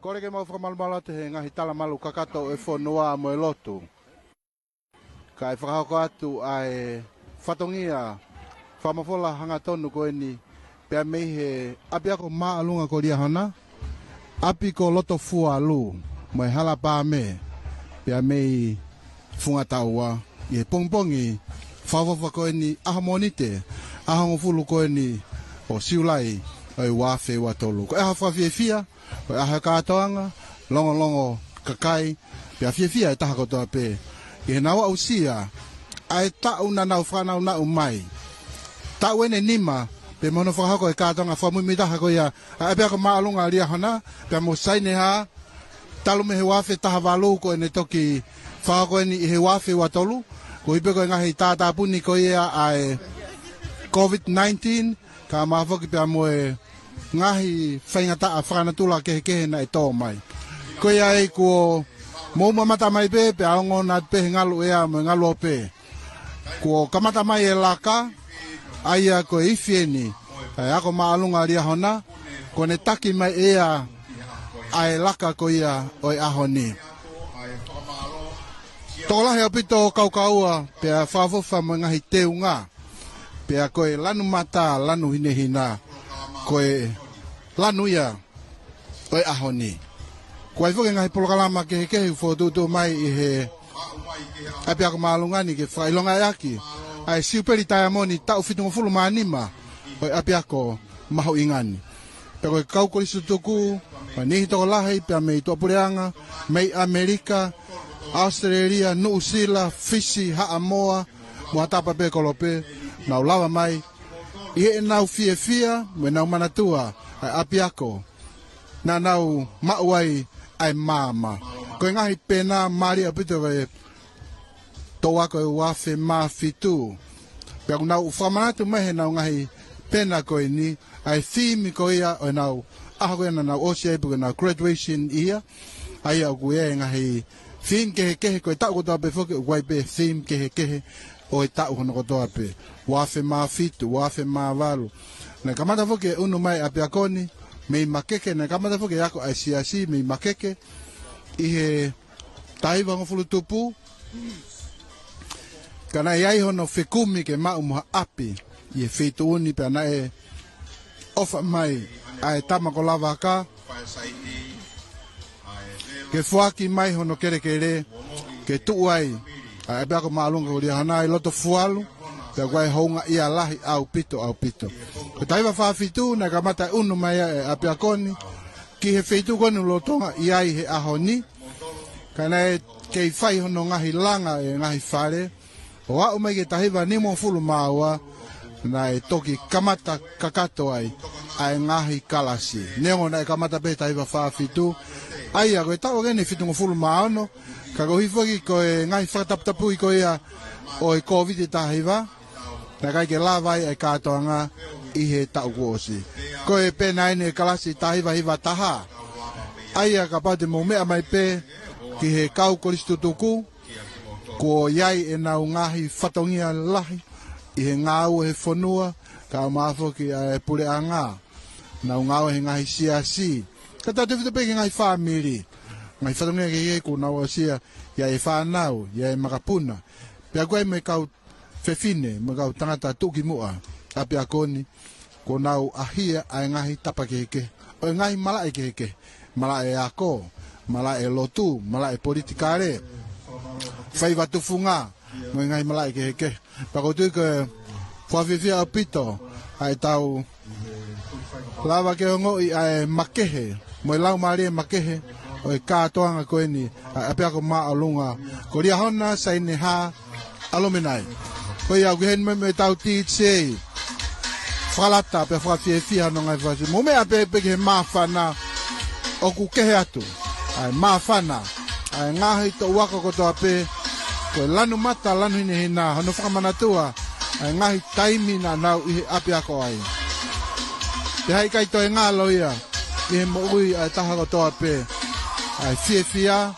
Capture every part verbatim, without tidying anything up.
Kole ke mau fakamalumalu atu he ngaahi talamalu kakato ʻo e fonua mo e lotu. Kae fakahoko atu ʻa e fatongia fakamafola hangatonu ko eni, pea mei he ʻapiako māʻolunga ko Liahona, ʻapi ko Lotofualu, mo e hala Pāme, pea mei Fungataua, ʻi he pongipongi fakaʻofoʻofa ko eni, ʻaho Mōnite, ʻaho hongofulu ko eni ʻo Siulai ʻo e ua afe ua tolu. Ko e ʻaho fakafiefia, ko e ʻaho kātoanga, longolongo kakai, pea fiefia e taha kotoa pē. ʻI heʻenau aʻusia ʻa e taʻu naʻa nau fakanaunau mai. Taʻu eni ʻe nima, pea mo hono fakahoko e kātoanga fakamuimuitaha ko ia ʻa e ʻapiako māʻolunga Liahona, pea mo Sainehā, talu mei he ua afe taha valu ko ʻene toki fakahoko eni ʻi he ua afe ua tolu, koeʻuhi pē ko e ngaahi tātāpuni ko ia ʻa e COVID nineteen, kae ʻumaʻā foki pea mo e ngaahi faingataʻa fakanatula kehekehe naʻe tō mai. Ko ia ai kuo mou mamata mai pē, pea ongo atu pē he ngalu ʻea mo e ngalu ope. Kuo kamata mai e laka, ʻa ia ko e ifi eni ʻa e ako māʻolunga Liahona, kuo ne taki mai ʻe ia ʻa e laka ko ia ʻo e ʻaho ni. Tokolahi ʻaupito kaukaua, pea fakaʻofoʻofa mo e ngaahi teunga, pea ko e lanu mata, lanu hinehina, ko e lanu ia ʻo e ʻaho ni. Kuo ʻi ai foki e ngaahi polokalama kehekehe ʻoku fokotuʻutuʻu mai ʻi he ʻapiako māʻolunga ni ke fakaʻilongaʻi ʻaki ʻa e Siupeli Taiamoni taʻu fitungofulu mā nima ʻo e ʻapiako mahuʻinga ni. Pea ko e kau kolisi tutuku, ʻa e niʻihi tokolahi, pea mei tuʻapuleʻanga, mei ʻAmelika, ʻAositelēlia, Nuʻusila, Fisi, Haʻamoa, mo ha tapa pē kolope, nau lava mai ʻi heʻenau fiefia, mo ʻenau manatua ʻa e ʻapiako naʻa nau maʻu ai ʻa e maama. Ko e ngaahi pena mālie ʻaupito ko e toʻu ako ʻo e ua afe mā fitu. Pea ʻoku nau fakamanatu mai heʻenau ngaahi pena ko eni ʻa e theme ko ia ʻo ʻenau ʻaho ko ia naʻa nau ʻosi ai pe ko ʻenau graduation year. ʻA ia ʻoku ʻi ai e ngaahi theme kehekehe, ko e taʻu kotoa pē foki ʻoku ʻi ai pē theme kehekehe ʻo e taʻu hono kotoa pē. Ua afe mā fitu, ua afe mā valu. Naʻe kamata foki e ʻunu mai ʻapiako ni mei Makeke, naʻe kamata foki e ako ʻa e siasi mei Makeke ʻi he taha hiva hongofulu tupu. Ka naʻe ʻi ai hono fekumi ke maʻu mo ha ʻapi ʻi he feituʻu ni, pea naʻe ʻofa mai ʻa e tama ko Lavaka ke foaki mai hono kelekele ke tuʻu ai ʻa e ʻapiako māʻolunga ko Liahona ʻi Lotofualu, pea ko e houngaʻia lahi ʻaupito, ʻaupito. Ko e taha hiva fā fitu naʻe kamata ʻunu mai ʻa e ʻapiako ni ki he feituʻu ko eni ʻoku lolotonga ʻi ai he ʻaho ni. Ka naʻe kei fai hono ngaahi langa e ngaahi fale, ʻo aʻu mai ki he taha hiva nimangofulu mā ua, naʻe toki kamata kakato ai ʻa e ngaahi kalasi. Neongo naʻe kamata pē taha hiva fā fitu, ʻa ia ko e taʻu ange eni ʻe fitungofulu mā ono, ka koeʻuhi foki ko e ngaahi fakataputapui ko ia ʻo e Kōviti taha hiva, naʻe ʻikai ke lava ai ʻa e kātoanga ʻi he taʻu kuo ʻosi. Ko e pena eni e kalasi taha hiva hiva taha, ʻa ia kapau te mou meʻa mai pē ki he kau kolisi tutuku, kuo ʻi ai ʻenau ngaahi fatongia lahi ʻi he ngāue he fonua, kae ʻumaʻā foki ʻa e puleʻanga, nau ngāue he ngaahi siasi, kae tautefito pē ki he ngaahi fāmili. Ngaahi fatongia kehekehe kuo nau aʻusia, ʻi ai e fānau, ʻi ai e makapuna, pea ʻoku ʻi ai mo e kau fefine mo e kau tangata tuʻukimuʻa ʻapiako ni, kuo nau ʻahia ʻa e ngaahi tapa kehekehe ʻo e ngaahi malaʻe kehekehe, malaʻe ako, malaʻe lotu, malaʻe politikale, faiva tufunga, mo e ngaahi malaʻe kehekehe. Pea ʻoku ou tui ko e fakafiefia ʻaupito ʻa e tau lava ke ongoʻi ʻa e makehe mo e laumālie makehe ʻo e kātoanga ko eni ʻa e ʻapiako māʻolunga ko Liahona Sainehā Aluminai. Ko ia ʻoku ʻi heni mo e tau DJ fakalata pea fakafiefia hono ngaahi fasi. Mou meʻa pē pē ki he māfana ʻoku kehe atu. ʻA e māfana ʻa e ngaahi toʻu ako kotoa pē, ko e lanu mata, lanu hinehina, hono fakamanatua ʻa e ngaahi taimi naʻa nau ʻi he ʻapiako ai. Pea ʻikai toe ngalo ia ʻi he moʻui ʻa e taha kotoa pē, ʻa e fiefia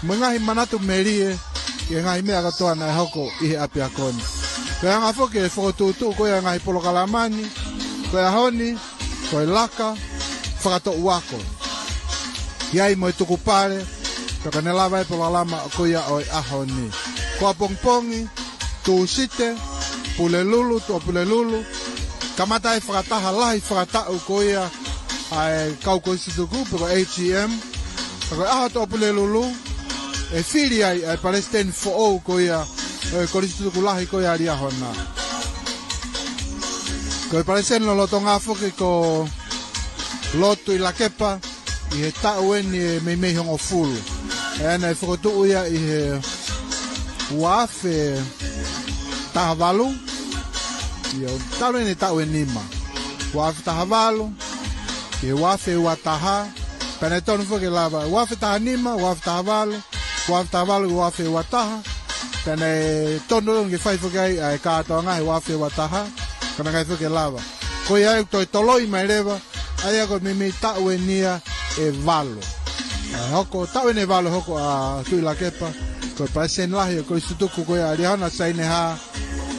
mo e ngaahi manatu melie ʻi he ngaahi meʻa kotoa naʻe hoko ʻi he ʻapiako ni. Ko e anga foki e fokotuʻutuʻu ko ia e ngaahi polokalama ni, ko e ʻaho ni, ko e laka fakatoʻu ako. ʻi ai mo e tukupale, pea ko ʻene lava e polokalama ko ia ʻo e ʻaho ni. Ko ʻapongipongi, Tūsite, Pulelulu, Tuʻapulelulu, kamata e fakataha lahi fakataʻu ko ia ʻa e kau kolisi tutuku, pe ko e A G M, pea ko e ʻaho Tuʻapulelulu, ʻe fili ai ʻa e palesiteni foʻou ko ia ʻo e kolisi tutuku lahi ko ia ʻa Liahona. Ko e palesiteni lolotonga foki ko Lord Tuʻilakepa, ʻi he taʻu eni ʻe meimei hongofulu. ʻE naʻe fokotuʻu ia ʻi he ua afe taha valu, ʻio, talu eni e taʻu ʻe nima. Ua afe taha valu, ʻi he ua afe ua taha, pea naʻe tonu foki ke lava, ua afe taha nima, ua afe taha valu, ua afe taha valu, ua afe ua taha, pea naʻe tonu ke fai foki ai ʻa e kātoanga he ua afe ua taha, ka naʻe ʻikai foki ke lava. Ko ia ʻe toe toloi mai leva, ʻa ia ko e meimei taʻu eni ia ʻe valu. ʻE hoko, taʻu eni ʻe valu hoko ʻa Tuʻilakepa ko e palesiteni lahi ʻo e kolisi tutuku ko ia ʻa Liahona Saineha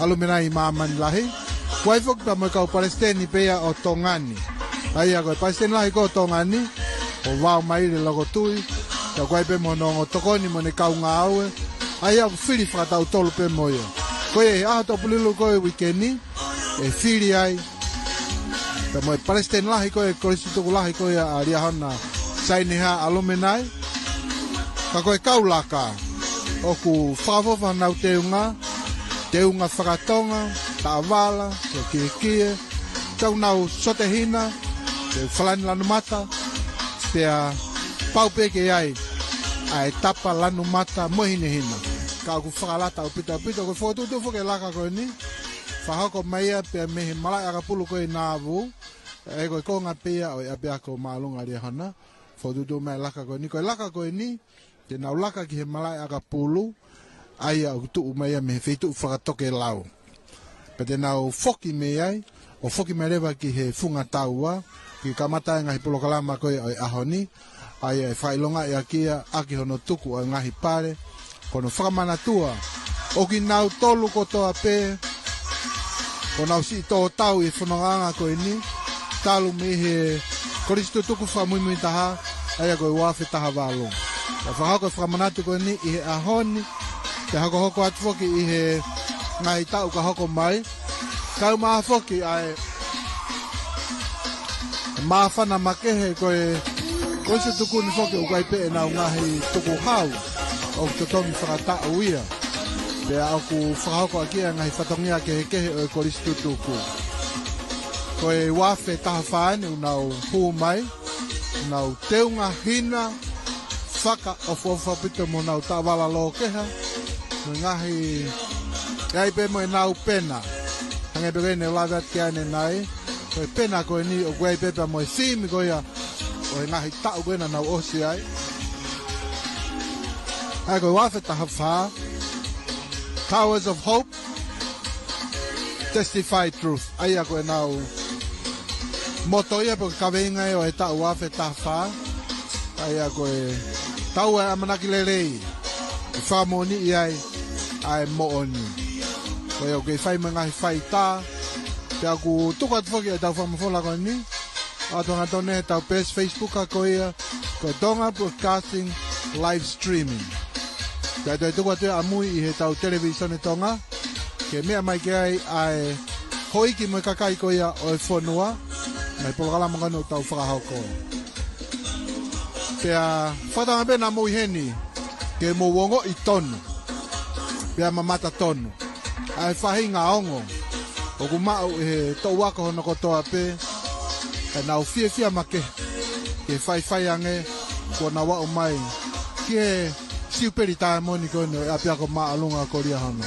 Alumenai ʻi māmani lahi. Ko ia foki pea mo e kau palesiteni pē ia ʻo Tonga ni. ʻA ia ko e palesiteni lahi ko ē ʻo Tonga ni, ko Vaomaile Lokotui, pea ko ia pē mo hono ongo tokoni mo ʻene kau ngāue, ʻa ia ʻoku fili fakataʻu tolu pē mo ia. Ko ia ʻi he ʻaho Tuʻapulelulu ko ē uike ni, ʻe fili ai pea mo e palesiteni lahi ko ē, kolisi tutuku lahi ko ia ʻa Liahona Saineha Alumenai. Ka ko e kau laka ʻoku fakaʻofoʻofa honau teunga, teunga fakatonga, taʻavala, ko e kiekie, tau nau sote hina, ko e falani lanu mata, pea pau pē ke ʻi ai ʻa e tapa lanu mata mo e hinehina. Ka ʻoku fakalata ʻaupito ʻaupito, ko e fokotuʻutuʻu foki e laka ko eni, fakahoko mai ia pea mei he malaʻe ʻakapulu ko ē ʻi Nauvoo, ʻa ia ko e konga pē ia ʻo e ʻapiako māʻolunga ʻa Liahona, fokotuʻutuʻu mai e laka ko eni. Ko e laka ko eni, te nau laka ki he malaʻe ʻakapulu, ʻa ia ʻoku tuʻu mai ia mei he feituʻu fakatokelau. Pea te nau foki mei ai, ʻo foki mai leva ki he funga taua, ke kamata e ngaahi polokalama ko ia ʻo e ʻaho ni, ʻa ia ʻe fakaʻilongaʻi ʻaki ia, ʻaki hono tuku ʻo e ngaahi pale, ko hono fakamanatua, ʻo kinautolu kotoa pē, ʻoku nau siʻi tō tau ʻi he fonongaʻanga ko eni, talu mei he kolisi tutuku fakamuimui taha, ʻa ia ko e ua afe taha valu. Pea fakahoko e fakamanatu ko eni ʻi he ʻaho ni, pea hokohoko atu foki ʻi he ngaahi taʻu ka hoko mai, kae ʻumaʻā foki ʻa e māfana makehe ko e kolisi tutuku ni foki ʻoku ʻi ai pē ʻenau ngaahi tukuhau ʻoku totongi fakataʻu ia. Pea ʻoku fakahoko ʻaki ia e ngaahi fatongia kehekehe ʻo e kolisi tutuku. Ko e ua afe taha fā eni ʻoku nau hū mai, nau teunga hina, fakaʻofoʻofa ʻaupito mo ʻenau taʻavala lōkeha, mo e ngaahi, ʻi ai pē mo ʻenau pena. Hangē pē ko eni ʻoku lave atu ki ai ʻanenai, ko e pena ko eni ʻoku ʻi ai pē pea mo e theme ko ia ʻo e ngaahi taʻu ko ē naʻa nau ʻosi ai. ʻA ia ko e ua afe taha fā, Towers of Hope, Testify Truth. ʻA ia ko ʻenau moto ia pe ko e kaveinga ia ʻo e taʻu ua afe taha fā. ʻA ia ko e tau e ʻamanaki lelei, ʻe fakamoʻoniʻi ai ʻa e moʻoni. Ko ia ʻoku kei fai mo e ngaahi faitā, pea ʻoku tuku atu foki ʻetau fakamafola ko eni, ʻoatu hangatonu he ʻetau peesi Facebook ko ia, ko e Tonga Broadcasting Live Streaming. Pea ʻe toe tuku atu ia ʻamui ʻi heʻetau televīsone Tonga, ke meʻa mai ki ai ʻa e houʻeiki mo e kakai ko ia ʻo e fonua, mo e polokalama ko eni ʻoku tau fakahoko. Pea fakatauange pē naʻa mou ʻi heni, ke mou ongoʻi tonu, pea mamata tonu ʻa e faʻahinga ongo ʻoku maʻu ʻe he toʻu ako hono kotoa pē, ʻa ʻenau fiefia makehe ke faifai ange kuo nau aʻu mai ki he siupeli taimoni ko eni ʻo e ʻapiako māʻolunga ko Liahona.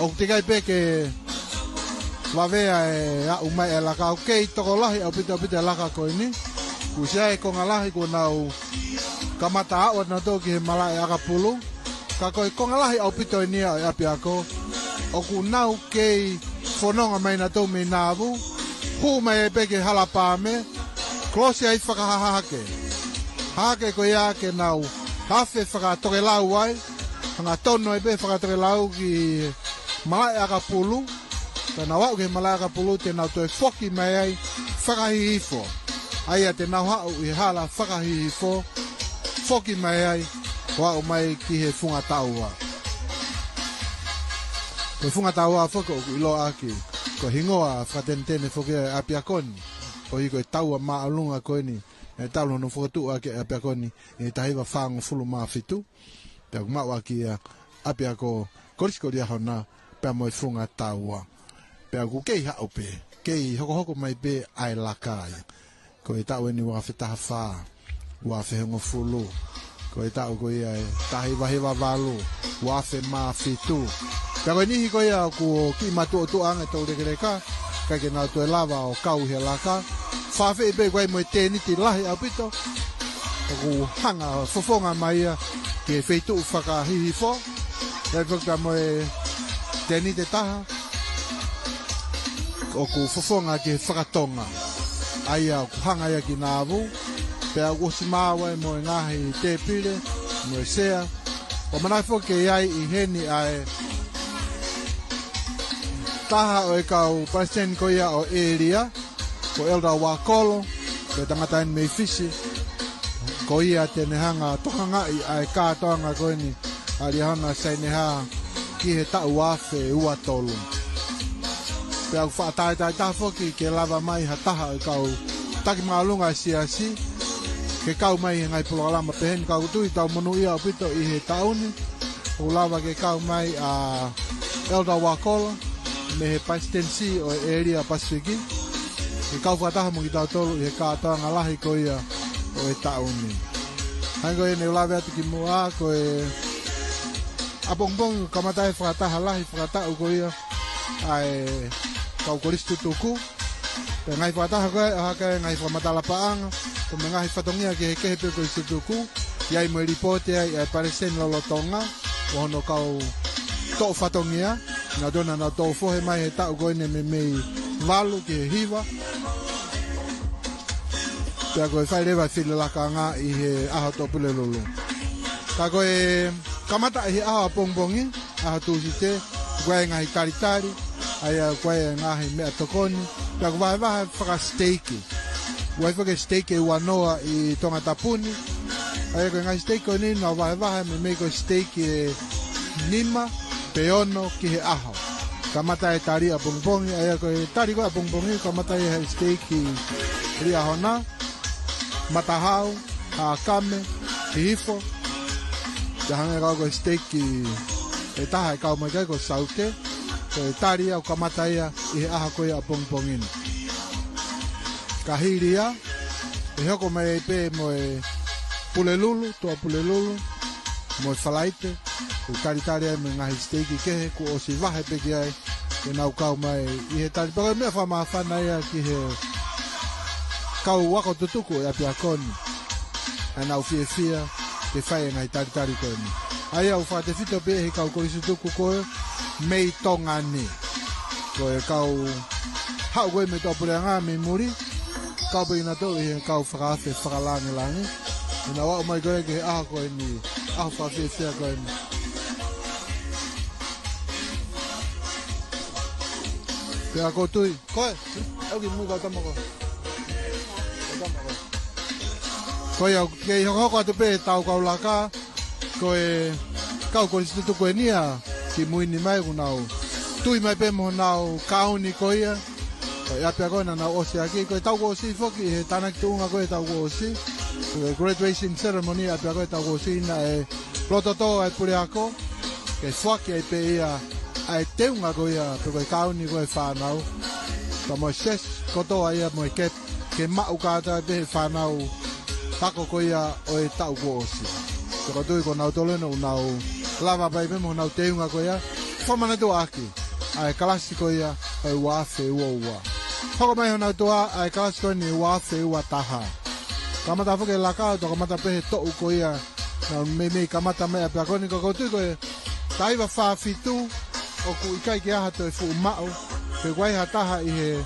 ʻOku teʻeki ai pē ke vave ʻa e aʻu mai e laka, ʻoku kei tokolahi ʻaupito ʻaupito e laka ko eni. Kuo ʻosi ʻi ai e konga lahi kuo nau kamata aʻu ʻanautolu ki he malaʻe ʻakapulu. Ka ko e konga lahi ʻaupito eni ia ʻo e ʻapiako, ʻoku nau kei fononga mai nautolu mei Nauvoo, hū mai ai pē ki he hala Palmer, kolosi ai fakahahake. Hahake ko ia ke nau afe fakatokelau ai, hangatonu ai pē fakatokelau ki malaʻe ʻakapulu, ka nau aʻu ki he malaʻe ʻakapulu te nau toe foki mai ai fakahihifo. ʻA ia te nau aʻu ʻi he hala fakahihifo, foki mai ai, ʻo aʻu mai ki he Funga Taua. Ko e Funga Taua foki ʻoku ʻiloa ʻaki ko e hingoa fakatenetene foki ʻa e ʻapiako ni, ʻo hoko ko e taua māʻolunga ko eni, ʻe talu hono fokotuʻu ʻaki e ʻapiako ni ʻi he taha hiva fāngofulu mā fitu. Pea ʻoku maʻu ʻaki ia ʻapiako Kolisi ko Liahona pea mo e Funga Taua. Pea ʻoku kei haʻu pē, kei hokohoko mai pē ʻa e laka ia. Ko e taʻu eni ua afe taha fā, ua afe hongofulu. Ko e taʻu ko ia ʻe taha hiva hiva valu, ua afe mā fitu. Pea ko e niʻihi ko ia ʻoku kiʻi matuʻotuʻa ange ʻetau lekeleka, ʻikai ke nau toe lava ʻo kau he laka. Fāfeʻi pē ko ē mo e tēniti lahi ʻaupito ʻoku hanga ʻo fofonga mai ia ki he feituʻu fakahihifo. Pea foki pea mo e tēniti ʻe taha ʻoku fofonga ki he fakatonga. ʻA ia ʻoku hanga ia ki Navu, pea ʻoku ʻosi maau ai mo e ngaahi tēpile, mo e sea. ʻOku ʻamanaki foki ke ʻi ai ʻi heni ʻa e taha ʻo e kau palesiteni ko ia ʻo e ʻēlia, ko Elder Wakolo, ko e tangata eni mei Fisi, ko ia te ne hanga ʻo tokangaʻi ʻa e kātoanga ko eni ʻa Liahona Saineha ki he taʻu ua afe ua tolu. Pea ʻoku faʻa taetae taha foki ke lava mai ha taha ʻo e kau taki māʻolunga ʻa e siasi, ke kau mai he ngaahi polokalama pehē ni, ka ʻoku ou tui ʻoku tau monūʻia ʻaupito ʻi he taʻu ni, ʻoku lava ke kau mai ʻa Elder Wakolo, mei he palesitenisi ʻo e ʻēlia Pasifiki, ke kau fakataha mo kitautolu ʻi he kātoanga lahi ko ia ʻo e taʻu ni. Hangē ko ia ne u lave atu kimuʻa, ko e ʻapongipongi ʻoku kamata ai e fakataha lahi fakataʻu ko ia ʻa e kau kolisi tutuku. Pea ngaahi fakataha ko ē, ʻa e hake ngaahi fakamatala paʻanga, pea mo e ngaahi fatongia kehekehe pē ʻo e kolisi tutuku. ʻI ai mo e lipooti ʻa e palesiteni lolotonga ʻo hono kau toʻo fatongia, naʻa nau toʻo fohe mai he taʻu ko eni meimei valu ki he hiva. Pea ko e fai leva e fili lakanga ʻi he ʻaho Tuʻapulelulu. Ka ko e kamata ʻi he ʻaho ʻapongipongi, ʻaho Tūsite, ʻoku ʻi ai e ngaahi talitali, ʻa ia ʻoku ʻi ai e ngaahi meʻatokoni, pea ʻoku vahevahe fakasiteiki. ʻOku ʻi ai foki e siteiki ʻe uanoa ʻi Tongatapu ni, ʻa ia ko e ngaahi siteiki ko eni naʻe vahevahe meimei ko e siteiki ʻe nima pe ono ki he ʻaho. Kamata e tali ʻapongipongi, ʻa ia ko e tali ko ē ʻapongipongi, kamata ia he siteiki Liahona, Matahau, Haʻakame, Hihifo. Pea hangē ko e siteiki ʻe taha ʻe kau mai ki ai ko Saute, ko e tali ia ʻoku kamata ia ʻi he ʻaho ko ia ʻapongipongi ni. Ka hili ia, ʻe hoko mai ai pē mo e Pulelulu, Tuʻapulelulu, mo e Falaite, ʻoku talitali ai mo e ngaahi siteiki kehe, kuo ʻosi vahe pē ki ai, ke nau kau mai ʻi he tali. Pea ko e meʻa fakamāfana ia ki he kau ako tutuku ʻo e ʻapiako ni, ʻa ʻenau fiefia ke fai e ngaahi talitali ko eni. ʻA ia ʻoku fakatefito pē he kau kolisi tutuku ko ē mei Tonga ni. Ko e kau haʻu ko ē mei Tuʻapuleʻanga mei muli, kau pē kinautolu ʻi he kau fakaafe fakalāngilangi. ʻI heʻenau aʻu mai ko ē ki he ʻaho ko eni, ʻaho fakafiefia ko eni. Pea ʻoku ou tui, ko ē, ʻoku mui kau tama ko. Ko ia, kei hokohoko atu pē ʻetau kau laka, ko e kau kolisi tutuku eni ia, kimui ni mai ʻoku nau tui mai pē mo honau kauni ko ia ʻo e ʻapiako naʻa nau ʻosi ʻaki, ko e taʻu kuo ʻosi foki, he tānaki tuʻunga ko e taʻu kuo ʻosi, ko e graduation ceremony ʻapiako e taʻu kuo ʻosi naʻe loto tō ai e puleako, ke foaki ai pē ia ʻa e teunga ko ia, pe ko e kauni ko e fānau, pea mo e sesi kotoa ia mo e kepi, ke maʻu kātoa pē he fānau ako ko ia ʻo e taʻu kuo ʻosi. Pea ʻoku ou tui ko nautolu eni ʻoku nau lava pē mo honau teunga ko ia, fakamanatu ʻaki ʻa e kalasi ko ia ʻo e ua afe ua ua. Hoko mai honau toʻa ʻa e kalasi ko eni ua afe ua taha. Kamata foki e laka, toki kamata pē he toʻu ko ia naʻa nau meimei kamata mai ʻapiako ni, ka ʻoku ou tui ko e taha hiva fā fitu, ʻoku ʻikai ke ʻi ai ha toe fuʻu maʻu, pe ʻoku ʻi ai ha taha ʻi he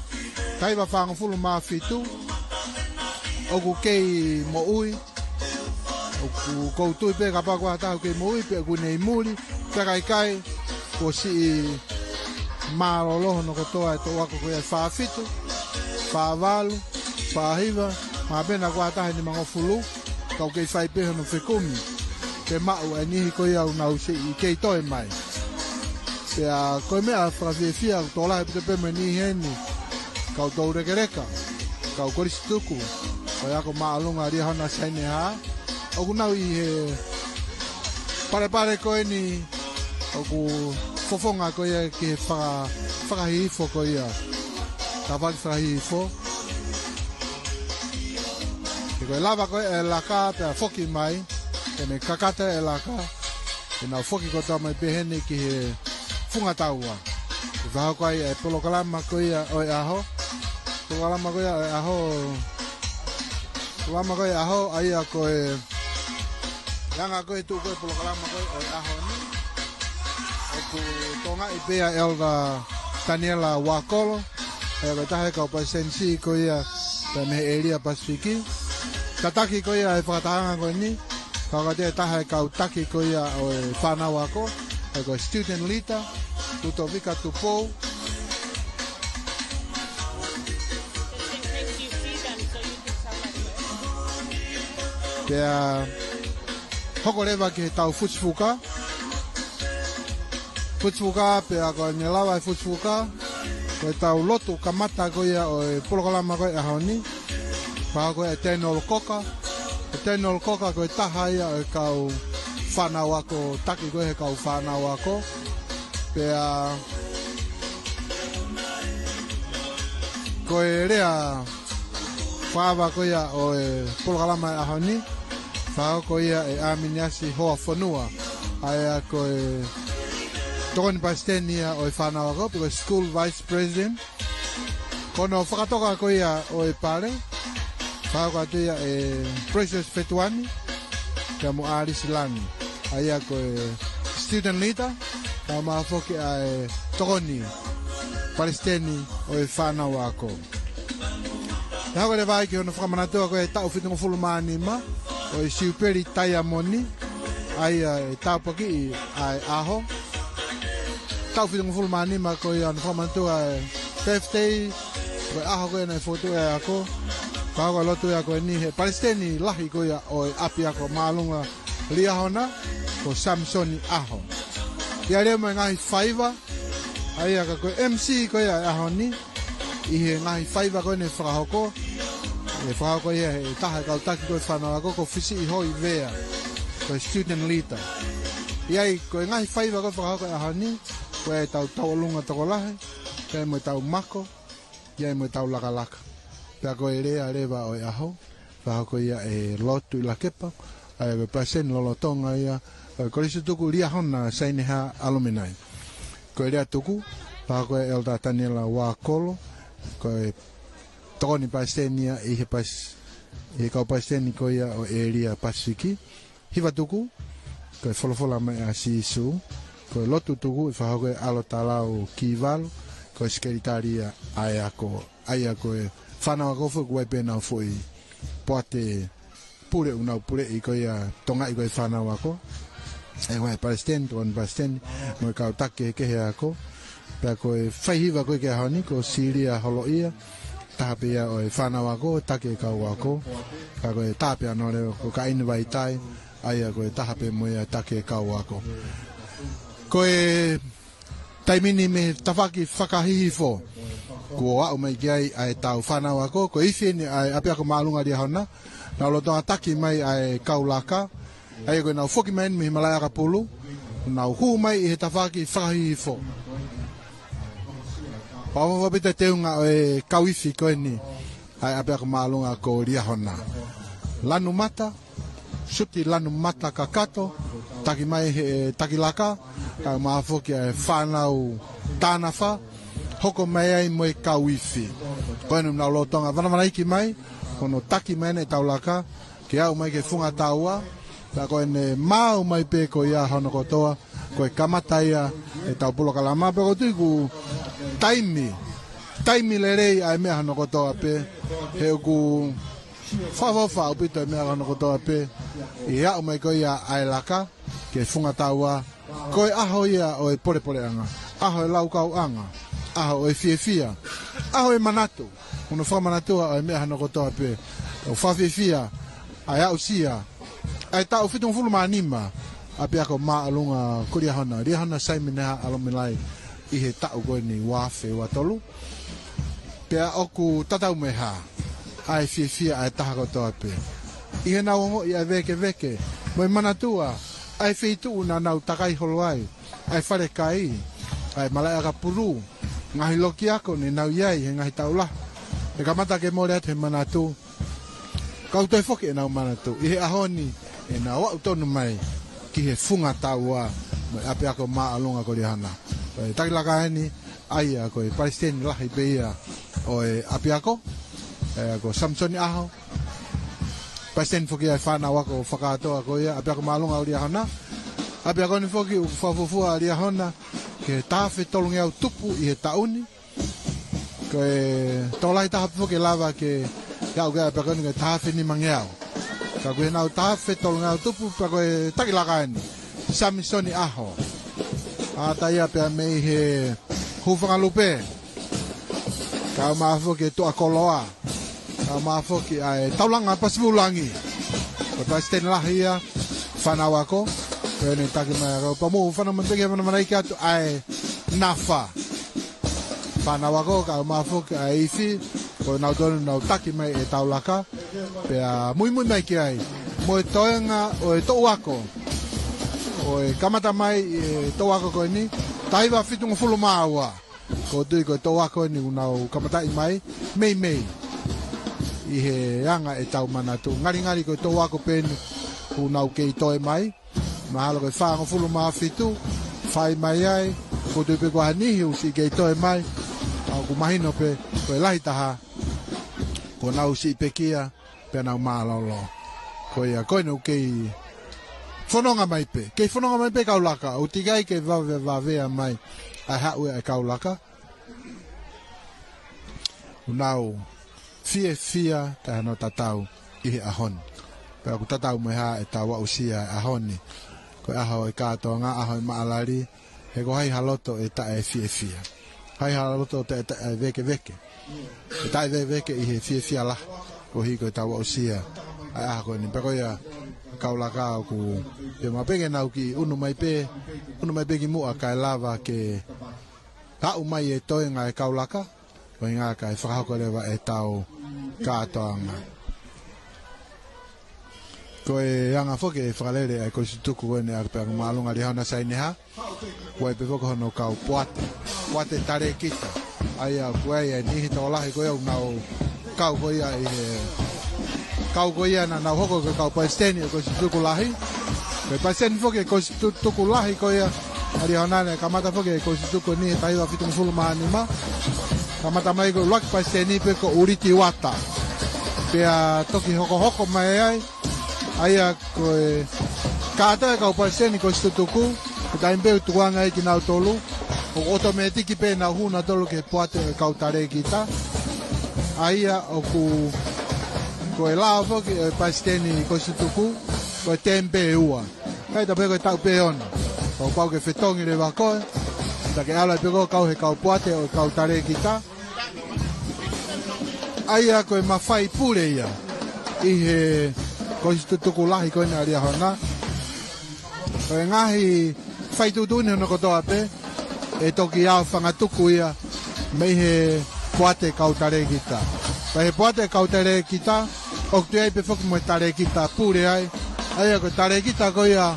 taha hiva fāngofulu mā fitu ʻoku kei moʻui. ʻOku ou tui pē kapau ko ha taha ʻoku kei moʻui, pe ʻoku ne ʻi muli, pea ka ʻikai, kuo siʻi mālōlō hono kotoa e toʻu ako ko ia ʻe fā fitu, fā valu, fā hiva, mahalo pē naʻa ko ha taha ʻe nimangofulu. kau kei fai pē hono fekumi, ke maʻu ʻa e niʻihi ko ia ʻoku nau siʻi kei toe mai. Pea ko e meʻa fakafiefia ʻoku tokolahi ʻaupito pē mo e niʻihi ʻeni, kau toulekeleka, kau kolisi tuku ʻo e Ako Māʻolunga Liahona Saineha, ʻoku nau ʻi he palepale ko eni ʻoku fofonga ko ia ki he faka-, fakahihifo ko ia. Tafaʻaki fakahihifo. He ko e lava ko ē ʻa e laka pea foki mai, ʻene kakata ʻa e laka, ʻenau foki kotoa mai pē heni ki he funga taua. ʻE fakahoko ai ʻa e polokalama ko ia ʻo e ʻaho. Polokalama ko ia ʻo e ʻaho. Polokalama ko ia ʻo e ʻaho, ʻa ia ko e anga ko ē tuʻu ko ē polokalama ko ē ʻo e ʻaho ni. ʻOku tokangaʻi pē ʻa Elder Taniela Uakolo, ʻa ia ko e taha ʻo e kau palesitenisi ko ia pea mei he ʻēlia Pasifiki. Tataki ko ia ʻa e fakatahaʻanga ko eni, ka ko e taha ʻo e kau taki ko ia ʻo e fānau ako, ʻa ia ko e student leader, Lutovika Tupou. Pea hoko leva ki he tau fusifuka. Fusifuka, pea ko ʻene lava e fusifuka, ko e tau lotu kamata ko ia ʻo e polokalama ko ē ʻaho ni. Fakahoko ʻe Tēnolo Koka. ʻE Tēnolo Koka ko e taha ia ʻo e kau fānau ako, taki ko ē he kau fānau ako. Pea ko e lea fakaava ko ia ʻo e polokalama ʻaho ni, fakahoko ia ʻe ʻAminiasi Hoa Fonua, ʻa ia ko e tokoni palesiteni ia ʻo e fānau ako, pe ko e school vice president. Ko hono fakatoka ko ia ʻo e pale, fakahoko atu ia ʻe Precious Fetuani, pea mo ʻAlisi Langi, ʻa ia ko e student leader, pea mo e foki ʻa e tokoni palesiteni ʻo e fānau ako. ʻE hoko leva ai ki hono fakamanatua ko e taʻu fitungofulu mā nima ʻo e Siupeli Taiamoni, ʻa ia ʻe tāpuakiʻi ʻa e ʻaho. Taʻu fitungofulu mā nima ko ia hono fakamanatua e birthday, ko e ʻaho ko ia naʻe fokotuʻu ai e ako. Fakahoko e lotu ia ko eni ʻe he palesiteni lahi ko ia ʻo e ʻApiako Māʻolunga Liahona, ko Samisoni ʻAho. ʻI ai leva mo e ngaahi faiva, ʻa ia ka ko e M C ko ia ʻo e ʻaho ni, ʻi he ngaahi faiva ko eni ʻe fakahoko, ʻe fakahoko ia ʻe he taha ʻo e kau taki ko ē fānau ako, ko Fisiʻi Hoi Vea, ko e student leader. ʻI ai ko e ngaahi faiva ko ē ʻe fakahoko he ʻaho ni, ko e tau tauʻolunga tokolahi, pea mo e tau mako, ʻi ai mo e tau lakalaka. Pea ko e lea leva ʻo e ʻaho, fakahoko ia ʻe Lotu ʻIlakepa, ʻa ia ko e palesiteni lolotonga ia ʻo e Kolisi Tuku Liahona Saineha Aluminai. Ko e lea tuku, fakahoko ʻe Elder Taniela Uakolo, ko e tokoni palesiteni ia ʻi he pas-, ʻi he kau palesiteni ko ia ʻo e ʻēlia Pasifiki. Hiva tuku, ko e Folofola mai ʻa Sīsū. Ko e lotu tuku ʻe fakahoko ʻe ʻAlo Talau Kivalu, ko e sekelitali ia ʻa e ako, ʻa ia ko e fānau ako foki ʻoku ʻi ai pē ʻenau foʻi poate pule ʻoku nau puleʻi ko ia, tokangaʻi ko e fānau ako. ʻE ʻi ai e palesiteni, tokoni palesiteni, mo e kau taki kehekehe ako. Pea ko e faihiva ko ē ki he ʻaho ni, ko Silia Holoʻia, taha pē ia ʻo e fānau ako, taki e kau ako. Ka ko e taha pē ʻana leva ko Kaʻina Vaitai, ʻa ia ko e taha pē mo ia taki e kau ako. Ko e taimi ni mei he tafaʻaki fakahihifo, kuo aʻu mai ki ai ʻa e tau fānau ako, ko e ifi eni ʻa e ʻApiako Māʻolunga Liahona, naʻa nau lolotonga taki mai ʻa e kau laka, ʻa ia ko ʻenau foki mai eni mei he malaʻe ʻakapulu, nau hū mai ʻi he tafaʻaki fakahihifo. Pea ʻoku ʻaupito e teunga ʻo e kau ifi ko eni ʻa e ʻApiako Māʻolunga ko Liahona. Lanu mata, suti lanu mata kakato, taki mai he, ʻe, taki laka, ʻa ia mo e foki ʻa e fānau tānafa, hoko mai ai mo e kau ifi. Ko eni naʻa nau lolotonga vanavanaiki mai, ko hono taki mai eni e tau laka, ke aʻu mai ki he funga taua, pea ko ʻene maau mai pē ko ia hono kotoa, ko e kamata ia e tau polokalama, pea ʻoku ou tui ʻoku taimi, taimi lelei ʻa e meʻa hono kotoa pē, he ʻoku fakaʻofoʻofa ʻaupito e meʻa hono kotoa pē, ʻi he aʻu mai ko ia ʻa e laka ki he funga taua, ko e ʻaho ia ʻo e polepoleʻanga, ʻaho e laukauʻanga, ʻaho ʻo e fiefia, ʻaho e manatu, hono fakamanatua ʻo e meʻa hono kotoa pē. ʻOku fakafiefia ʻa e aʻusia ʻa e taʻu fitungofulu mā nima ʻApiako Māʻolunga ko Liahona, Liahona Saimeneha ʻAlomilai, ʻi he taʻu ko eni ua afe ua tolu. Pea ʻoku tatau mo e hā ʻa e fiefia ʻa e taha kotoa pē ʻi heʻenau ongoʻi ʻa e vēkeveke mo e manatua ʻa e feituʻu naʻa nau takai holo ai, ʻa e falekai, ʻa e malaʻe ʻakapulu, ngaahi loki ako ne nau ʻi ai he ngaahi taʻu lahi. ʻE kamata ke mole atu he manatu, ka ʻoku toe foki ʻenau manatu ʻi he ʻaho ni, ʻenau aʻu tonu mai ki he funga taua mo e ʻApiako Māʻolunga ko Liahona. Ko e taki laka eni, ʻa ia ko e palesiteni lahi pē ia ʻo e ʻapiako, ʻa ia ko Samisoni ʻAho. Palesiteni foki ʻa e fānau ako fakakātoa ko ia, ʻApiako Māʻolunga ʻo Liahona. ʻApiako ni foki ʻoku fakafuofua ʻa Liahona ki he taha afe tolungeau tupu ʻi he taʻu ni. Ko e tokolahi taha pē foki ʻe lava ke aʻu ki ai ʻapiako ni ko e taha afe nimangeau. Ka ko ʻenau taha afe tolungeau tupu pea ko e taki laka eni, Samisoni ʻAho. ʻAta ia pea mei he Hūfangalupe. Kau mai foki e Tuʻakoloa. Kau mai foki ʻa e Taulanga Pasivulangi. Ko e palesiteni lahi ia, fānau ako. Ko eni taki mai ako. Pea mou fanongo mai pē ki he fanamanai ki atu ʻa e Nafa. Fānau ako, kau mai foki ʻa e Ifi, ko nautolu naʻa nau taki mai e taulaka. Pea muimui mai ki ai mo e toenga ʻo e toʻu ako ʻo e kamata mai e toʻu ako ko eni, taha hiva fitungofulu mā ua. ʻOku ou tui ko e toʻu ako eni ʻoku nau kamataʻi mai meimei ʻi he anga ʻetau manatu. Ngalingali ko e toʻu ako pē eni ʻoku nau kei toe mai. Mahalo ko e fāngofulu mā fitu, fai mai ai, ʻoku ou tui pē ko ha niʻihi ʻoku siʻi kei toe mai, ʻa ʻoku mahino pē ko e lahi taha kuo nau siʻi pekia, pea nau mālōlō. Ko ia, ko eni ʻoku kei fononga mai pē, kei fononga mai pē kau laka, ʻoku teʻeki ai ke vavevavea mai ʻa e haʻu ʻa e kau laka. ʻOku nau fiefia taʻe hano tatau ʻi he ʻaho ni. Pea ʻoku tatau mo e hā ʻetau aʻusia e ʻaho ni. Ko e ʻaho ʻo e kātoanga, ʻaho ʻo e maʻalali, he ko hai ha loto ʻe taʻe fiefia. Hai ha loto ʻe taʻe, taʻe vēkeveke. ʻE taʻe vēkeveke ʻi he fiefia lahi. Koeʻuhi ko ʻetau aʻusia ʻa e ʻaho ko eni. Pea ko ia kau laka ʻoku pehē mai pē ke nau kiʻi ʻunu mai pē, ʻunu mai pē ki muʻa kae lava ke aʻu mai e toenga e kau laka, ko e ʻuhinga kae fakahoko leva ʻetau kātoanga. Ko e anga foki e fakalele ʻa e kolisi tutuku ko eni ʻa ʻApiako Māʻolunga Liahona Saimeneha, ʻoku ʻi ai pē foki hono kau poate, poate talēkita. ʻA ia ʻoku ʻi ai e niʻihi tokolahi ko ia ʻoku nau kau ko ia ʻi he, kau ko ia naʻa nau hoko ko e kau palesiteni ʻo e kolisi tutuku lahi. Ko e palesiteni foki e kolisi tutuku lahi ko ia ʻa Liahona naʻe kamata foki e kolisi tutuku ni he taha hiva fitungofulu mā nima. Kamata mai ko e ʻuluaki palesiteni pē ko ʻUliti Uata. Pea toki hokohoko mai ai, ʻa ia ko e kātoa e kau palesiteni kolisi tutuku, he taimi pē ʻoku tukuange ai kinautolu, ʻoku ʻotomētiki pē ʻenau hū nautolu ki he poate ʻo e kau talēkita. ʻA ia ʻoku, ko e lao foki ʻo e palesiteni kolisi tutuku, ko e tēmi pē ʻe ua. ʻIkai toe pē ko e taʻu pē ʻe ono. Kuo pau ke fetongi leva koe, pea ke ʻalu ai pē koe ʻo kau he kau poate ʻo e kau talēkita. ʻA ia ko e mafai pule ia ʻi he kolisi tutuku lahi ko eni ʻa Liahona. Ko e ngaahi faituʻutuʻuni hono kotoa pē, ʻe toki ʻaofangatuku ia mei he poate kau talēkita. Pea he poate kau talēkita, ʻoku toe ʻi ai pē foki mo e talēkita pule ai. ʻA ia ko e talēkita ko ia,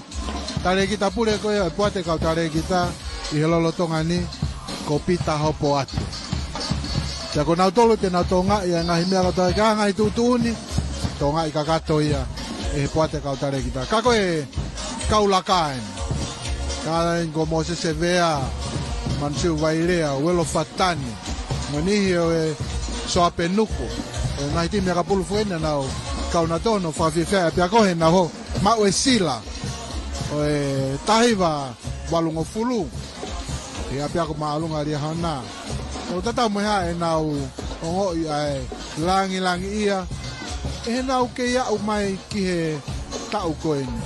talēkita pule ko ia ʻo e poate kau talēkita ʻi he lolotonga ni, ko Pita Hopoate. Pea ko nautolu te nau tokangaʻi ʻa e ngaahi meʻa kotoa ki he ngaahi tuʻutuʻuni, tokangaʻi kakato ia ʻe he poate kau talēkita. Ka ko e kau laka eni. Ka eni ko Mōsese Vea, Manasiu Vailea, Uelo Fatani, mo e niʻihi ʻo e Soape Nuku, ʻo e ngaahi timi ʻakapulu foki eni naʻa nau kau nautolu hono fakafiefia e ʻapiako he naʻa nau maʻu e sila ʻo e taha hiva valungofulu ʻi he ʻApiako Māʻolunga Liahona. ʻOku tatau mo e hā ʻenau ongoʻi ʻa e langilangiʻia ʻi heʻenau kei aʻu mai ki he taʻu ko eni.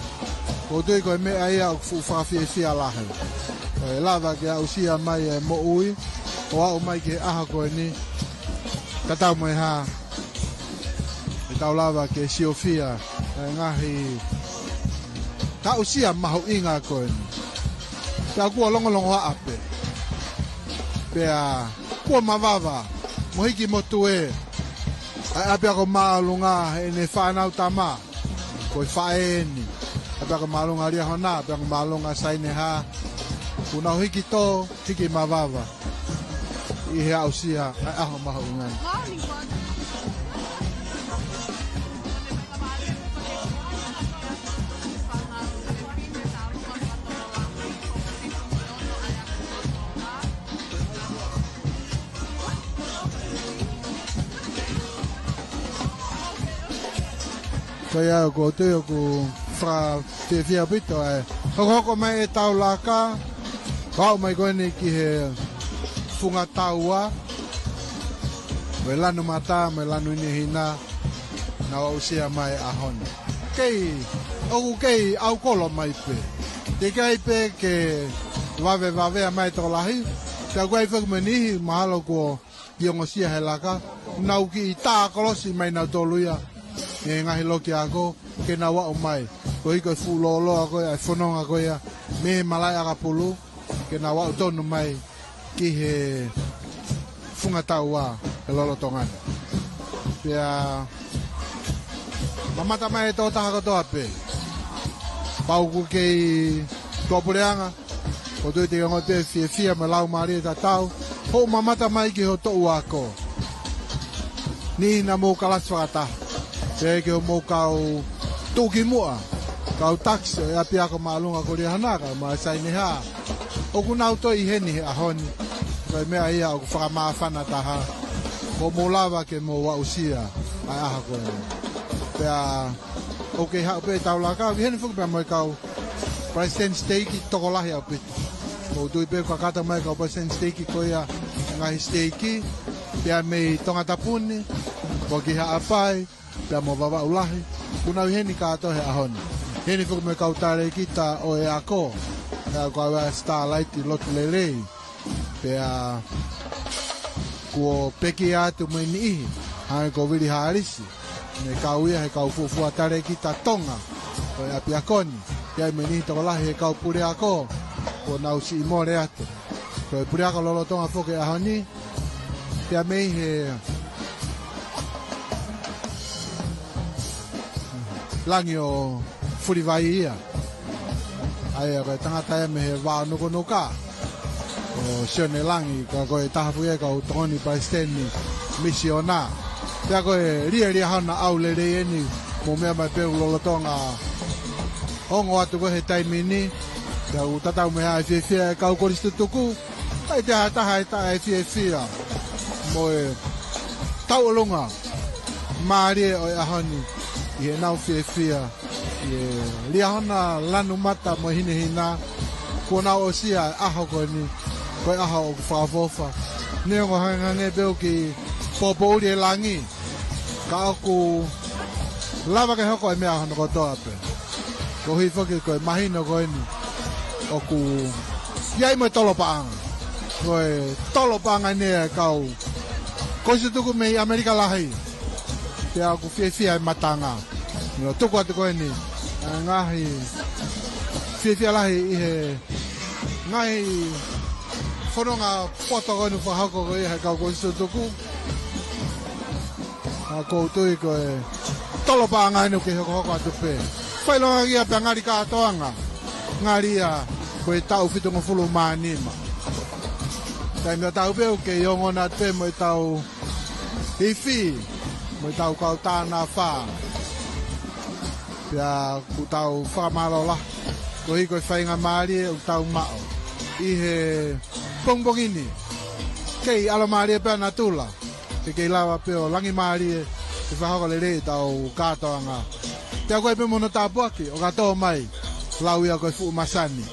ʻOku ou tui ko e meʻa ia ʻoku fuʻu fakafiefia lahi. ʻE lava ke aʻusia mai e moʻui ʻo aʻu mai ki he ʻaho ko eni. Tatau mo e hā ʻe tau lava ke siofia ʻa e ngaahi tausia mahuʻinga ko eni. Pea kuo longolongoaʻa pē. Pea kuo mavava mo hiki mo tuē ʻa e ʻapiako māʻolunga heʻene fānau tama. Ko e faʻē eni. ʻApiako māʻolunga Liahona, ʻapiako māʻolunga Saineha. Kuo nau hiki tō, hiki mavava ʻi he aʻusia ʻa e ʻaho mahuʻinga ni. Ko ia ʻoku ou tui ʻoku fakafiefia ʻaupito ʻa e hokohoko mai ʻetau laka, ʻo aʻu mai ko eni ki he funga taua, mo e lanu mata, mo e lanu hinehina, naʻa nau aʻusia mai he ʻaho ni. Kei, ʻoku kei ʻaukolo mai pē. Teʻeki ai pē ke vavevavea mai e tokolahi, pea ʻoku ʻi ai foki mo e niʻihi mahalo kuo ʻi ongosia he laka, nau kiʻi tā kolosi mai nautolu ia, he ngaahi loki ako, ke nau aʻu mai. Koeʻuhi ko e fuʻu lōloa ko ia ʻa e fononga ko ia mei he malaʻe ʻakapulu, ke nau aʻu tonu mai ki he funga taua he lolotonga ni. Pea mamata mai e tokotaha kotoa pē. Pau ʻoku kei tuʻapuleʻanga, ʻoku ou tui te ke ongoʻi pē fiefia mo e laumālie tatau hoʻo mamata mai ki hoʻo toʻu ako. Niʻihi naʻa mou kalasi fakataha. Pea ki hoʻomou kau tuʻukimuʻa, kau takisi ʻo e ʻapiako māʻolunga ko Liahona, kau mai Saineha. ʻOku nau toe ʻi heni he ʻaho ni. Ko e meʻa ia ʻoku fakamāfana taha, ko hoʻomou lava ke mou aʻusia ʻa e ʻaho ko eni. Pea ʻoku kei haʻu pē ʻetau laka, ʻi heni foki pea mo e kau palesiteni siteiki tokolahi ʻaupito. ʻOku ou tui pē kakato mai e kau palesiteni siteiki ko ia e ngaahi siteiki, pea mei Tongatapu ni, mo ki Haʻapai, pea mo Vavaʻu Lahi, kuo nau ʻi heni kātoa he ʻaho ni. ʻI heni foki mo e kau talēkita ʻo e ako, pea kau ʻa Starlight Lotulelei, pea kuo pekia atu mo e niʻihi, hangē ko Vili Hālisi, ne kau ia he kau fuofua talēkita Tonga ʻo e ʻapiako ni, pea mo e niʻihi tokolahi he kau puleako, kuo nau siʻi mole atu. Ko e puleako lolotonga foki he ʻaho ni, pea mei he langi ʻo Fulivai ia. ʻA ia ko e tangata ia mei he vao nukunuka, ko Sione Langi, ka ko e taha foki ia e kau tokoni palesiteni misiona. Pea ko e Lie Liahona ʻAulelei eni, mou meʻa mai pē ʻoku lolotonga ongo atu ko ē he taimi ni. Pea ʻoku tatau mei ai e fiefia e kau kolisi tutuku. ʻIkai toe ʻi ai ha taha ʻe taʻefiefia mo e tauʻolunga mālie ʻo e ʻaho ni ʻi heʻenau fiefia ʻi he Liahona lanu mata mo e hinehina, kuo nau aʻusia e ʻaho ko eni, ko e ʻaho ʻoku fakaʻofoʻofa. Neongo hangehangē pē ʻoku kiʻi poʻupoʻuli e langi, ka ʻoku lava ke hoko e meʻa hono kotoa pē. Koeʻuhi foki ko e mahino ko eni ʻoku ʻi ai mo e tolo paʻanga. Ko e tolo paʻanga eni e kau kolisi tutuku mei ʻAmelika Lahi. Pea ʻoku fiefia e matanga. Mo e tuku atu ko eni ʻa e ngaahi fiefia lahi ʻi he ngaahi fononga poto ko eni ʻoku fakahoko ko ia he kau kolisi tutuku. ʻA, ʻoku ou tui ko e tolo paʻanga eni ʻoku kei hokohoko atu pē. Fakaʻilongaʻi ia pea ngali kātoanga. Ngali ia ko e taʻu fitungofulu mā nima. Taimi ʻo tau pē ʻoku kei ongona atu pē mo ʻetau ifi, mo ʻetau kau tānafā. Pea ʻoku tau fakamālō lahi koeʻuhi ko e faingamālie ʻoku tau maʻu ʻi he pongipongi ni. Kei ʻalomālie pē ʻa natula, ke kei lava pē ʻo langimālie ke fakahoko lelei ʻetau kātoanga. Pea ko e pē mo hono tāpuaki ʻoku tō mai, lau ia ko e fuʻu masani.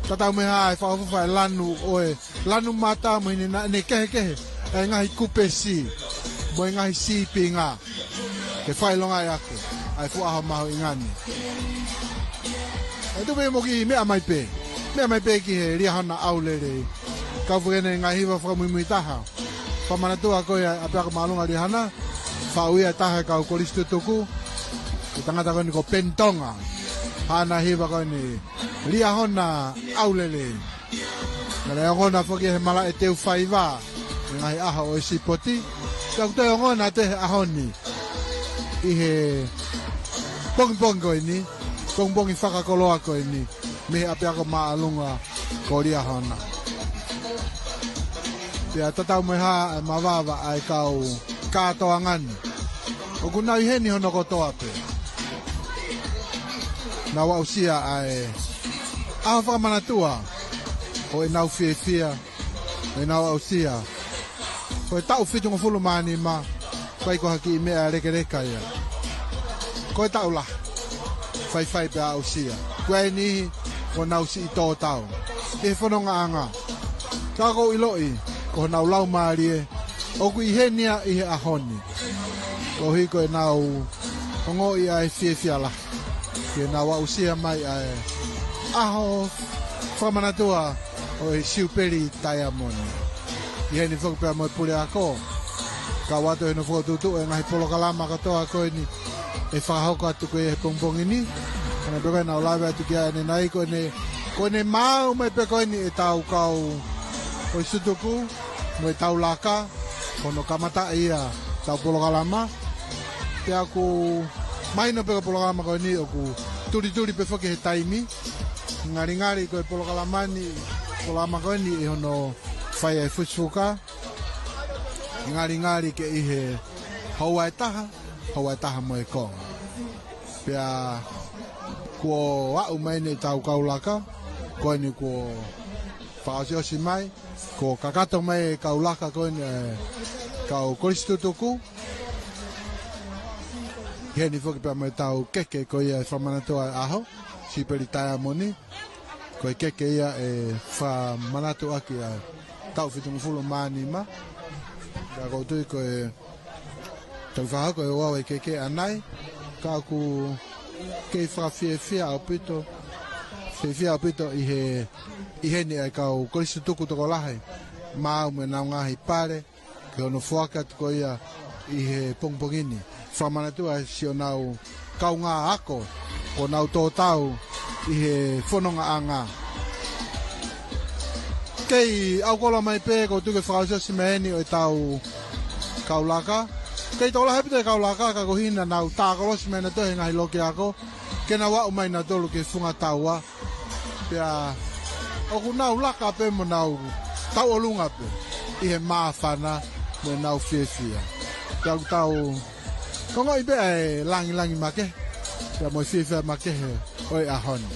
Tatau mei ai e fakaʻofoʻofa e lanu ʻo e lanu mata mo e hinehina, ne kehekehe e ngaahi kupesi mo e ngaahi sīpinga ke fakaʻilongaʻi ʻaki ʻa e fuʻu ʻaho mahuʻinga ni. ʻE tuku pē mo kiʻi meʻa mai pē, meʻa mai pē ki he Liahona ʻAulelei. Kau fekene ngaahi hiva fakamuimui taha. Fakamanatua ko ia ʻapiako māʻolunga Liahona. Faʻu ia ʻe taha e kau kolisi tutuku, ko e tangata ko eni ko Peni Tonga. Haʻana hiva ko eni, Liahona ʻAulelei. Naʻe ongona foki he malaʻe teu faiva he ngaahi ʻaho ʻo e sipoti. Pea ʻoku toe ongona atu he ʻaho ni ʻi he pongipongi ko eni, pongipongi fakakoloa ko eni, mei he ʻapiako māʻolunga ko Liahona. Pea tatau mo e hā e mavava ʻa e kau kātoanga ni, ʻoku nau ʻi heni hono kotoa pē. Nau aʻusia ʻa e ʻaho fakamanatua ʻo ʻenau fiefia, ʻenau aʻusia. Ko e taʻu fitungofulu mā nima, ʻikai ko ha kiʻi meʻa lekeleka ia. Ko e taʻu lahi, faifai pea aʻusia. Ko e niʻihi kuo nau siʻi tō tau ʻi he fonongaʻanga. Ka ʻoku ou ʻiloʻi ko honau laumālie ʻoku ʻi heni ia ʻi he ʻaho ni, koeʻuhi ko ʻenau ongoʻi ʻa e fiefia lahi ke nau aʻusia mai ʻa e ʻaho fakamanatua ʻo e Siupeli Taiamoni. ʻI heni foki pea mo e puleako, kau atu ʻi hono fokotuʻutuʻu e ngaahi polokalama kotoa ko eni ʻe fakahoko atu ko ia he pongipongi ni. Hangē pē ko ʻenau lave atu ki ai ʻanenai, ko ʻene, ko ʻene maʻu mai pē ko eni ʻetau kau kolisi tutuku mo ʻetau laka, ko hono kamataʻi ia ʻetau polokalama. Pea ʻoku mahino pē ko e polokalama ko eni ʻoku tulituli pē foki he taimi. Ngalingali ko e polokalama ni, polokalama ko eni ʻi hono fai ʻa e fusifuka, ngalingali ke ʻi he houa ʻe taha, houa ʻe taha mo e konga. Pea kuo aʻu mai eni ʻetau kau laka, ko eni kuo fakaʻosiʻosi mai, kuo kakato mai e kau laka ko eni, e kau kolisi tutuku. ʻI heni foki pea mo ʻetau keke ko ia e fakamanatua e ʻaho Siupeli Taiamoni. Ko e keke ia ʻe fakamanatu ʻaki ʻa e taʻu fitungofulu mā nima. Pea ʻoku ou tui ko e toki fakahoko e ouau e keke ʻanai, ka ʻoku kei fakafiefia ʻaupito, fiefia ʻaupito ʻi he, ʻi heni ʻa e kau kolisi tutuku tokolahi, maʻu mo ʻenau ngaahi pale, ki hono foaki atu ko ia ʻi he pongipongi ni. Fakamanatu ʻa siʻonau kaungā ako kuo nau tō tau ʻi he fonongaʻanga. Kei ʻalu koloa mai pē, ʻoku ou tui ke fakaʻosiʻosi mai eni ʻo ʻetau kau laka. Kei tokolahi ʻaupito e kau laka, ka ko e hā naʻa nau tā kolosi mai nautolu he ngaahi loki ako, ke nau aʻu mai nautolu ki he funga taua. Pea ʻoku nau laka pē mo nau tauʻolunga pē ʻi he māfana mo ʻenau fiefia. Pea ʻoku tau ongoʻi pē ʻa e langilangi makehe pea mo e fiefia makehe ʻo e ʻaho ni.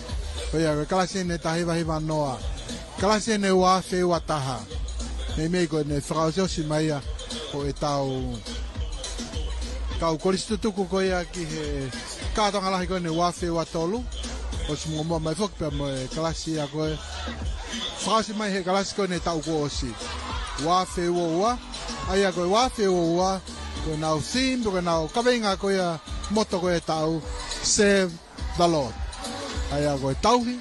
Ko ia ko e kalasi eni ʻe taha hiva hiva noa, kalasi eni ʻe ua afe ua taha. Meimei ko ʻene fakaʻosiʻosi mai ia ʻo ʻetau kau kolisi tutuku ko ia ki he kātoanga lahi ko eni ʻe ua afe ua tolu. ʻOsi muʻomuʻa mai foki pea mo e kalasi ia ko ē fakaʻosi mai he kalasi ko eni taʻu kuo ʻosi, ua afe ua ua. ʻA ia ko e ua afe ua ua, ko ʻenau theme, ko ʻenau kaveinga ko ia, moto ko ia e taʻu, Serve the Lord. ʻA ia ko e tauhi,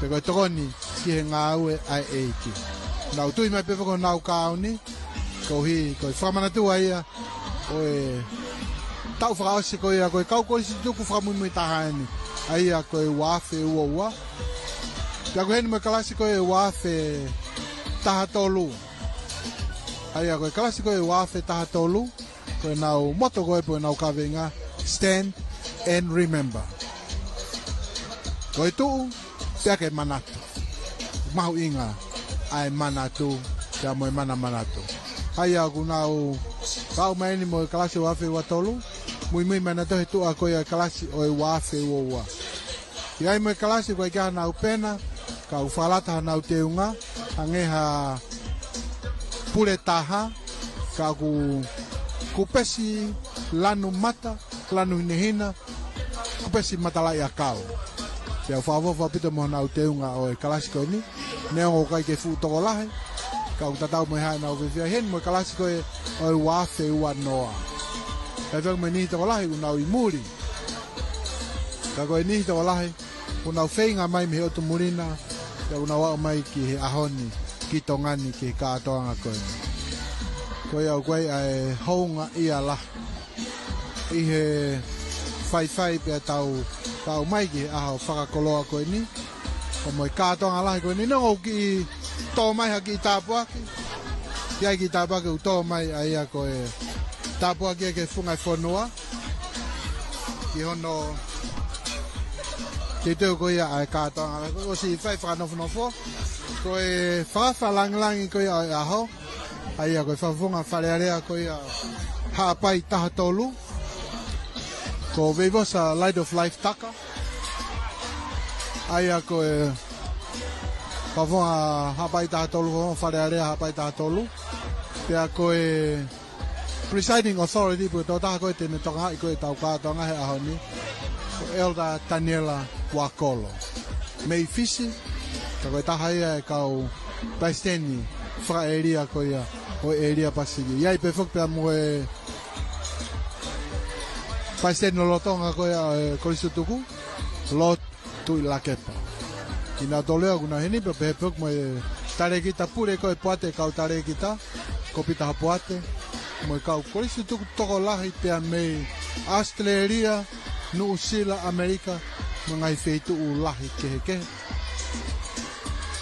pe ko e tokoni ki he ngāue ʻa e ʻEiki. Nau tui mai pē foki honau kauni, koeʻuhi ko e fakamanatu ia ʻo e taʻu fakaʻosi ko ia ko e kau kolisi tutuku fakamuimui taha eni, ʻa ia ko e ua afe ua ua. Pea ko eni mo e kalasi ko e ua afe taha tolu. ʻA ia ko e kalasi ko e ua afe taha tolu, ko ʻenau moto ko ē pe ko ʻenau kaveinga, Stand and Remember. Ko e tuʻu, pea ke manatu. Mahuʻinga ʻa e manatu, pea mo e manamanatu. ʻA ia ʻoku nau aʻu mai eni mo e kalasi ua afe ua tolu, muimui mai nautolu he tuʻa ko ia e kalasi ʻo e ua afe ua ua. ʻI ai mo e kalasi ʻoku ʻikai ke ʻi ai hanau pena, ka ʻoku fakalata hanau teunga, hangē ha pule taha, ka ʻoku, kupesi lanu mata, lanu hinehina, kupesi matalaʻiʻakau. Pea ʻoku fakaʻofoʻofa ʻaupito mo honau teunga ʻo e kalasi ko eni, neongo ʻoku ʻikai ke fuʻu tokolahi, ka ʻoku tatau mo e hā ʻenau fiefia. ʻI heni mo e kalasi ko ē ʻo e ua afe ua noa. Kae fekau mo e niʻihi tokolahi ʻoku nau ʻi muli. Ka ko e niʻihi tokolahi ʻoku nau feinga mai mei he ʻotu muli na, pea ʻoku nau aʻu mai ki he ʻaho ni, ki Tonga ni, ki he kātoanga ko eni. Ko ia ʻoku ʻi ai ʻa e houngaʻia lahi ʻI he faifai pea tau, tau mai ki he ʻaho fakakoloa ko eni. Ko e mo e kātoanga lahi ko eni. Neongo ʻoku kiʻi tō mai ha kiʻi tāpuaki. ʻI ai kiʻi tāpuaki ʻoku tō mai ʻa ia ko e tāpuaki ki he funga e fonua. ʻI hono teuteu ko ia ʻa e kātoanga lahi. Ko e ʻosi fai fakanofonofo. Ko e fakafalangilangi ko ia ʻo e ʻaho. ʻA ia ko e fakafofonga Fale Alea ko ia Haʻapai taha tolu. Ko Veivosa Light of Life Taka. ʻA ia ko e fakafofonga Haʻapai taha tolu, fakafofonga Fale Alea Haʻapai taha tolu. Pea ko e presiding authority, pe ko e tokotaha ko ē te ne tokangaʻi ko ē ʻetau kātoanga he ʻaho ni, ko Elder Taniela Wakolo. Mei Fisi, ka ko e taha ia e kau palesiteni fakaʻēlia ko ia ʻo e ʻēlia Pasifiki. ʻI ai pē foki pea mo e palesiteni lolotonga ko ia ʻo e Kolisi Tutuku, Lord Tuʻilakepa. Kinautolu ia ʻoku nau ʻi heni pea pehē pē foki mo e talēkita pule ko ē poate kau talēkita, ko Pita Hapoate, mo e kau Kolisi Tutuku tokolahi pea mei ʻAositelēlia, Nuʻusila, ʻAmelika, mo e ngaahi feituʻu lahi kehekehe.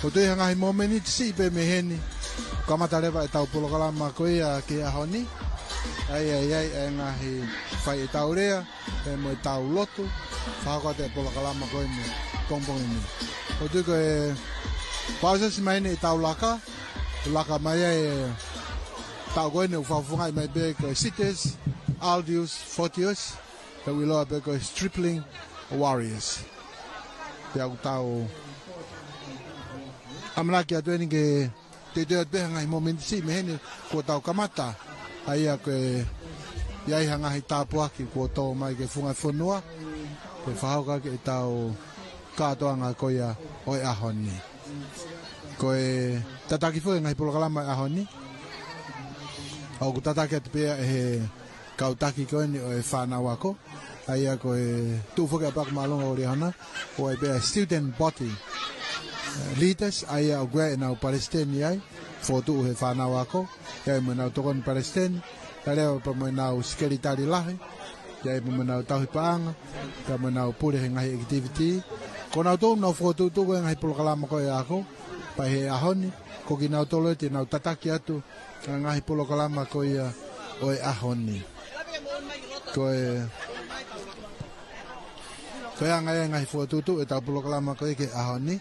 ʻOku ou tui ha ngaahi momeniti siʻi pē mei heni, kamata leva ʻetau polokalama ko ia ki he ʻaho ni. ʻA ia, ʻa ia, ʻa e ngaahi fai ʻetau lea, pea mo ʻetau lotu, fakahoko atu e polokalama ko eni, pongipongi ni. ʻOku ou tui ko e palōsesi mai eni ʻetau laka, laka mai ai e taʻu ko eni ʻoku fakafofongaʻi mai pē ko e Cities, Altius, Fortius, pea ʻoku ʻiloa pē ko e Stripling Warriors. Pea ʻoku tau ʻamanaki atu eni ke teuteu atu pē ha ngaahi momeniti siʻi mei heni kuo tau kamata. ʻA ia ko e, ʻi ai ha ngaahi tāpuaki kuo tō mai ki he funga fonua, ke fakahoko ʻaki ʻetau kātoanga ko ia ʻo e ʻaho ni. Ko e tataki foki e ngaahi polokalama ʻo e ʻaho ni, ʻoku tataki atu pē ia ʻe he kau taki ko eni ʻo e fānau ako. ʻA ia ko e tuʻu foki ʻa Paka Mālunga ʻo Liahona, ʻoku ʻi ai pē ʻa e student body, eh, leaders, ʻa ia ʻoku ʻi ai ʻenau palesiteni ai, fokotuʻu he fānau ako, ʻi ai mo ʻenau tokoni palesiteni, ʻa ia pea mo ʻenau sekelitali lahi, ʻi ai pea mo ʻenau tauhi paʻanga, pea mo ʻenau pule he ngaahi activity. Ko kinautolu ʻoku nau fokotuʻutuʻu ko ē e ngaahi polokalama ko ē ʻa e ako, pea ʻi he ʻaho ni, ko kinautolu ē te nau tataki atu ʻa e ngaahi polokalama ko ia ʻo e ʻaho ni. Ko e, ko e anga ia e ngaahi fokotuʻutuʻu ʻetau polokalama ko ia ki he ʻaho ni,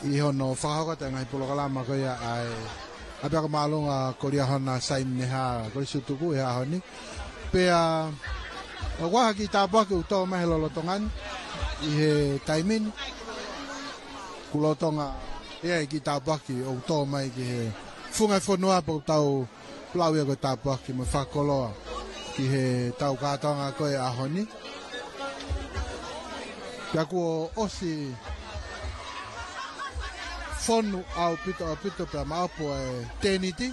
ʻi hono fakahoko atu e ngaahi polokalama ko ia ʻa e ʻApiako Māʻolunga ko Liahona Saimeneha Kolisi Tutuku he ʻaho ni. Pea ʻoku ʻi ai ha kiʻi tāpuaki ʻoku tō mai he lolotonga ni, ʻi he taimi ni. Kuo lolotonga ʻi ai e kiʻi tāpuaki ʻoku tō mai ki he funga e fonua pea ʻoku tau lau ia ko e tāpuaki mo e fakakoloa ki heʻetau kātoanga ko ē ʻaho ni. Pea kuo ʻosi fonu ʻaupito, ʻaupito pea maʻopo e tēniti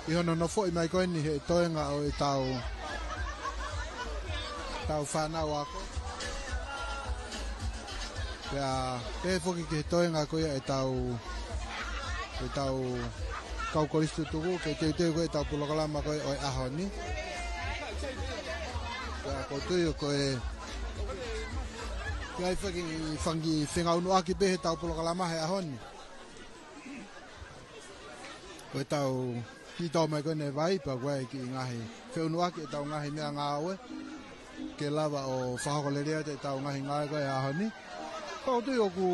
ʻi hono nofoʻi mai ko eni he toenga ʻo ʻetau, ʻetau fānau ako. Pea pehē foki ki he toenga ko ia ʻetau, ʻetau kau Kolisi Tutuku, ke teuteu ko ē ʻetau polokalama ko ē ʻo e ʻaho ni. Pea ʻoku ou tui ko e, ʻi ai foki e fanga kiʻi fengāueʻaki pē heʻetau polokalama he ʻaho ni. Ko ʻetau kiʻi tō mai ko eni e vai, pea ʻoku ʻi ai e kiʻi ngaahi feʻunuʻaki ʻetau ngaahi meʻangāue ke lava ʻo fakahoko lelei atu ʻetau ngaahi ngāue ko ē he ʻaho ni. Pea ʻoku ou tui ʻoku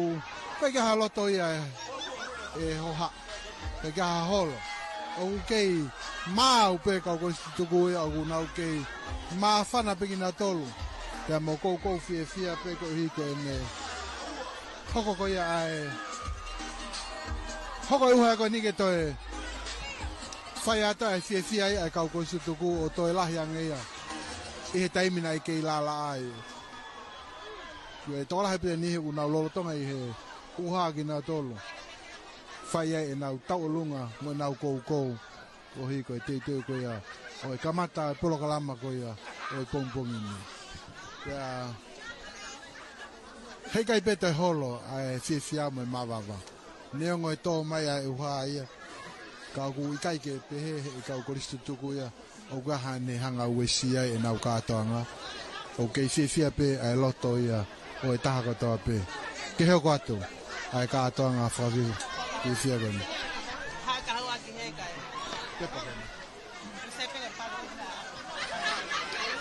ʻikai ke ʻi ai ha loto ia ʻe, ʻe hohaʻa, ʻikai ke ʻi ai ha holo. ʻOku kei maau pē kau Kolisi Tutuku ia, ʻoku nau kei māfana pē kinautolu. Pea mo koukou fiefia pē koeʻuhi ko ʻene hoko ko ia ʻa e, hoko e ʻuha ko eni ke toe fai atu ʻa e fiefia ia ʻa e kau Kolisi Tutuku ʻo toe lahi ange ia ʻi he taimi naʻe kei lālā ai. Ko e tokolahi pē ʻa e niʻihi ʻoku nau lolotonga ʻi he ʻuha kinautolu. Fai ai ʻenau tauʻolunga mo ʻenau koukou. Koeʻuhi ko e teuteu ko ia ʻo e kamata e polokalama ko ia ʻo e pongipongi ni. Pea heʻikai pē toe holo ʻa e fiefia mo e mavava. Neongo e tō mai ʻa e ʻuha ia, ka ʻoku ʻikai ke pehē he kau Kolisi Tutuku ia ʻOku ʻi ai haʻane hanga ʻo uesia ai ʻenau kātoanga. ʻOku kei fiefia pē ʻa e loto ia ʻo e taha kotoa pē. Ke hoko atu ʻa e kātoanga fakafiefia ko eni.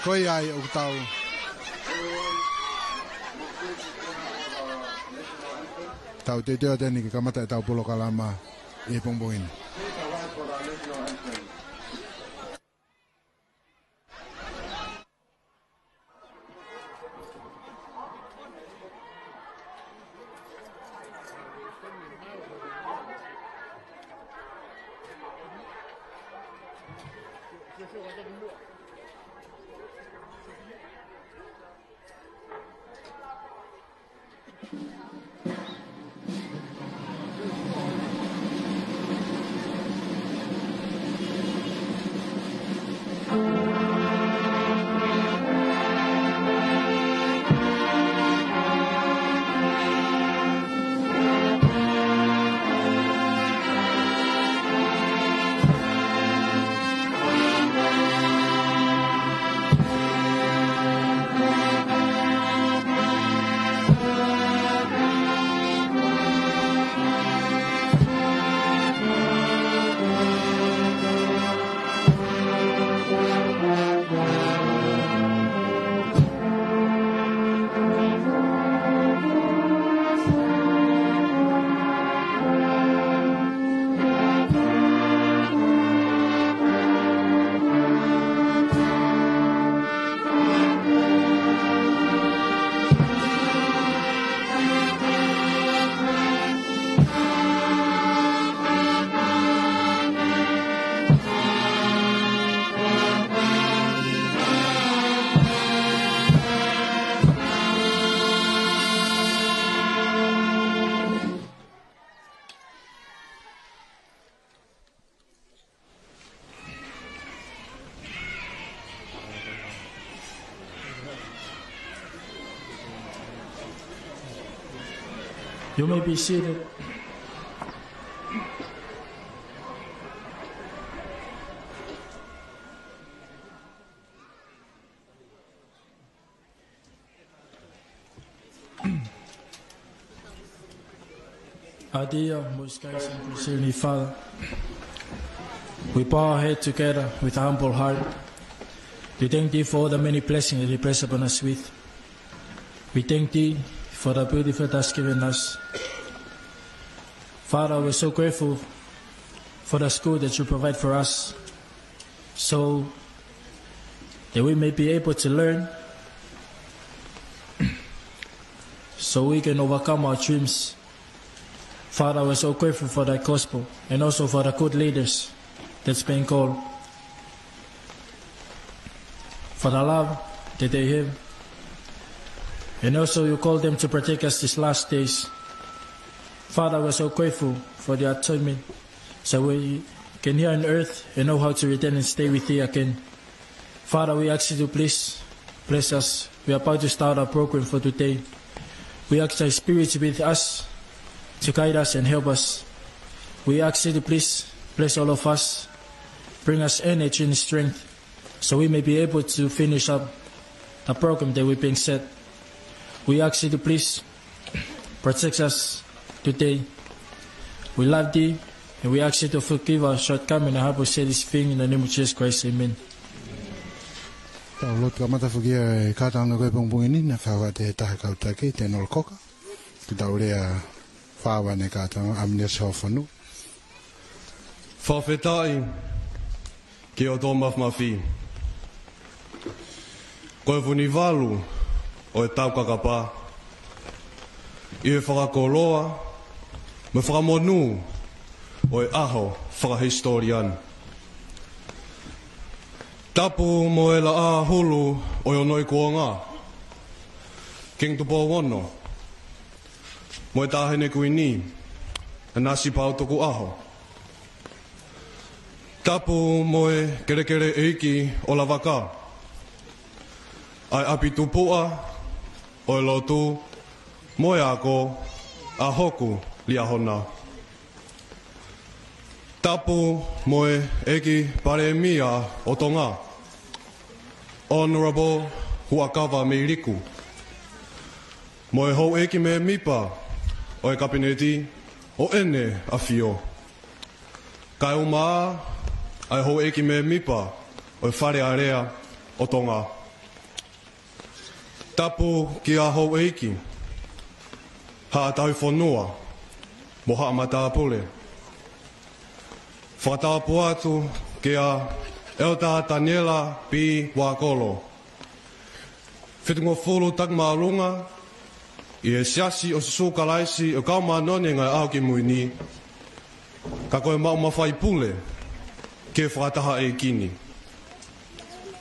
Ko ia ai ʻoku tau, tau teuteu atu eni ke kamata ʻetau polokalama ʻi he pongipongi ni. You may be seated. Our dear, most gracious and consuming Father, we bow our head together with a humble heart. We thank Thee for all the many blessings that You bless upon us with. We thank Thee for the beautiful task given us. Father, we're so grateful for the school that You provide for us, so that we may be able to learn, so we can overcome our dreams. Father, we're so grateful for Thy gospel and also for the good leaders that's been called, for the love that they have, and also You call them to protect us these last days. Father, we're so grateful for the atonement, so we can here on earth and know how to return and stay with Thee again. Father, we ask You to please bless us. We are about to start our program for today. We ask Thy Spirit to be with us, to guide us and help us. We ask You to please bless all of us, bring us energy and strength, so we may be able to finish up the program that we've been set. We ask You to please protect us today. We love Thee, and we ask You to forgive our shortcoming and help us say this thing in the name of Jesus Christ. Amen. Tau lotu kamata foki ʻa e kātoanga ko ē pongipongi ni, naʻe fakahoko ʻe he taha kau taki, Tēnolo Koka. Ke tau lea fāua ʻene kātoanga, ʻAminiasi Hōfonu. Fakafetaʻi ki he ʻOtua Mafimafi, ko e Vunivalu ʻo e Taukakapa, ʻi he fakakoloa mo e fakamonū ʻo e ʻaho fakahisitōlia ni. Tapu mo e Laʻā Hulu ʻo e Onoi Kuonga, Kingi Tupou Ono, mo e Taʻahine Kuini, Nanasipauʻu Tukuʻaho. Tapu mo e Kelekele ʻEiki ʻo Lavaka, ʻa e ʻapi tupuʻa ʻo e lotu mo e ako ʻa hoku Liahona. Tapu mo e ʻEiki Palēmia ʻo Tonga, Honourable Huʻakavameiliku, mo e houʻeiki mēmipa ʻo e Kapineti ʻo ʻEne ʻAfio, kaeʻumaʻā ʻa e houʻeiki mēmipa ʻo e Fale Alea ʻo Tonga. Tapu kia houʻeiki, haʻa tauhi fonua, mo haʻa matāpule. Fakatapu atu kia ʻEletā Taniela P. Uakolo, Fitungofulu Taki Māʻolunga ʻi he Siasi ʻo Sīsū Kalaisi ʻo e Kau Māʻoniʻoni ʻi he Ngaahi ʻAho Kimui Ni, ka ko e maʻu mafai pule ki he fakataha ʻeiki ni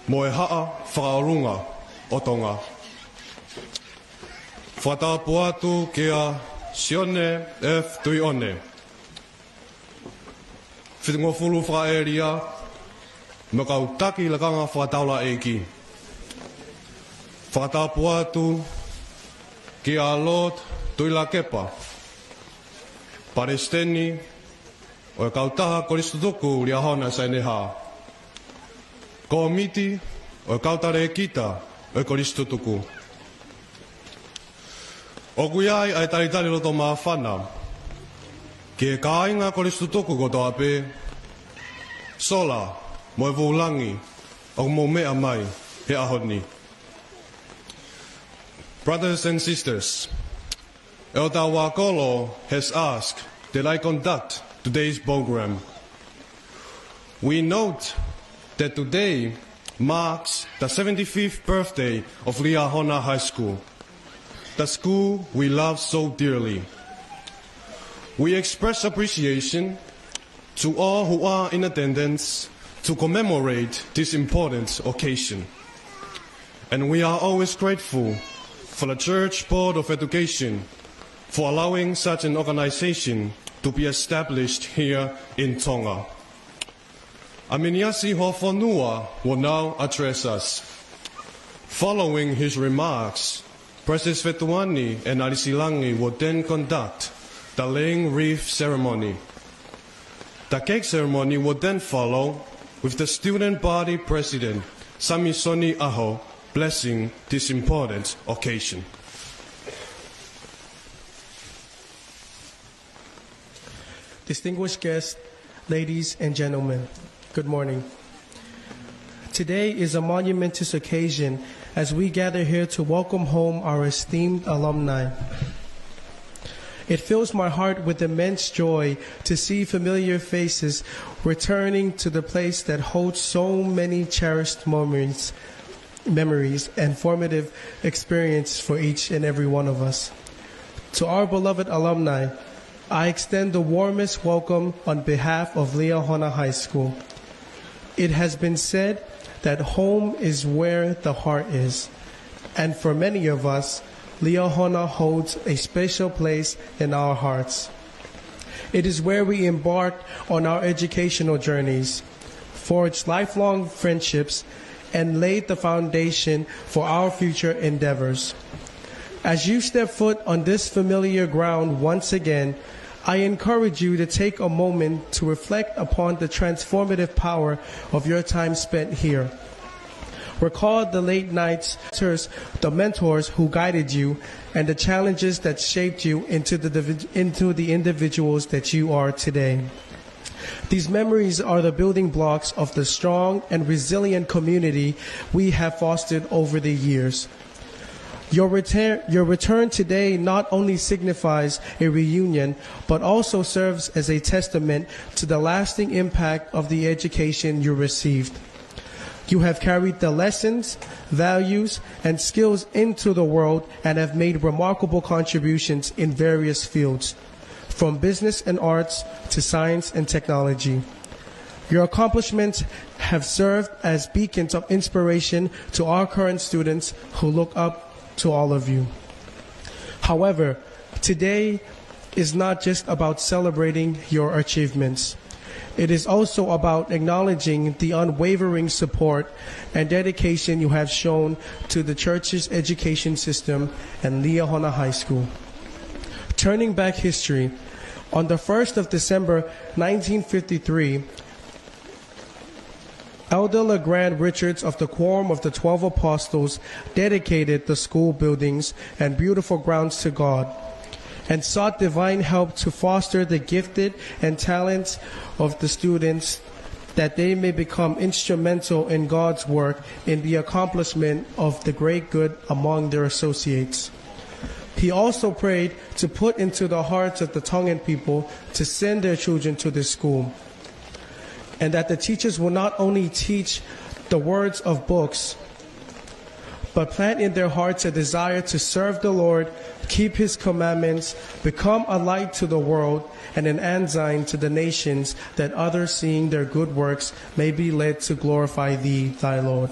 mo e Haʻa Fakaʻolunga ʻo Tonga. Fakatapu atu kia Sione F. Tuiʻone, Fitungofulu Fakaʻēlia mo e kau taki lakanga fakataulaʻeiki. Fakatapu atu kia Lord Tuʻilakepa, Palesiteni ʻo e Kautaha Kolisi Tutuku Liahona Saineha, Kōmiti ʻo e Kau Talēkita ʻo e Kolisi Tutuku. ʻOku ʻi ai ʻa e talitali loto māfana ki he kāinga Kolisi Tutuku kotoa pē, sola mo e vūlangi ʻoku mou meʻa mai he ʻaho ni. Brothers and sisters, Elder Uakolo has asked that I conduct today's program. We note that today marks the seventy-fifth birthday of Liahona High School, the school we love so dearly. We express appreciation to all who are in attendance to commemorate this important occasion. And we are always grateful for the Church Board of Education for allowing such an organization to be established here in Tonga. ʻA Miniasi Hoafonua will now address us. Following his remarks, President Fetuani and ʻAlisi Langi will then conduct the laying wreath ceremony. The cake ceremony will then follow, with the student body president, Samisoni ʻAho, blessing this important occasion. Distinguished guests, ladies and gentlemen, good morning. Today is a monumentous occasion as we gather here to welcome home our esteemed alumni. It fills my heart with immense joy to see familiar faces returning to the place that holds so many cherished moments, memories, and formative experience for each and every one of us. To our beloved alumni, I extend the warmest welcome on behalf of Liahona High School. It has been said that home is where the heart is, and for many of us, Liahona holds a special place in our hearts. It is where we embarked on our educational journeys, forged lifelong friendships, and laid the foundation for our future endeavors. As you step foot on this familiar ground once again, I encourage you to take a moment to reflect upon the transformative power of your time spent here. Recall the late nights, the mentors who guided you, and the challenges that shaped you into the, into the individuals that you are today. These memories are the building blocks of the strong and resilient community we have fostered over the years. Your return, your return today not only signifies a reunion, but also serves as a testament to the lasting impact of the education you received. You have carried the lessons, values, and skills into the world and have made remarkable contributions in various fields, from business and arts to science and technology. Your accomplishments have served as beacons of inspiration to our current students who look up to all of you. However, today is not just about celebrating your achievements. It is also about acknowledging the unwavering support and dedication you have shown to the church's education system and Liahona High School. Turning back history, On the first of December nineteen fifty-three, Elder LeGrand Richards of the Quorum of the Twelve Apostles dedicated the school buildings and beautiful grounds to God and sought divine help to foster the gifted and talents of the students, that they may become instrumental in God's work in the accomplishment of the great good among their associates. He also prayed to put into the hearts of the Tongan people to send their children to this school, and that the teachers will not only teach the words of books, but plant in their hearts a desire to serve the Lord, keep his commandments, become a light to the world, and an ensign to the nations, that others, seeing their good works, may be led to glorify thee, thy Lord.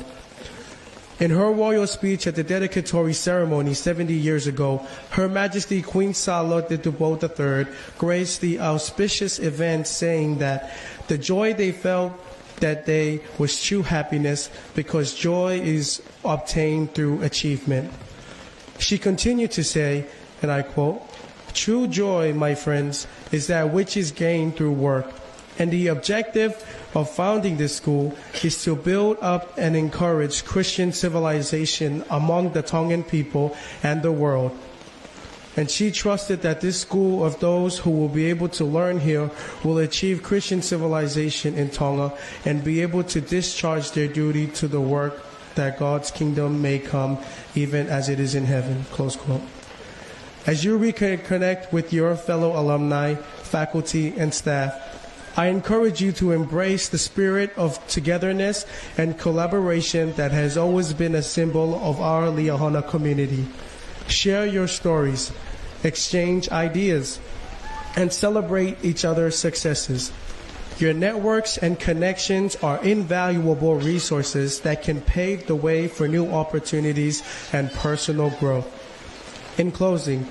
In her royal speech at the dedicatory ceremony seventy years ago, Her Majesty Queen Salote Tupou the third graced the auspicious event, saying that the joy they felt that day was true happiness, because joy is obtained through achievement. She continued to say, and I quote, "True joy, my friends, is that which is gained through work." And the objective of founding this school is to build up and encourage Christian civilization among the Tongan people and the world. And she trusted that this school of those who will be able to learn here will achieve Christian civilization in Tonga and be able to discharge their duty to the work, that God's kingdom may come even as it is in heaven. Close quote. As you reconnect with your fellow alumni, faculty, and staff, I encourage you to embrace the spirit of togetherness and collaboration that has always been a symbol of our Liahona community. Share your stories, exchange ideas, and celebrate each other's successes. Your networks and connections are invaluable resources that can pave the way for new opportunities and personal growth. In closing,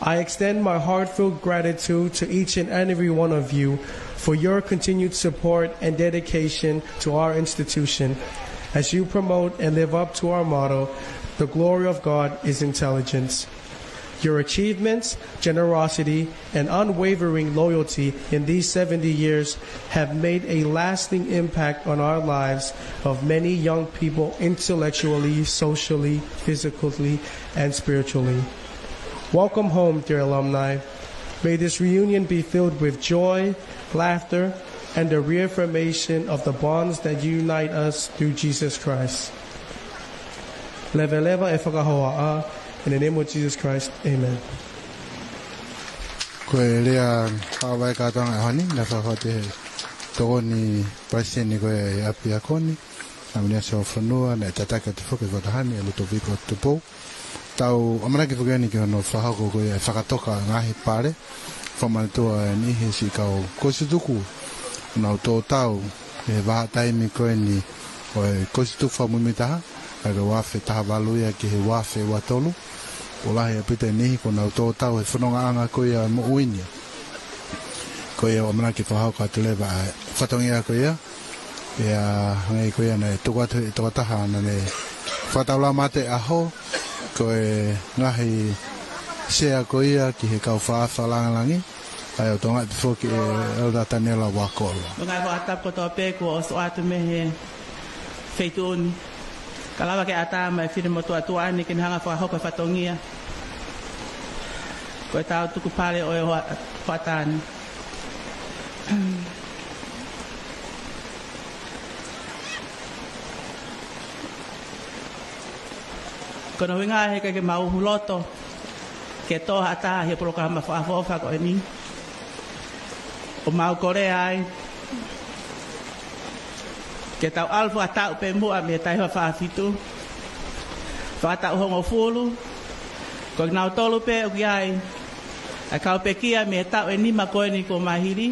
I extend my heartfelt gratitude to each and every one of you for your continued support and dedication to our institution as you promote and live up to our motto, "The glory of God is intelligence." Your achievements, generosity, and unwavering loyalty in these seventy years have made a lasting impact on our lives of many young people intellectually, socially, physically, and spiritually. Welcome home, dear alumni. May this reunion be filled with joy, laughter, and the reaffirmation of the bonds that unite us through Jesus Christ. Leveleva e fakahohaʻa, in the name of Jesus Christ, amen. Ko e lea ʻa e kātoanga ʻo e ʻaho ni, naʻe fakafoki ʻe he tokoni palesiteni ko ē ʻo e ʻapiako ni, Nāminiasi Hoʻo Fonua, naʻe tataki atu foki ʻe he Fakatahani ʻa Lutoviko Tupou. Tau ʻamanaki foki eni ki hono fakahoko ko ia e fakatoka ngaahi pale, fakamanatua e niʻihi siʻi kau Kolisi Tutuku, ʻoku nau tō tau he vahaʻa taimi ko eni ʻo e Kolisi Tutuku fakamuimuitaha, ʻa ia ko e ua afe taha valu ia ki he ua afe ua tolu. ʻOku lahi ʻaupito e niʻihi kuo nau tō tau he fonongaʻanga ko ia moʻui ni. Ko ia ʻoku ʻamanaki fakahoko atu leva ʻa e fatongia ko ia. Pea hangē ko ia naʻe tuku atu ʻe he tokotaha naʻa ne fakataulama atu e ʻaho, ko e ngaahi sea ko ia ki he kau faʻē fakalāngilangi, ʻa ia ʻoku tokangaʻi atu foki ʻe ʻEletā Taniela Vakolo. Mo e ngaahi fakatapu kotoa pē kuo ʻosi ʻoatu mei he feituʻu ni. Ka lava ke ʻatā mai e fili motuʻa tuʻa ni ke ne hanga ʻo fakahoko e fatongia. Ko e tau tuku pale ʻo e hoa-, hoʻatā ni. Ko hono ʻuhinga he ʻikai ke mau loto ke tō ha taha he polokalama fakaʻofoʻofa ko eni, ʻoku mau kole ai ke tau ʻalu fakataʻu pē muʻa mei he taʻu fā fitu, fakataʻu hongofulu, ko kinautolu pē ʻoku ʻi ai ʻa e kau pekia mei he taʻu ʻe nima ko eni kuo mā hili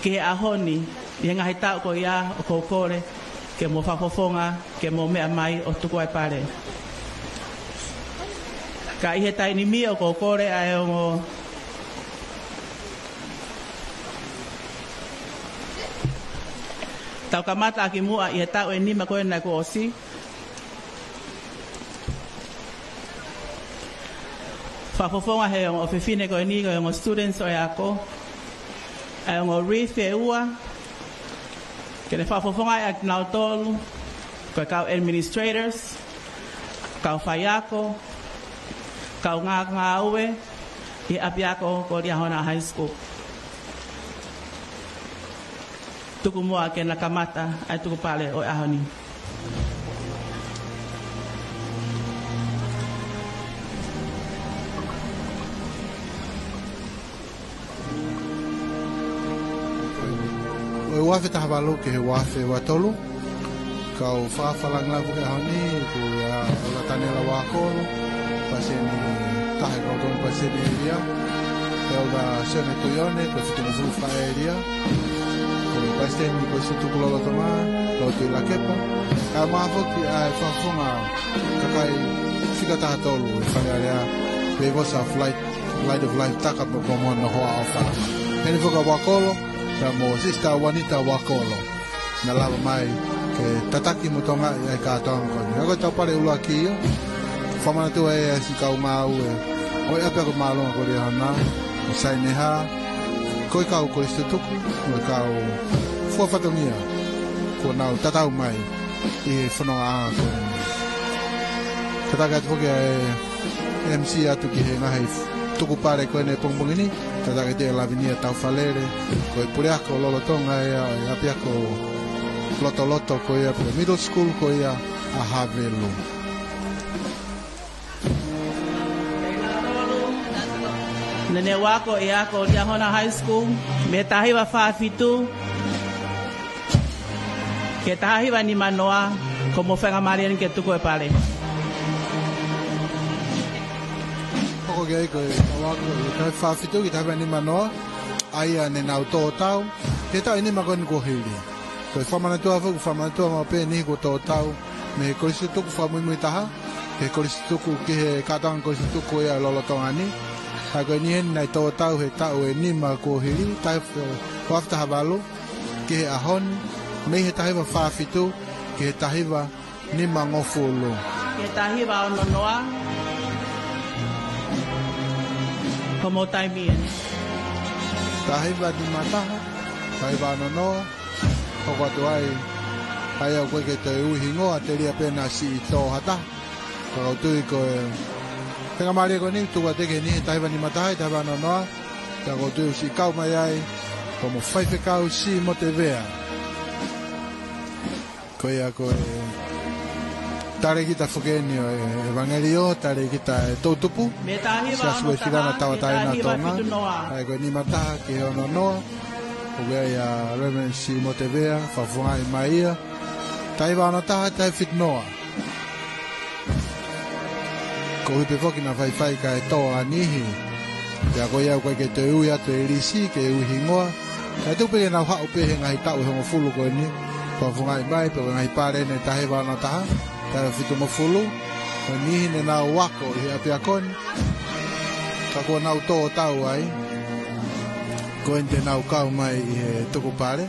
ki he ʻaho ni, ʻi he ngaahi taʻu ko ia ʻoku ou kole ke mou fakafofonga, ke mou meʻa mai ʻo tuku ʻa e pale. Ka ʻi he taimi ni ʻoku ou kole ʻa e ongo tau kamata ʻaki muʻa ʻi he taʻu ʻe nima ko ena kuo ʻosi. Fakafofonga he ongo ʻofefine ko eni, ko e ongo students ʻo e ako. ʻa e ongo wreath ʻe ua, ke ne fakafofongaʻi ʻa kinautolu ko e kau administrators, kau faiako, kau ngāue ʻi he ʻapiako ko Liahona High School. Tuku muʻa ke na kamata ʻa e tukupale ʻo e ʻaho ni. ʻO e ua afe taha valu ki he ua afe ua tolu, kau fakafalangilangi ki he ʻaho ni, ko ia ʻEletā Taniela Uakolo, palesiteni taha ʻo e kau tokoni palesiteni ʻēlia, ʻEletā Sione Tuione, ko e fitungofulu fakaʻēlia, ko e palesiteni Kolisi Tutuku lolotonga, Lotui Lakepa, kae ʻumaʻā foki ʻa e fakafofonga kakai fika taha tolu ʻi he Fale Alea, Veivasa of Light, Light of Life Taka, pea mo Moana Hoa ʻOfa. Heni foki ʻa Uakolo, pea mo Sister Juanita Uakolo, naʻa nau lava mai ke tataki mo tokangaʻi ʻa e kātoanga ko eni. Ka ko e tukupale ʻuluaki ia, fakamanatu ai ʻa e siʻi kau ngāue ʻo e ʻapiako māʻolunga ko Liahona, ʻo Saineha, ko e kau Kolisi Tutuku, ko e kau fua fatongia kuo nau tatau mai ʻi he fononga ko eni. Tataki atu foki ʻa e M C atu ki he ngaahi tukupale ko eni he pongipongi ni, tataki atu ʻe Lavinia Taufalele, ko e puleako lolotonga ia ʻo e ʻapiako lotoloto ko ia, pe middle school ko ia ʻa Havelu. Naʻa ne ako ʻi he ako Liahona High School, mei he taha hiva fā fitu ki he taha hiva nima noa, ko hoʻomou faingamālie eni ke tuku e pale. Hoko ki ai ko e kau ako ʻi he taha hiva fā fitu ki he taha hiva nima noa, ʻa ia ne nau tō tau he taʻu ʻe nima ko eni kuo hili. Ko e fakamanatu atu foki, fakamanatu atu maʻu pē ʻa e niʻihi kuo tō tau mei he Kolisi Tutuku fakamuimui taha ki he Kolisi Tutuku, ki he kātoanga Kolisi Tutuku ia lolotonga ni. Ka ko e niʻihi eni naʻe tō tau he taʻu ʻe nima kuo hili, taha hiva, ua afe taha valu, ki he ʻaho ni, mei he taha hiva fā fitu ki he taha hiva nimangofulu. Ki he taha hiva ono noa, ko hoʻomou taimi eni. Taha hiva nima taha, taha hiva ono noa, hoko atu ai, ʻa ia ʻoku ʻikai ke toe ui hingoa, telia pē naʻa siʻi tō ha taha. Ka ʻoku ou tui ko e faingamālie ko eni, tuku atu ki he niʻihi taha hiva nima taha, taha hiva ono noa, ka ʻoku ou tui ʻoku siʻi kau mai ai, ko hoʻomou faifekau Simote Vea. Ko ia ko e talēkita foki eni ʻo e ʻevangeliō, talēkita ʻo e toʻutupu, mei he taha hiva ono taha ki he taha hiva fitu noa. Siasi Uēsiliana Tauʻatāina ʻo Tonga. ʻA ia ko e nima taha ki he ono noa, ʻoku ʻi ai ʻa Reverend Simote Vea, fakafofongaʻi mai ia. Taha hiva ono taha, taha hiva fitu noa. Ko e ʻuhi pē foki naʻa faifai kae tō ʻa e niʻihi. Pea ko ia ʻoku ʻikai ke toe ui atu ʻe he lisi ke ui hingoa. Kae tuku pē ke nau haʻu pē he ngaahi taʻu ʻe hongofulu ko eni. Fakafofongaʻi mai, pea ko e ngaahi pale eni taha hiva ono taha, taha hiva fitungofulu. Ko e niʻihi ne nau ako ʻi he ʻapiako ni, ka kuo nau tō tau ai, ko eni te nau kau mai ʻi he tukupale.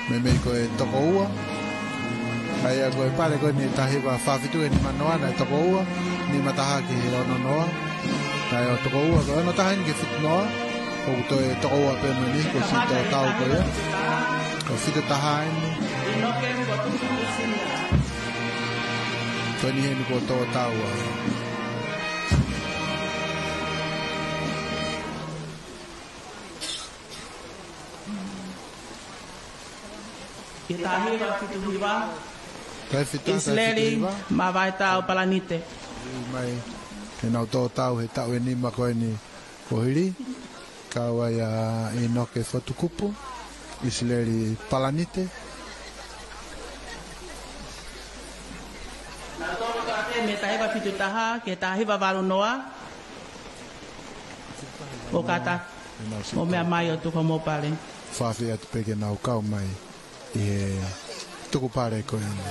Meimei ko e toko ua. ʻA ia ko e pale ko eni taha hiva fā fitu ki he nima noa naʻe toko ua, nima taha ki he ono noa. Naʻe ʻo toko ua, ko e ono taha eni ki he fitu noa. ʻOku toe toko ua pē mo e niʻihi kuo siʻi tō tau ko ia. Ko e fitu taha eni. Ko e niʻihi eni kuo tō tau ai. Ki he taha hiva fitu hiva. Taha hiva fitu, taha hiva fitu hiva. ʻIsileli Mavaetau Palanite. Mai, ke nau tō tau he taʻu ʻe nima ko eni kuo hili. Kau ai ʻa ʻInoke Fotukupu, ʻIsileli Palanite. Naʻa tō tau mei he taha hiva fitu taha ki he taha hiva valu noa. ʻO kātaki ʻo meʻa mai ʻo tuku hoʻomou pale. Fakaafeʻi atu pē ke nau kau mai ʻi he tukupale ko eni.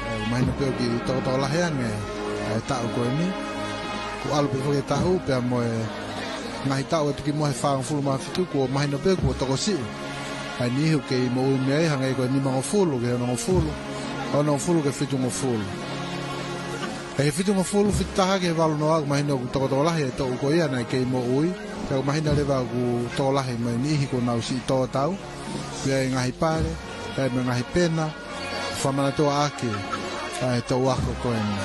ʻE, mahino pē ʻoku kiʻi tokotokolahi ange ʻa e taʻu ko eni. Kuo ʻalu pē foki e taʻu, pea mo e ngaahi taʻu ʻe tuki mo e fāngofulu mā fitu, kuo mahino pē kuo tokosiʻi ʻa e niʻihi ʻoku kei moʻui mei ai, hangē ko e nimangofulu ki he onongofulu, onongofulu ki he fitungofulu. ʻE fitungofulu fitu taha ki he valu noa, ʻoku mahino ʻoku tokotokolahi e toʻu ko ia naʻe kei moʻui. Pea ʻoku mahino leva ʻoku tokolahi mai e niʻihi kuo nau siʻi tō tau. Pea ʻi he ngaahi pale, pea mo e ngaahi pena, fakamanatua ʻaki ʻa e toʻu ako ko eni.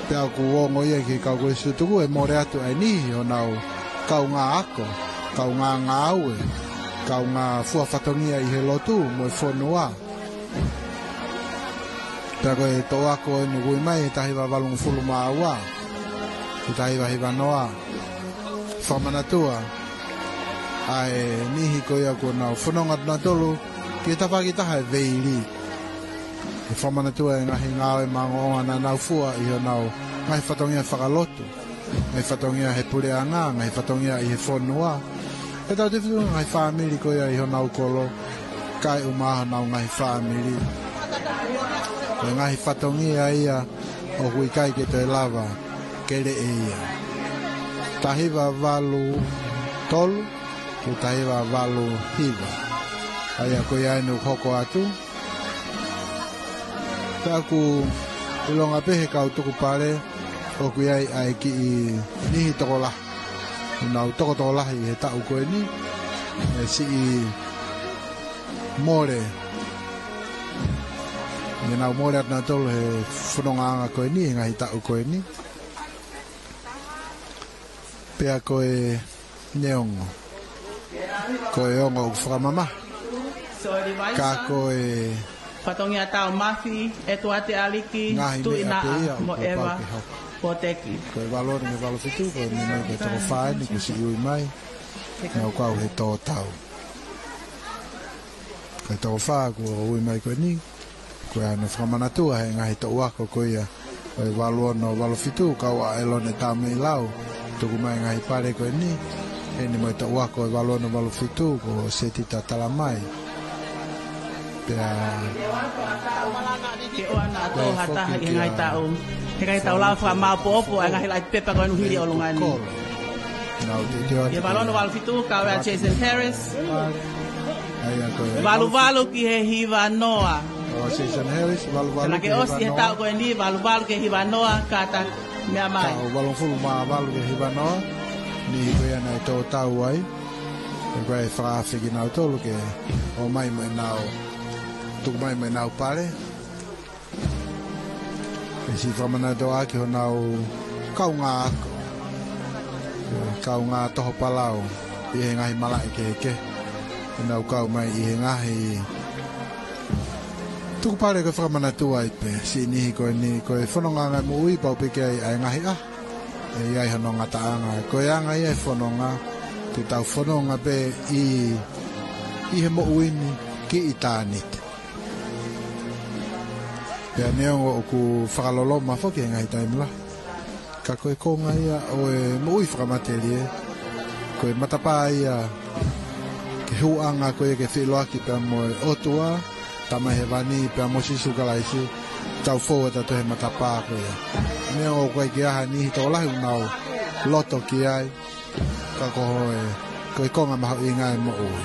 Pea ʻoku ongo ia ki he kau kolisi tutuku ʻe mole atu ʻa e niʻihi honau kaungā ako, kaungā ngāue, kaungā fua fatongia ʻi he lotu mo e fonua. Pea ko e toʻu ako eni ʻoku ui mai he taha hiva valungofulu mā ua, he taha hiva hiva noa. Fakamanatua ʻa e niʻihi ko ia kuo nau fononga atu nautolu ki he tafaʻaki taha e veili. ʻE fakamanatua e ngaahi ngāue maʻongoʻonga naʻa nau fua ʻi honau ngaahi fatongia fakalotu, ngaahi fatongia he puleʻanga, ngaahi fatongia ʻi he fonua. Pea tautefito ngaahi fāmili ko ia ʻi honau kolo, kae ʻumaʻā honau ngaahi fāmili. Ko e ngaahi fatongia ia ʻoku ʻikai ke toe lava ke leʻe ia. Taha hiva valu tolu, ki he taha hiva valu hiva. ʻA ia ko ia eni ʻoku hoko atu. Pea ʻoku ʻilonga pē he kau tukupale, ʻoku ʻi ai ʻa e kiʻi niʻihi tokolahi ʻoku nau tokotokolahi he taʻu ko eni, ʻe siʻi mole. ʻE nau mole atu nautolu he fonongaʻanga ko eni, he ngaahi taʻu ko eni. Pea ko e neongo, ko e ongo ʻoku fakamamahi. Ka ko e fatongia tau mafi, ʻEtuate ʻAliki, ngaahi meʻa pē ia ʻoku pau ke hoko. Tuʻi Naʻa mo ʻEva Poteki. Ko e valu ono mo e valu fitu, ko e meʻa mai ki he toko fā eni kuo siʻi ui mai, nau kau he tō tau. Ko e toko fā kuo ui mai ko eni, ko e ʻa hono fakamanatua he ngaahi toʻu ako ko ia ʻo e valu ono valu fitu, kau ʻa ʻElone Taumeilau, tuku mai ngaahi pale ko eni, eni mo e toʻu ako ʻo e valu ono valu fitu, ko Setita Talamai. Pea ke ʻoua naʻa tō ha taha ʻi he ngaahi taʻu. He ʻikai tau lava fakamāʻopoʻopo ʻa e ngaahi laʻi pepa ko eni hili ʻolunga ni. Nau te teo atu. ʻI he valu ono valu fitu, kau ʻa Jason Harris. ʻA ia ko e valu valu ki he hiva noa. ʻO Jason Harris, valu valu ki he hiva noa. Pea naʻa ke ʻosi he taʻu ko eni, valu valu ki he hiva noa, ka ta meʻa mai. Taʻu valungofulu mā valu ki he hiva noa, niʻihi ko ia naʻe tō tau ai. Pea ko e fakaafe kinautolu ke ō mai mo ʻenau, tuku mai mo ʻenau pale. ʻE siʻi fakamanatua ʻaki honau kaungā ako, kaungā toho palau ʻi he ngaahi malaʻe kehekehe. ʻEnau kau mai ʻi he ngaahi tukupale ko e fakamanatua ai pē siʻi niʻihi ko eni, ko e fonongaʻanga moʻui pau pē ke ʻi ai ʻa e ngaahi ʻaho ʻe ʻi ai hono ngataʻanga. Ko e anga ia e fononga, te tau fononga pē ʻi, ʻi he moʻui ni ki ʻitāniti. Pea neongo ʻoku fakaloloma foki he ngaahi taimi lahi, ka ko e konga ia ʻo e moʻui fakamatelie, ko e matapā ia ki he hūʻanga ko ia ke feʻiloaki pea mo e ʻOtua, Tamai Hēvani pea mo Sīsū Kalaisi, tau fou atu he matapā ko ia. Neongo ʻoku ʻikai ke ʻi ai ha niʻihi tokolahi ʻoku nau loto ki ai, ka ko e, ko e konga mahuʻinga e moʻui.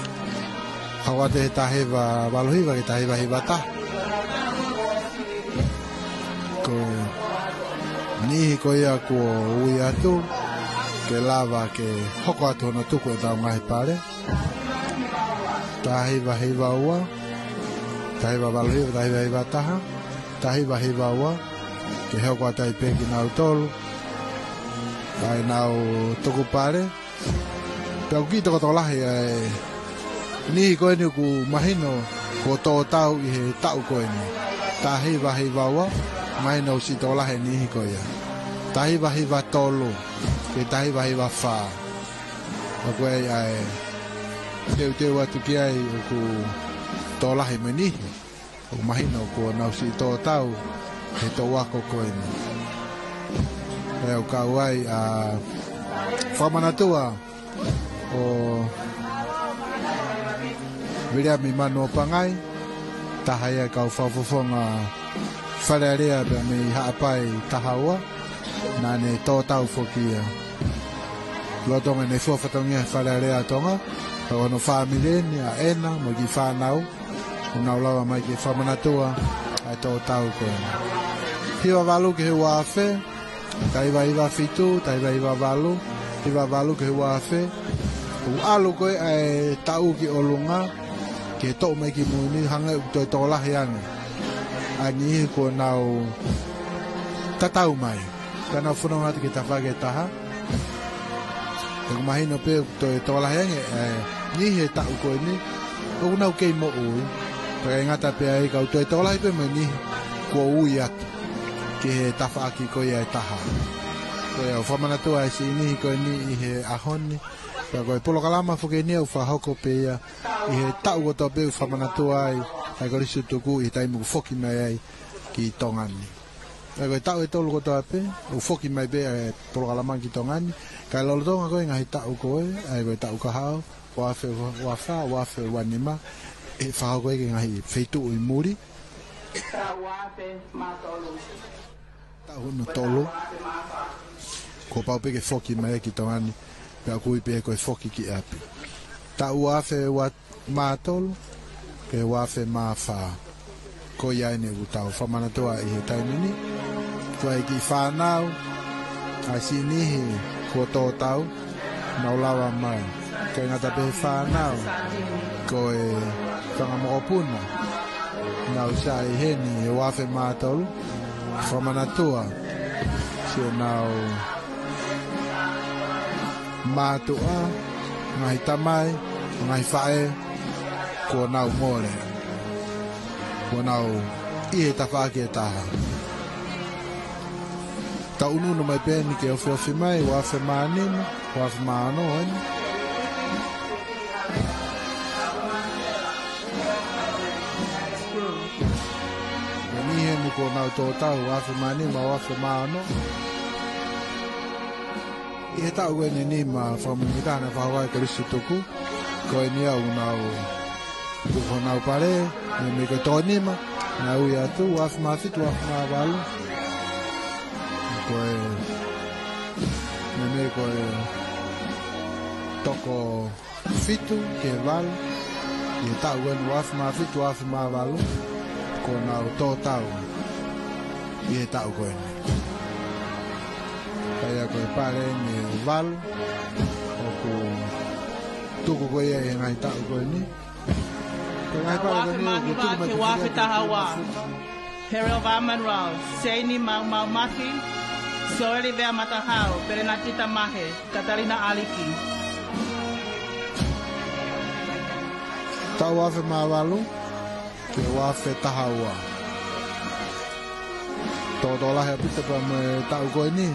Hoko atu he taha hiva valu hiva ki he taha hiva hiva taha. Ko e niʻihi ko ia kuo ui atu ke lava ke hoko atu hono tuku ʻetau ngaahi pale. Taha hiva hiva ua, taha hiva valu hiva, taha hiva hiva taha, taha hiva hiva ua, ke hoko atu ai pē kinautolu ʻa ʻenau tukupale. Pea ʻoku kiʻi tokotokolahi ʻa e niʻihi ko eni ʻoku mahino kuo tō tau ʻi he taʻu ko eni. Taha hiva hiva ua, mahino ʻoku siʻi tokolahi e niʻihi ko ia. Taha hiva hiva tolu, ki he taha hiva hiva fā. ʻOku ʻi ai ʻa e teuteu atu ki ai ʻoku tokolahi mo e niʻihi ʻoku mahino kuo nau siʻi tō tau he toʻu ako ko eni. ʻE ʻoku kau ai ʻa e fakamanatua ʻo Viliami Manuʻopangai, taha ia e kau fakafofonga Fale Alea pea mei Haʻapai taha ua, naʻa ne tō tau foki ia. Lolotonga ʻene fua fatongia he Fale Alea ʻa Tonga, pea ko hono fāmili eni, ʻa ʻEna mo e kiʻi fānau, ʻoku nau lava mai ke fakamanatua ʻa e tō tau ko eni. Hiva valu ki he ua afe, taha hiva hiva fitu, taha hiva hiva valu, hiva valu ki he ua afe. ʻOku ʻalu ko ē ʻa e taʻu ki ʻolunga, ke toʻo mai ki mui ni, hangē ʻoku toe tokolahi ange ʻa e niʻihi kuo nau tatau mai, ka nau fononga atu ki he tafaʻaki ʻe taha. ʻOku mahino pē ʻoku toe tokolahi ange ʻa e niʻihi he taʻu ko eni ʻoku nau kei moʻui. Pea ʻikai ngata pē ai, ka ʻoku toe tokolahi pē mo e niʻihi kuo ui atu ki he tafaʻaki ko ia ʻe taha. Ko ia ʻoku fakamanatua ʻa e siʻi niʻihi ko eni ʻi he ʻaho ni. Pea ko e polokalama foki eni ʻoku fakahoko pē ia ʻi he taʻu kotoa pē ʻoku fakamanatua ai ʻa e Kolisi Tutuku ʻi he taimi ʻoku foki mai ai ki Tonga ni. ʻA ia ko e taʻu ʻe tolu kotoa pē ʻoku foki mai pē ʻa e polokalama ki Tonga ni. Ka ʻi he lolotonga ko ē ngaahi taʻu ko ē, ʻa ia ko e taʻu kahaʻu, ua afe ua fā, ua afe ua nima, ʻe fakahoko ia ki he ngaahi feituʻu ʻi muli. Taʻu ua afe mā tolu. Taʻu hono tolu. Kuo pau pē ke foki mai ki Tonga ni, pea ʻoku ui pē ko e foki ki ʻapi. Taʻu ua afe ua mā tolu, ki he ua afe mā fā. Ko ia eni ʻoku tau fakamanatua ʻi he taimi ni. Ko e kiʻi fānau, ʻa e siʻi niʻihi kuo tō tau, nau lava mai. ʻIkai ngata pē he fānau, ko e fanga mokopuna naʻa nau sai heni he ua afe mā tolu, fakamanatua siʻenau mātuʻa, ngaahi tamai, ngaahi faʻē, kuo nau mole, kuo nau ʻi he tafaʻaki ʻe taha. Tau ʻunuʻunu mai pē eni ke ofiofi mai, ua afe mā nima, ua afe mā ono eni. Ko e niʻihi eni kuo nau tō tau, ua afe mā nima, ua afe mā ono. ʻI he taʻu ko eni ni, ma fakamuimui taha naʻe fakahoko ai e Kolisi Tutuku, ko eni ʻoku nau tuku honau pale, meimei ko e toko nima naʻe ui atu, ua afe mā fitu, ua afe mā valu. Ko e, meimei ko e toko fitu ki he valu, ʻi he taʻu ko eni ua afe mā fitu, ua afe mā valu, kuo nau tō tau ʻi he taʻu ko eni. Ka ʻi ai ko e pale eni ʻe valu ʻoku tuku ko ia ʻi he ngaahi taʻu ko eni. Ko e ngaahi pale ko eni ʻoku tuku mai ki he ua afe taha ua. Harriel Vaughn Munroe, Seini Maumau Mafi, Soeli Vea Matahau, Pelenatita Mahe, Katalina ʻAliki. Taʻu ua afe mā valu ki he ua afe taha ua. Tō tokolahi ʻaupito pea mo e taʻu ko eni.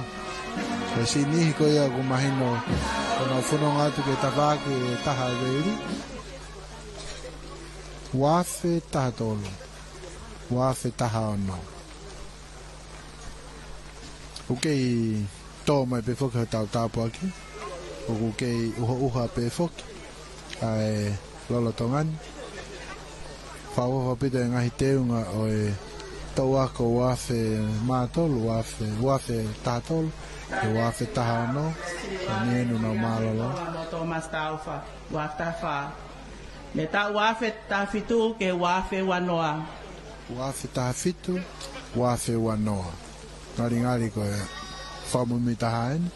Ko e siʻi niʻihi ko ia ʻoku mahino ʻoku nau fononga atu ki he tafaʻaki ʻe taha ʻa e veili. Ua afe taha tolu, ua afe taha ono. ʻOku kei tō mai pē foki hotau tāpuaki. ʻOku kei ʻuhoʻuha pē foki ʻa e lolotonga ni. Fakaʻofoʻofa ʻaupito e ngaahi teunga ʻo e toʻu ako ua afe mā tolu, ua afe, ua afe taha tolu, ua afe taha ono, ʻa e niʻihi ʻoku nau mālōlō. Thomas Taufa, ua afe taha fā. Mei he taʻu ua afe taha fitu ki he ua afe ua noa. Ua afe taha fitu, ua afe ua noa. Ngalingali ko e fakamuimui taha eni.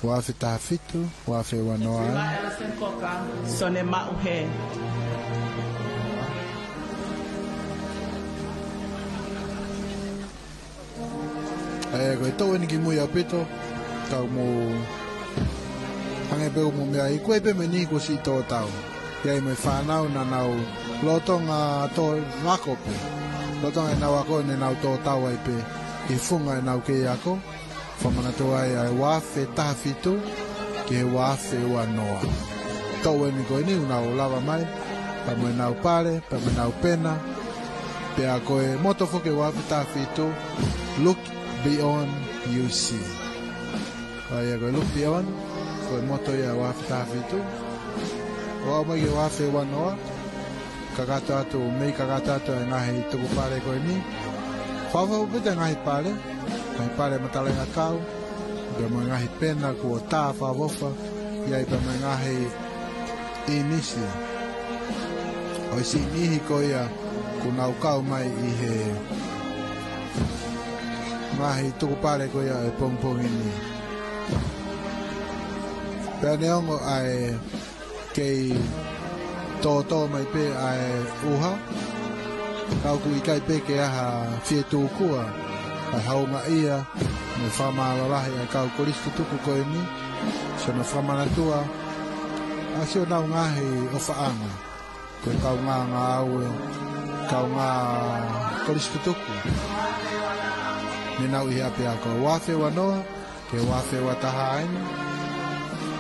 Ua afe taha fitu, ua afe ua noa. Sima Ellison Coker, Sone Maʻuhe. ʻE, ko e toʻu eni ki mui ʻaupito, tau mou hangē pē ʻoku mou meaʻi, ko e pē mei he niʻihi kuo siʻi tō tau. ʻI ai mo e fānau naʻa nau lolotonga tō ako pē. Lolotonga ʻenau ako naʻa nau tō tau ai pē ʻi he funga ʻenau kei ako. Fakamanatua ai ʻa e ua afe taha fitu ki he ua afe ua noa. Toʻu eni ko eni ʻoku nau lava mai, pea mo ʻenau pale, pea mo ʻenau pena, pea ko e moto foki ʻo e ua afe taha fitu, Look Beyond You See. ʻA ia ko e Look Beyond, ko e moto ia ʻo e ua afe taha fitu. ʻO aʻu mai ki he ua afe ua noa, kakato atu, mei kakato atu e ngaahi tuku pale ko eni. Fakaʻofoʻofa ʻaupito e ngaahi pale, ngaahi pale matalaʻiʻakau, pea mo e ngaahi pena kuo tā fakaʻofoʻofa, ʻi ai pea mo e ngaahi ʻinisi ʻo e siʻi niʻihi ko ia kuo nau kau mai ʻi he Ngaahi tukupale ko ia ʻo e pongipongi ni. Pea neongo ʻa e kei tōtō mai pē ʻa e ʻuha, ka ʻoku ʻikai pē ke ʻi ai ha fie tūkua ʻa e houngaʻia mo e fakamālō lahi ʻa e kau kolisi tutuku ko eni, siʻono fakamanatua ʻa siʻonau ngaahi ʻofaʻanga. Ko e kaungā ngāue, kaungā kolisi tutuku ne nau ʻi he ʻapiako. Uaafe uanoa ki he uaafe uataha eni,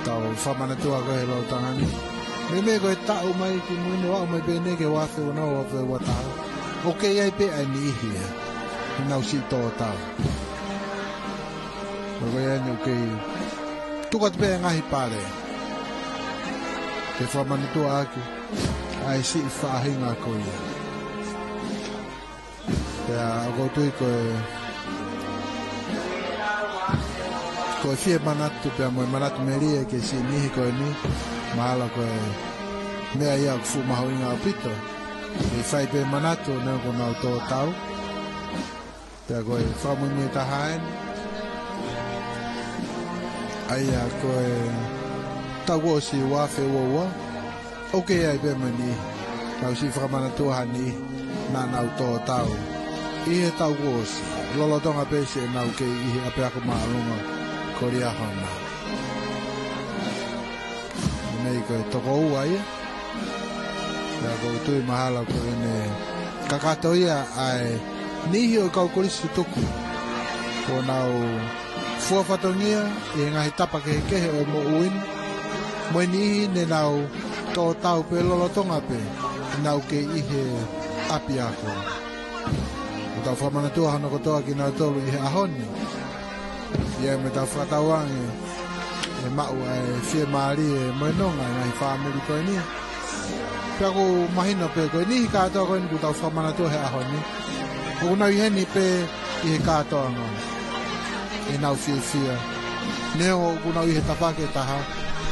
tau fakamanatua ko ē he lolotonga ni. Meimei ko e taʻu mai ki mui ni ʻo aʻu mai pē eni ki he uaafe uanoa, uaafe uataha, ʻoku kei ʻi ai pē ʻa e niʻihi ia ne nau siʻi tō tau. Ko ia eni ʻoku kei tuku atu pē ʻa e ngaahi pale ke fakamanatua ʻaki ʻa e siʻi faʻahinga ko ia. Pea ʻoku ou tui ko e, ko e fie manatu pea mo e manatu melie ki he siʻi niʻihi ko eni, mahalo ko e meʻa ia ʻoku fuʻu mahuʻinga ʻaupito. ʻE fai pē manatu neongo ʻenau tō tau. Pea ko e fakamuimui taha eni, ʻa ia ko e taʻu kuo ʻosi, uaafe uaua, ʻoku kei ʻi ai pē mo e niʻihi ne nau siʻi fakamanatua ha niʻihi naʻa nau tō tau ʻi he taʻu kuo ʻosi, lolotonga pē siʻenau kei ʻi he ʻapiako māʻolunga ko Liahona. Meimei ko e toko ua ia. Pea ʻoku ou tui mahalo ko ʻene kakato ia ʻa e niʻihi ʻo e kau kolisi tutuku kuo nau fua fatongia ʻi he ngaahi tapa kehekehe ʻo e moʻui ni, mo e niʻihi ne nau tō tau pē lolotonga pē ʻenau kei ʻi he ʻapiako. ʻOku tau fakamanatua hono kotoa kinautolu ʻi he ʻaho ni. ʻI ai mo ʻetau fakatauange ʻe maʻu ʻa e fiemālie mo e nonga ʻa e ngaahi fāmili ko eni. Pea ʻoku mahino pē ko e niʻihi kātoa ko eni ʻoku tau fakamanatua he ʻaho ni, ʻoku nau ʻi heni pē ʻi he kātoanga ʻenau fiefia. Neongo ʻoku nau ʻi he tafaʻaki ʻe taha,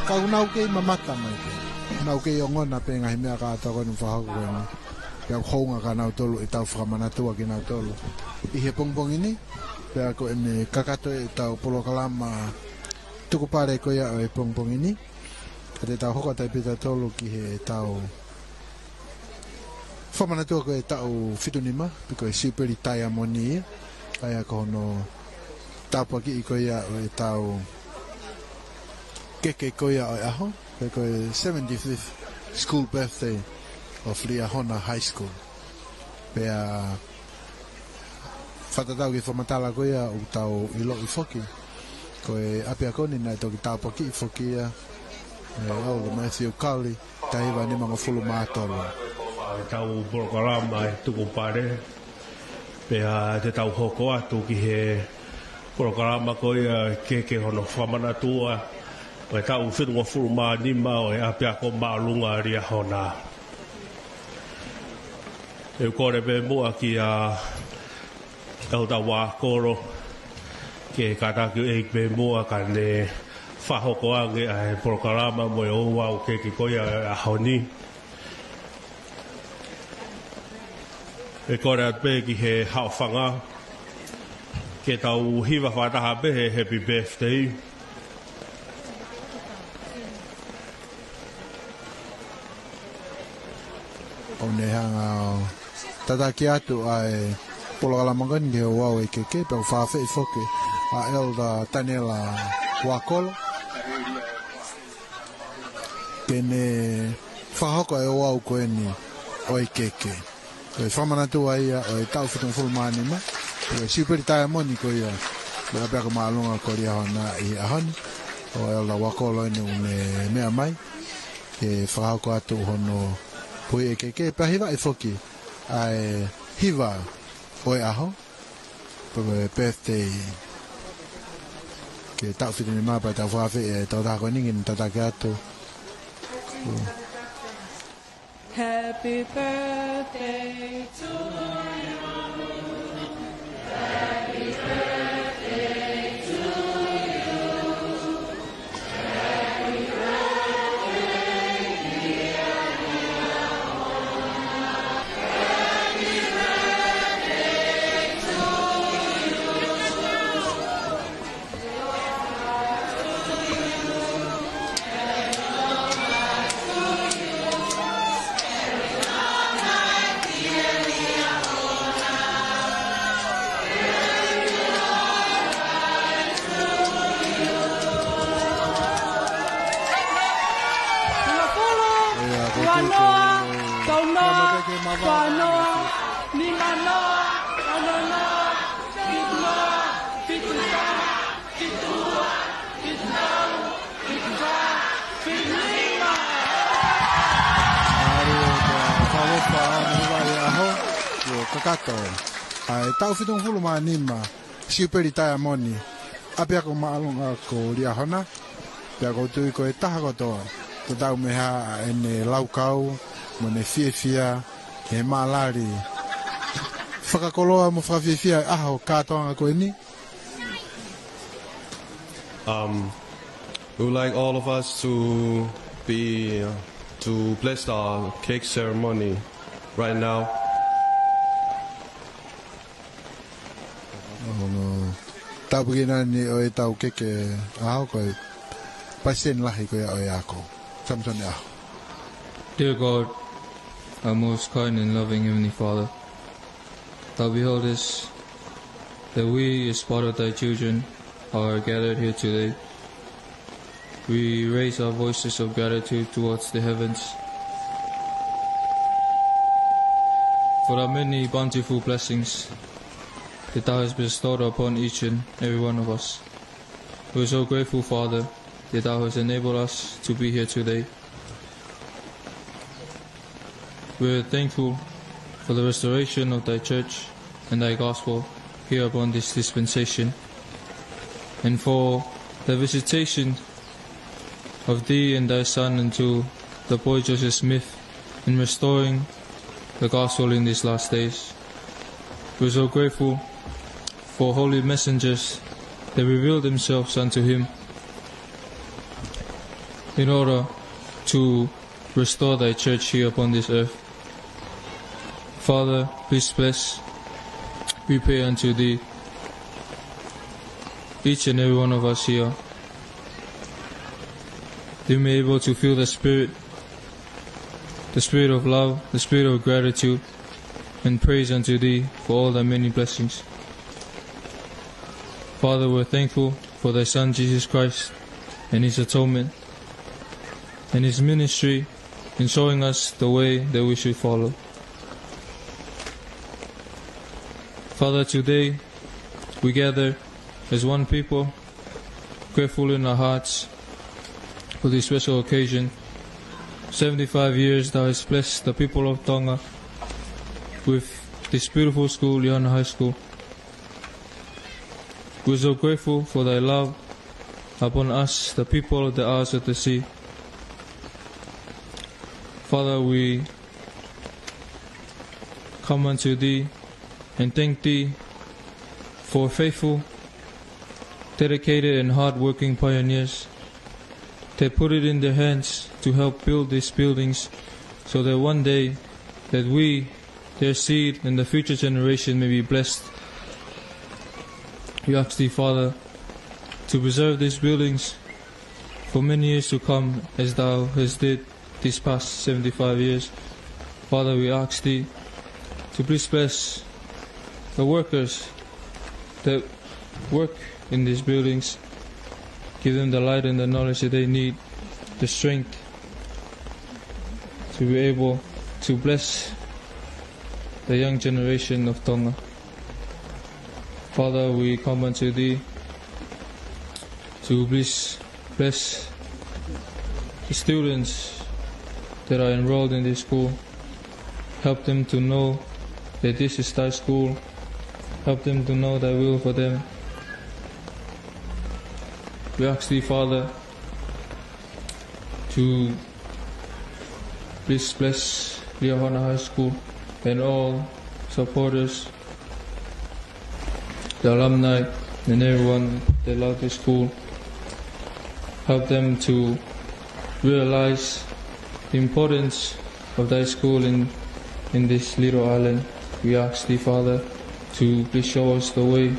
ka ʻoku nau kei mamata mai pē, nau kei ongona pē ngaahi meʻa kātoa ko eni ʻoku fakahoko ko eni. Pea ʻoku hounga kia nautolu ʻetau fakamanatua kinautolu ʻi he pongipongi ni. Pea ko ʻene kakato ʻetau polokalama tukupale ko ia ʻo e pongipongi ni. Ka te tau hoko atu ai pē tautolu ki heʻetau fakamanatua ko e taʻu fitu nima, pe ko e Siupeli Taiamoni ia, ʻa ia ko hono tāpuakiʻi ko ia ʻo ʻetau keke ko ia ʻo e ʻaho, pe ko e seventy-fifth school birthday of Liahona High School. Pea fakatatau ki he fakamatala ko ia ʻoku tau ʻiloʻi foki, ko e ʻapiako ni naʻe toki tāpuakiʻi foki ia ʻe Elder Matthew Cowley, taha hiva nimangofulu mā tolu. Tau polokalama ʻe tukupale, pea te tau hoko atu ki he polokalama ko ia ke, ke hono fakamanatua ʻo e taʻu fitungofulu mā nima ʻo e ʻapiako māʻolunga Liahona. ʻE kole pē muʻa kia Elder Uakolo ke kātaki ʻeiki pē muʻa kae ne fakahoko ange ʻa e polokalama mo e ouau keke ko ia ʻo e ʻaho ni. ʻE kole atu pē ki he haʻofanga ke tau hiva fakataha pē he happy birthday. ʻOku ne hanga ʻo tataki atu ʻa e polokalama ko eni ki he ouau ʻo e keke, pea ʻoku fakaafeʻi foki ʻa Elder Taniela Uakolo ke ne fakahoko ʻa e ouau ko eni ʻo e keke. Ko e fakamanatua ia ʻo e taʻu fitungofulu mā nima ʻo e Siupeli Taiamoni ko ia ʻo e ʻapiako māʻolunga ko Liahona ʻi he ʻaho ni. Ko Elder Uakolo eni ʻoku ne meʻa mai ke fakahoko atu hono puhi ʻa e keke, pea hivaʻi foki ʻa e hiva ʻo e ʻaho, pe ko e birthday, ki he taʻu fitu nima, pea tau fakaafeʻi ʻa e tokotaha ko eni ke ne tataki atu. Happy birthday to you. Happy birthday to you. Happy birthday, dear Liahona. Happy birthday to you. Fā noa, nima noa, ono noa, fitu noa, fitu taha, fitu ua, fitu tolu, fitu fā, fitu nima. ʻAlu ʻo fakaʻofoʻofa ʻa e ʻaho, ʻo kakato ʻa e taʻu fitungofulu mā nima Siupeli Taiamoni ʻApiako Māʻolunga ko Liahona. Pea ʻoku ou tui ko e taha kotoa, tatau ai pē ʻene laukau mo ʻene fiefia he mālali fakakoloa mo fakafiefia ʻa e ʻaho kātoanga ko eni. Um, we would like all of us to be, uh, to bless our cake ceremony right now. ʻO tāpuekina ni ʻo e tau keke ʻaho ko e palesiteni lahi ko ia ʻo e ako. Samson ʻAho. Dear God, our most kind and loving Heavenly Father, thou beholdest that we, as part of thy children, are gathered here today. We raise our voices of gratitude towards the heavens for the many bountiful blessings that thou hast bestowed upon each and every one of us. We are so grateful, Father, that thou hast enabled us to be here today. We are thankful for the restoration of thy church and thy gospel here upon this dispensation, and for the visitation of thee and thy son unto the boy Joseph Smith in restoring the gospel in these last days. We are so grateful for holy messengers that revealed themselves unto him in order to restore thy church here upon this earth. Father, please bless, we pray unto thee, each and every one of us here, that we may be able to feel the Spirit, the Spirit of love, the Spirit of gratitude, and praise unto thee for all thy many blessings. Father, we're thankful for thy Son, Jesus Christ, and his atonement, and his ministry in showing us the way that we should follow. Father, today we gather as one people, grateful in our hearts for this special occasion. Seventy-five years thou hast blessed the people of Tonga with this beautiful school, Liahona High School. We're so grateful for thy love upon us, the people of the Isles of the Sea. Father, we come unto thee and thank thee for faithful, dedicated, and hard-working pioneers that put it in their hands to help build these buildings, so that one day that we, their seed, and the future generation may be blessed. We ask thee, Father, to preserve these buildings for many years to come, as thou hast did these past seventy-five years. Father, we ask thee to please bless the workers that work in these buildings. Give them the light and the knowledge that they need, the strength to be able to bless the young generation of Tonga. Father, we come unto thee to please bless the students that are enrolled in this school. Help them to know that this is thy school. Help them to know thy will for them. We ask thee, Father, to please bless Liahona High School and all supporters, the alumni, and everyone that love the school. Help them to realize the importance of thy school in, in this little island. We ask thee, Father, to please show us the way.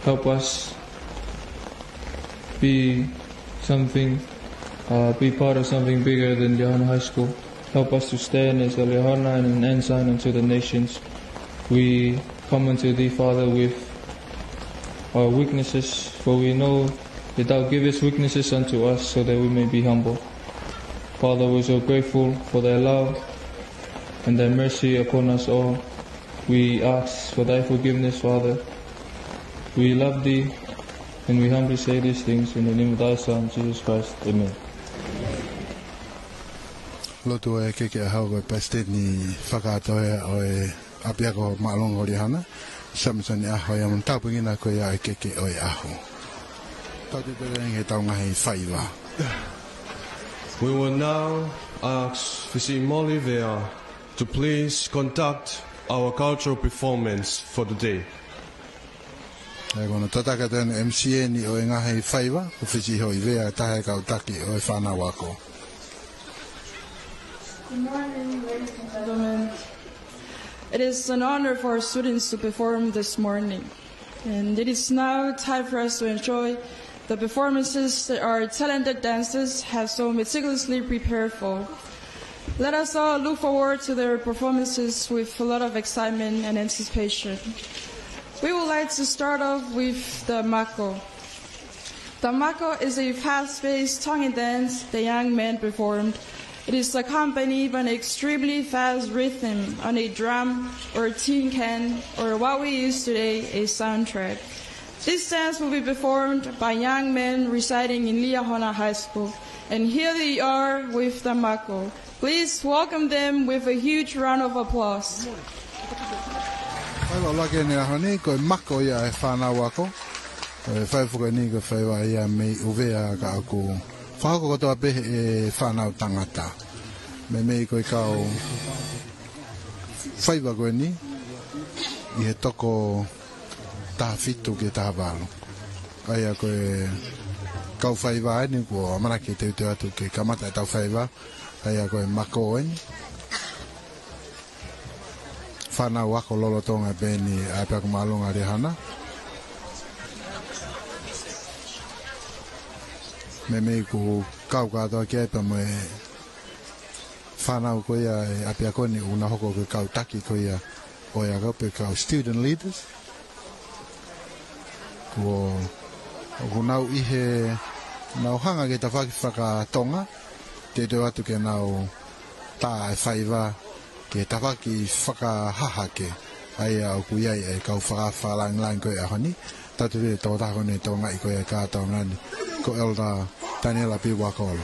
Help us be something, uh, be part of something bigger than Liahona High School. Help us to stand as a Liahona and an ensign unto the nations. We come unto thee, Father, with our weaknesses, for we know that thou givest weaknesses unto us so that we may be humble. Father, we're so grateful for thy love and thy mercy upon us all. We ask for thy forgiveness, Father. We love thee, and we humbly say these things in the name of thy Son, Jesus Christ. Amen. Lotu ʻa e ʻEkeke ʻa hau ko e Palesiteni Fakatoea ʻo e ʻApiako Māʻolunga Liahona, Samisoni ʻAho ia mo e tāpuekina ko ia ʻa e ʻEkeke ʻo e ʻaho. Tau te tele he tau ngaahi faiva. We will now ask Fisi Molivea to please conduct our cultural performance for the day. ʻE, ko hono tataki atu ʻeni M C ʻeni ʻo e ngaahi faiva, ko Fisi Hoivea, taha e kau taki ʻo e fānau ako. Good morning, ladies and gentlemen. It is an honor for our students to perform this morning. And it is now time for us to enjoy the performances that our talented dancers have so meticulously prepared for. Let us all look forward to their performances with a lot of excitement and anticipation. We would like to start off with the mako. The mako is a fast-paced Tongan dance the young men performed. It is accompanied by an extremely fast rhythm on a drum or a tin can or what we use today, a soundtrack. This dance will be performed by young men residing in Liahona High School. And here they are with the mako. Please welcome them with a huge round of applause. Faiva ʻuluaki ʻeni ʻaho ni, ko e mako ia ʻa e fānau ako. Ko e faiva ko ʻeni ko e faiva ia mei ʻUvea ka ʻoku fakahoko kotoa pē ʻe he fānau tangata. Meimei ko e kau faiva ko ʻeni ʻi he toko taha fitu ki he taha valu. ʻA ia ko e kau faiva ʻeni kuo ʻamanaki teuteu atu ke kamata ʻetau faiva. ʻA ia ko e mako ʻeni. Fānau ako lolotonga pē ʻeni ʻa e ʻApiako Māʻolunga Liahona. Meimei kuo kau kātoa ki ai pea mo e fānau ko ia ʻa e ʻapiako ni ʻoku nau hoko ko e kau taki ko ia ʻo e ako pe kau student leaders. Kuo, ʻoku nau ʻi he, nau hanga ki he tafaʻaki fakatonga, teuteu atu ke nau tā e faiva ki he tafaʻaki fakahahake, ʻa ia ʻoku ʻi ai e kau faka-, fakalāngilangi ko e ʻaho ni. Tau te fie tokotaha ko ʻene tokangaʻi ko ia e kātoanga ni, ko Elder Taniela Piuakolo.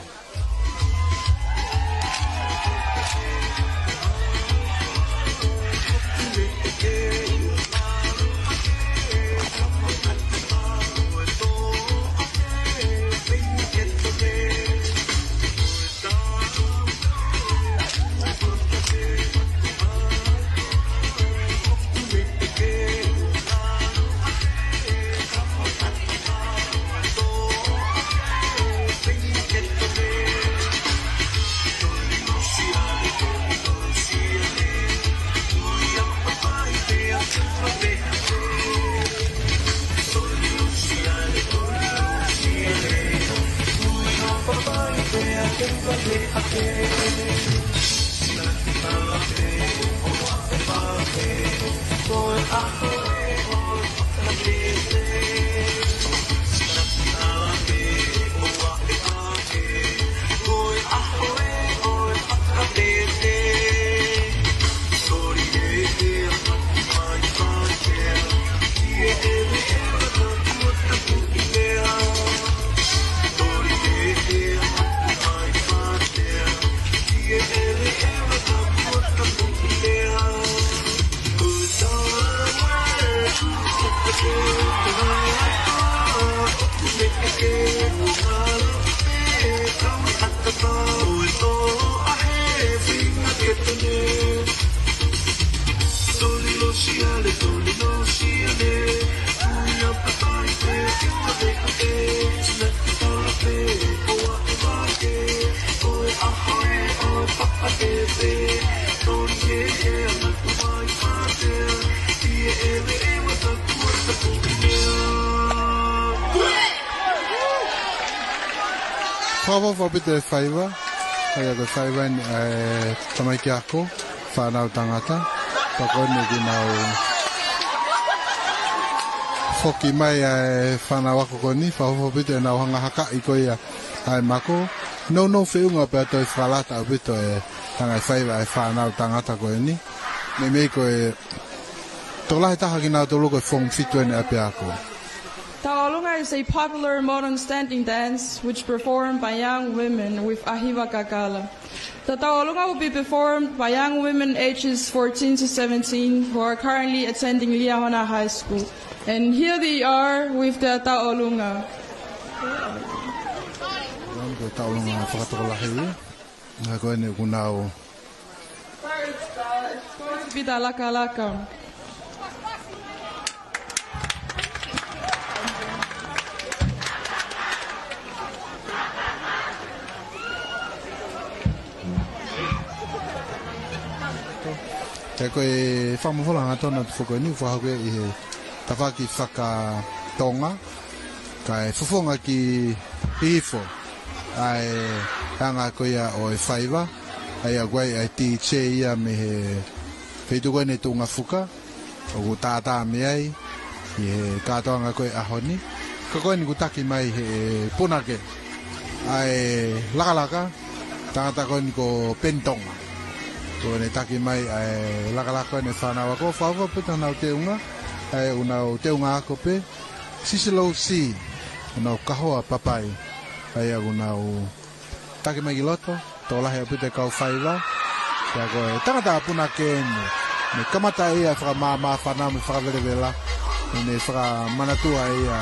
Fakaʻofoʻofa ʻaupito e faiva. ʻA ia ko e faiva ʻeni ʻa e tamaiki ako, fānau tangata. Pea ko ʻeni ʻoku nau Foki mai ʻa e fānau ako ko eni, fakaʻofoʻofa ʻaupito ʻenau hanga hakaʻi ko ia ʻa e mako. Nounou feʻunga pea toe fakalata ʻaupito e hanga e faiva ʻa e fānau tangata ko eni. Meimei ko e tokolahi taha kinautolu ko e Form Fitu eni ʻapiako. Tauʻolunga is a popular modern standing dance which performed by young women with ʻahiva kakala. The tauʻolunga will be performed by young women ages fourteen to seventeen who are currently attending Liahona High School. And here they are with their tauʻolunga. Ko e tauʻolunga fakatokolahi. Ko eni ʻoku nau First, uh, it's going to be the lakalaka. Ko e fakamolemole hangatonu atu foki eni, fakahoko ʻi he tafaʻaki fakatonga, kae fofonga ki Hihifo ʻa e anga ko ia ʻo e faiva, ʻa ia ʻoku ʻi ai ʻa e DJ ia mei he feituʻu ko eni Tuʻungafuka, ʻoku tātā mei ai ʻi he kātoanga ko e ʻaho ni. Ka ko eni ʻoku taki mai he punake ʻa e lakalaka, tangata ko eni ko Peni Tonga. Ko ʻene taki mai ʻa e lakalaka ko eni fānau ako, fakaʻofoʻofa ʻaupito ʻenau teunga, ʻa ia ʻoku nau teunga ako pē, Sisi Lousi, ʻenau kahoa papai, ʻa ia ʻoku nau taki mai ki loto, tokolahi ʻaupito e kau faiva. Pea ko e tangata punake eni, ne kamata ia ʻa e fakamāmāfana mo e fakavelevela, ne fakamanatua ia.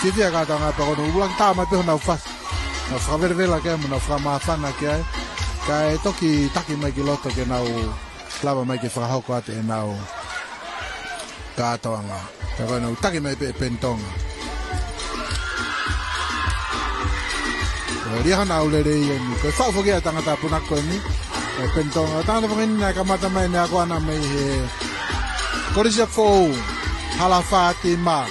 Fiefia kātoanga pea ko ʻenau ʻuluaki tā mai pē honau fasi. Nau fakavelevela ki ai, mo nau fakamāfana ki ai. Kae toki taki mai ki loto ke nau lava mai ke fakahoko atu ʻenau kātoanga. Ka ko ʻenau taki mai pē ʻe Peni Tonga. Ko e Liahona ʻAulelei eni, ko e faʻu foki ʻa e tangata punake ko eni, ʻe Peni Tonga. Tangata foki eni naʻe kamata mai ʻene ako ʻaʻana mei he Kolisi ʻo Foʻou, Hala Fātima,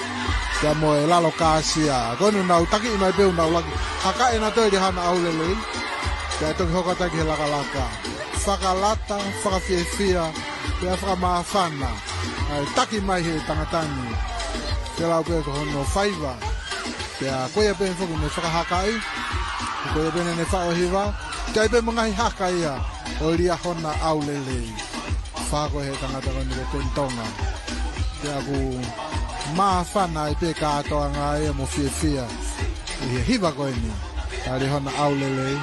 pea mo e Lalo Kāsia. Ko ʻenau taki mai pē ʻenau laki hakaʻi ʻenautolu e Liahona ʻAulelei. Pea toki hoko atu ki he lakalaka. Fakalata, fakafiefia, pea fakamāfana ʻa e taki mai he tangata ni. Pea lau pē ko hono faiva. Pea ko ia pē foki ne fakahakaʻi. Ko ia pē ne faʻu e hiva. Kae pē mo e ngaahi haka ia ʻo e Liahona ʻAulelei. Fakahoko ʻe he tangata ko eni ko Peni Tonga. Pea ʻoku māfana ai pē kātoanga ia mo fiefia ʻi he hiva ko eni ʻa e Liahona ʻAulelei,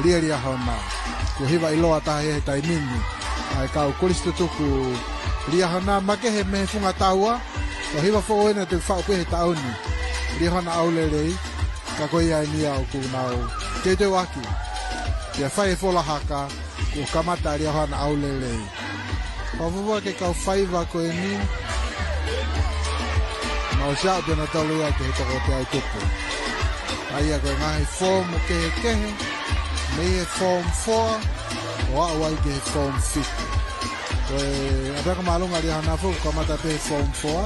Lia Liahona. Ko e hiva ʻiloa taha ia he taimi ni ʻa e kau kolisi tutuku Liahona, makehe mei he Funga Taua. Ko e hiva foʻou eni naʻe faʻu pē he taʻu ni, Liahona ʻAulelei. Ka ko ia eni ia ʻoku nau teuteuʻaki ke fai e fola haka, kuo kamata ʻa e Liahona ʻAulelei. Fakaʻofoʻofa ki he kau faiva ko eni. Naʻa nau ʻosi aʻu pē ʻenautolu ia ki he toko teau tupu. ʻA ia ko e ngaahi foomu kehekehe, mei he Form Four ʻo aʻu ai ki he Form Fitu. Ko e ʻapiako māʻolunga Liahona foki ʻoku kamata pē he Form Four.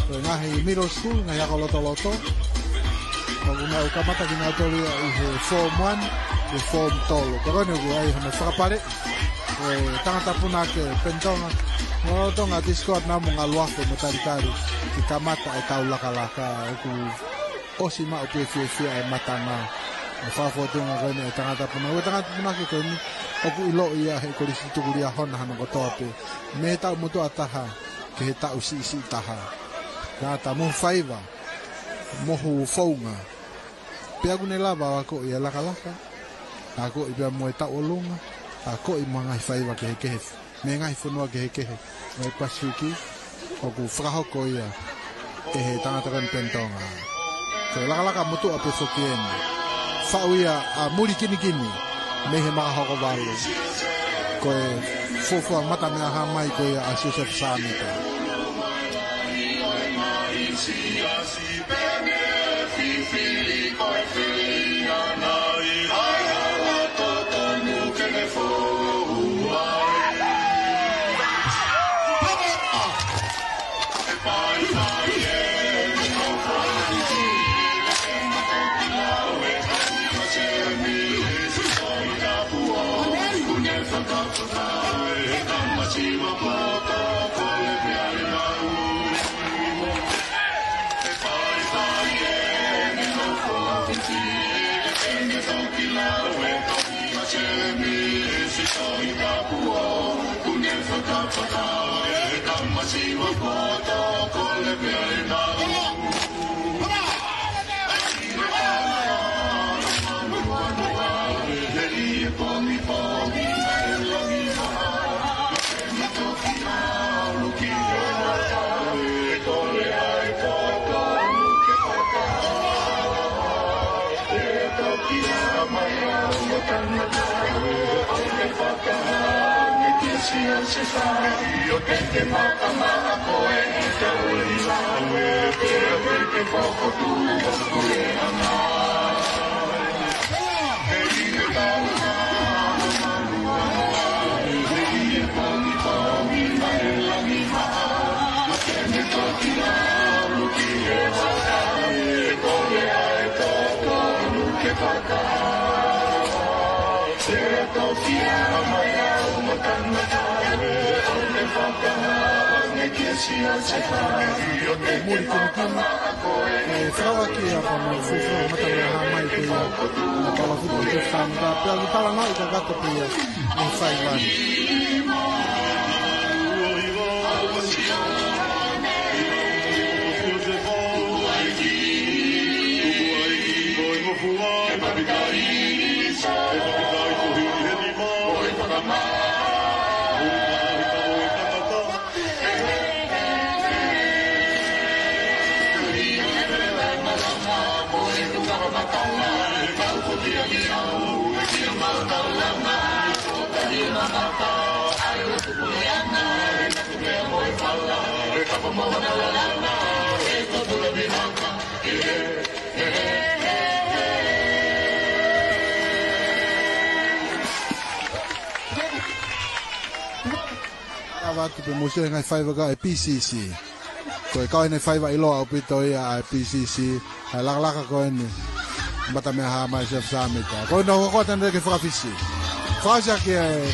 Ko e ngaahi middle school, ngaahi ako lotoloto, ʻoku nau kamata kinautolu ia ʻi he Form One, ʻi he Form Tolu. Pea ko eni ʻoku ʻi ai hono fakapale ʻo e tangata punake, Peni Tonga. Mo Tonga Discord na mo Ngaluafe mo Talitali, ke kamata e tau lakalaka. ʻOku ʻosi maʻu pē fiefia e matanga. ʻO fakafotunga ko eni e tangata punake. Ko e tangata punake ko eni ʻoku ʻiloʻi ia he kolisi tutuku Liahona hono kotoa pē, mei he taʻu motuʻa taha ki he taʻu siʻisiʻi taha. Tangata mohu faiva, mohu founga. Pea ʻoku ne lava ʻo akoʻi e lakalaka, akoʻi pea mo e tauʻolunga, akoʻi mo e ngaahi faiva kehekehe mei he ngaahi fonua kehekehe ʻo e Pasifiki. ʻOku fakahoko ia ʻe he tangata ko eni Peni Tonga. Ko e lakalaka motuʻa pē foki eni. Faʻu ia ʻa Muli Kinikini mei he Makahokovalu. Ko e fuofua mata meʻa hā mai ko ia ʻa Siosefa Sāmita. Mulikimikimi, ʻe fakaʻaki ʻa e pāmu fufu, mata lea ha mai pē ia, ʻa e palafuku te fanga, pea ki talanoa ʻi kakato pē ia, ʻi faiva ni. Lava atu pē mo e ngaahi faiva ko ē ʻa e P C C. Ko e kau ʻeni faiva ʻiloa ʻaupito ia ʻa e P C C, ʻa e lakalaka ko eni. Mata mea ha mai Sefu Sāmita. Ko ena ʻoku hoko atu ʻeni ke fakafisi. Fakaʻosi ʻaki e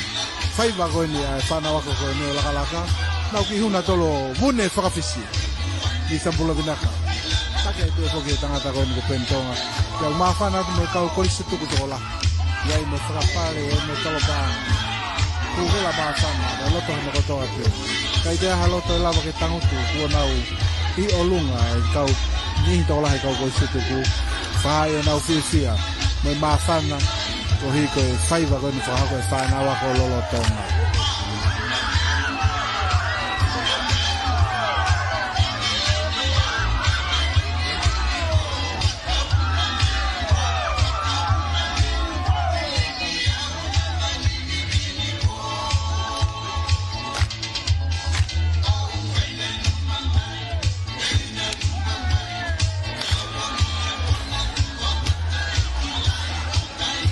faiva ko eni ʻa e fānau ako ko eni ʻo lakalaka. Nau ki huna tolo vune fakafisi. Ki Samapulu Vinaka. Sake atu e foki e tangata ko eni ko Peni Tonga. Pea ʻoku māfana atu mo e kau kolisi tuku tokolahi. ʻI ai mo e fakapale, ʻi ai mo e tolopā. Kuo vela māfana, ʻa e loto hono kotoa pē. ʻIkai toe ʻi ai ha loto ʻe lava ke tangutu, kuo nau ʻi ʻolunga, ʻa e kau niʻihi tokolahi kau kolisi tuku. Fai ʻenau fiefia, mo e māfana, koeʻuhi ko e faiva ko eni fakahoko ʻe he fānau ako lolotonga.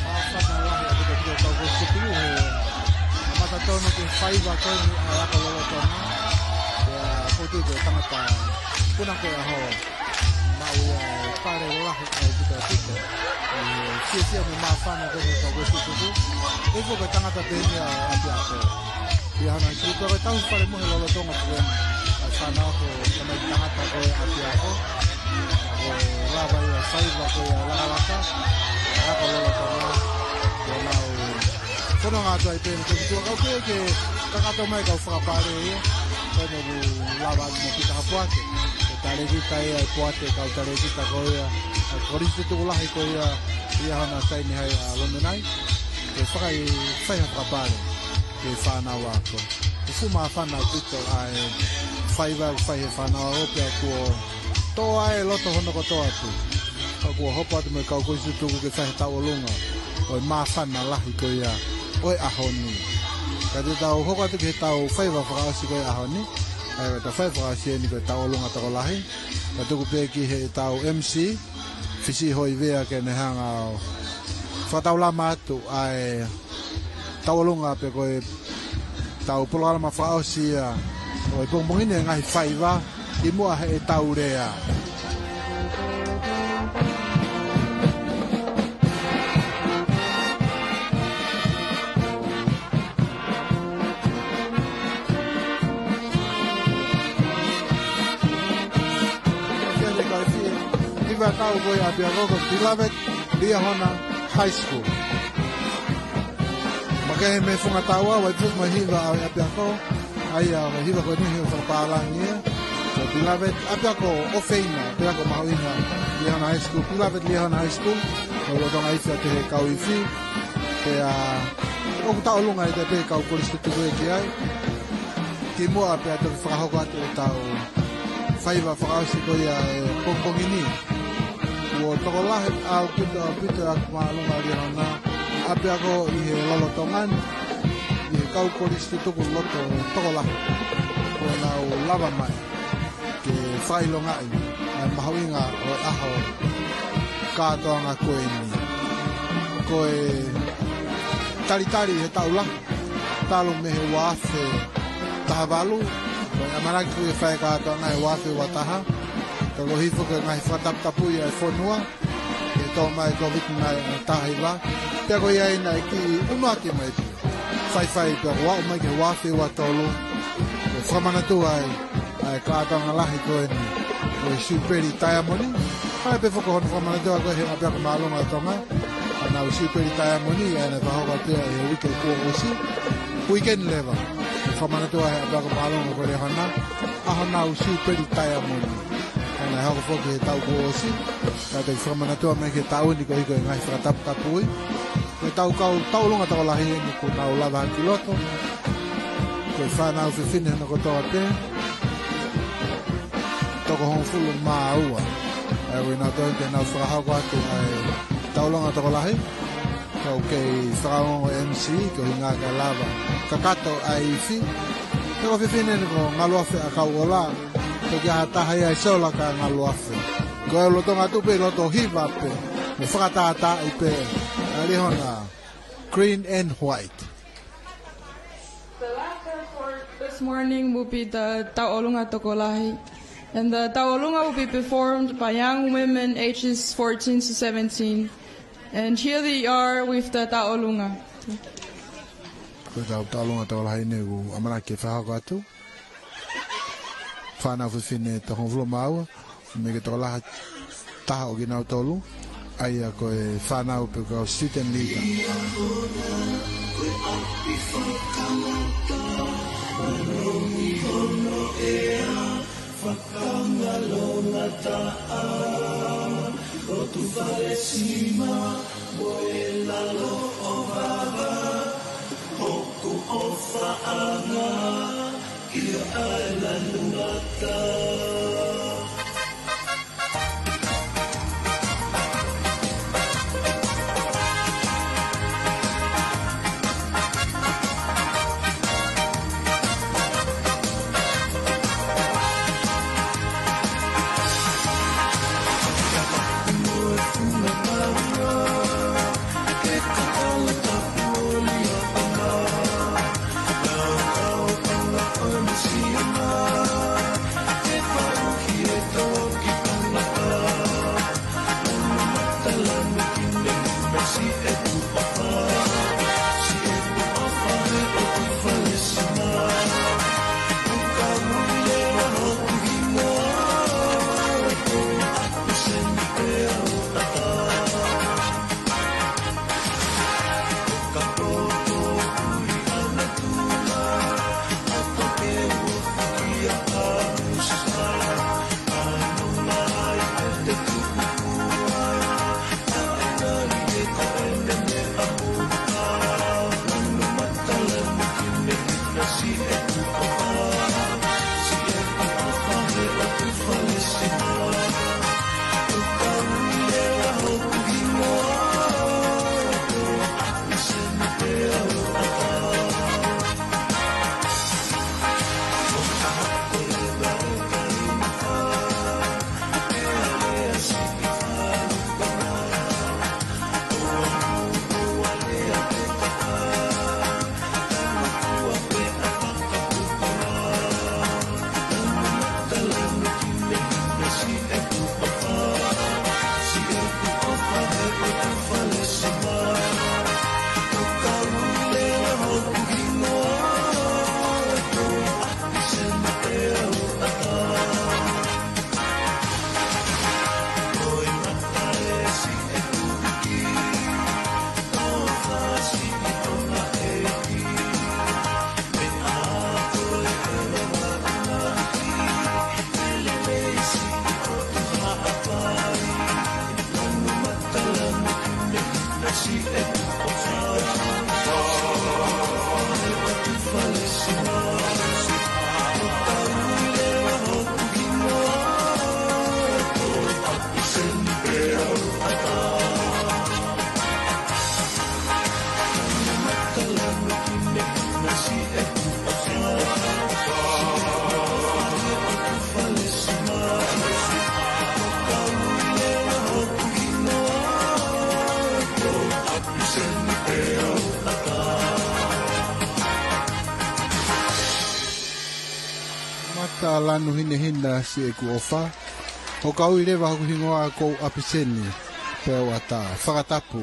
Māfana lahi ʻaupito ki he kau kolisi tuku he ʻoku mata tonu ki he faiva ko eni ʻa e ako lolotonga. Pea ʻoku ou tui ko e tangata puna ko e ʻaho. Maʻu ia e pale lahi ʻaupito ʻaupito. ʻE fiefia mo māfana ko eni kau kolisi tuku. ʻE fuʻu ko e tangata pē eni ʻa e ʻapiako. Pea hana ki he ko e tau fale mo e lolotonga ko eni. ʻA e fānau ako, tamaiki tangata ko e ʻapiako. ʻE lava ia faiva ko ia lakalaka. Ako lolotonga. Ko nau fononga atu ai pē ʻeni ko e tuʻa kau pē ke kakato mai kau fakapale ia. Ko eni ʻoku lava atu mo kita ha poate. Ko e talēkita ia ʻa e poate, kau talēkita ko ia. ʻA e kolisi tuku lahi ko ia. ʻI ai hana saini hai ʻa Lomenai. Ke fakaʻi, fai ha fakapale. Ke fānau ako. ʻOku fuʻu māfana ʻaupito ʻa e faiva ʻoku fai he fānau ako pea kuo tō ai e loto hono kotoa atu. Ka kuo hopo atu mo e kau kolisi tuku ke fai he tauʻolunga ʻo e māfana lahi ko ia ʻo e ʻaho ni. Ka te tau hoko atu ki he tau faiva fakaʻosi ko e ʻaho ni. ʻA e tau faiva fakaʻosi eni ko e tauʻolunga tokolahi. Ka tuku pē ki he tau M C, Fisi Hoivea ke ne hanga ʻo fakataulama atu ʻa e tauʻolunga pe ko e tau polokalama fakaʻosi ia ʻo e pongipongi ni e ngaahi faiva ʻi muʻa he ʻetau lea. Kiate kau fie, hiva tau ko e ʻapiako ko Beloved, Liahona, High School. Makehe mei he funga taua, ʻoku ʻi ai e foʻi hiva ʻa e ʻapiako, ʻa ia ko e hiva ko eni, hiva fakapālangi ia. Ko e Beloved, ʻapiako ʻofeina, ʻapiako mahuʻinga Liahona High School, Beloved Liahona High School, ʻoku lolotonga ifi atu he kau ifi. Pea ʻoku tauʻolunga ʻi he pē kau kolisi tutuku ē ki ai. Kimuʻa pea toki fakahoko atu ʻetau faiva fakaʻosi ko ia ʻo e pongipongi ni. Kuo tokolahi ʻaupito, ʻaupito ʻaku māʻolunga Liahona ʻapiako ʻi he lolotonga ni, ʻi he kau kolisi tutuku loto tokolahi kuo nau lava mai ke fakaʻilongaʻi ʻa e mahuʻinga ʻo e ʻaho kātoanga ko eni. Ko e talitali he taʻu lahi, talu mei he ua afe taha valu, ko e ʻamanaki ke fai e kātoanga he ua afe ua taha, ka koeʻuhi foki ko e ngaahi fakataputapui ʻa e fonua, ke tō mai e Covid nineteen taha hiva, pea ko ia ai naʻe kiʻi ʻunuaki mai pē. Faifai pea kuo aʻu mai ki he ua afe ua tolu, ʻo fakamanatua ai ʻa e kātoanga lahi ko eni ʻo e Siupeli Taiamoni. ʻA ia pē foki hono fakamanatua ko ē he ʻapiako māʻolunga ʻo Tonga ʻa ʻenau Siupeli Taiamoni, ʻa ia naʻe fakahoko atu ia he uike kuo ʻosi. Uike ni leva, fakamanatua he ʻapiako māʻolunga ko Liahona ʻa honau Siupeli Taiamoni. ʻA ia naʻe hoko foki he taʻu kuo ʻosi, ka te fakamanatua mai ki he taʻu ni koeʻuhi ko e ngaahi fakataputapui. Ko e tau kau tauʻolunga tokolahi eni kuo nau lava hake ki loto. Ko e fānau fefine hono kotoa pē, toko hongofulu mā ua. ʻA ia ʻoku nau toe te nau fakahoko atu ʻa e tauʻolunga tokolahi. Kau kei fakaongo M C, ko e ʻuhinga ke lava kakato ʻa e ifi. Ko e fefine ni ko Ngaluafe ʻa Kauʻola. Toki ʻi ai ha taha ia ʻe sola kia Ngaluafe. Ko e lolotonga tupu pē loto hiva pē, mo fakatātaaʻi pē ʻa Liahona. Green and white. The last report this morning will be the Tauʻolunga Tokolahi. And the Tauʻolunga will be performed by young women ages fourteen to seventeen. And here they are with the Tauʻolunga. Ko e tau tauʻolunga tokolahi eni ʻoku ʻamanaki ke fakahoko atu. Fānau fefine toko hongofulu mā ua, mei he tokolahi taha ʻo kinautolu, ʻa ia ko e fānau pe ko e student leader. Lanu hinehina siʻeku ʻofa, ʻo kau ʻi leva hoku hingoa ʻoku ou ʻapiseni pea u ʻatā. Fakatapu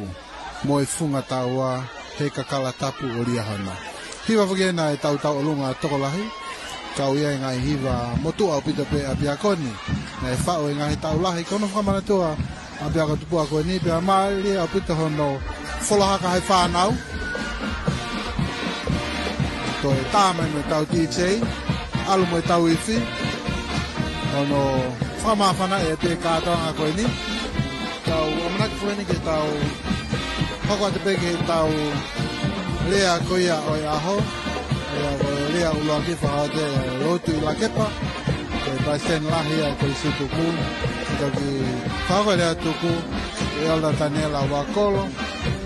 mo e funga taua he kakala tapu ʻo Liahona. Hiva foki ena ʻetau tauʻolunga tokolahi, kau ia e ngaahi hiva motuʻa ʻaupito pē ʻapiako ni, naʻe faʻu he ngaahi taʻu lahi. Ko hono fakamanatua, ʻapiako tupuʻa ko eni, pea mālie ʻaupito hono fola haka he fānau. Toe tā mai mo ʻetau D J, ʻalu mo ʻetau ifi, hono fakamāfana e pē kātoanga ko eni. Tau ʻamanaki foki eni ke tau hoko atu pē ki heʻetau lea ko ia ʻo e ʻaho. Ia ko e lea ʻuluaki fakaʻotua ʻe Lotu ʻi Lakepa, ko e palesiteni lahi ʻa e Kolisi Tuku. Toki fakahoko e lea tuku ʻe Elder Taniela Uakolo,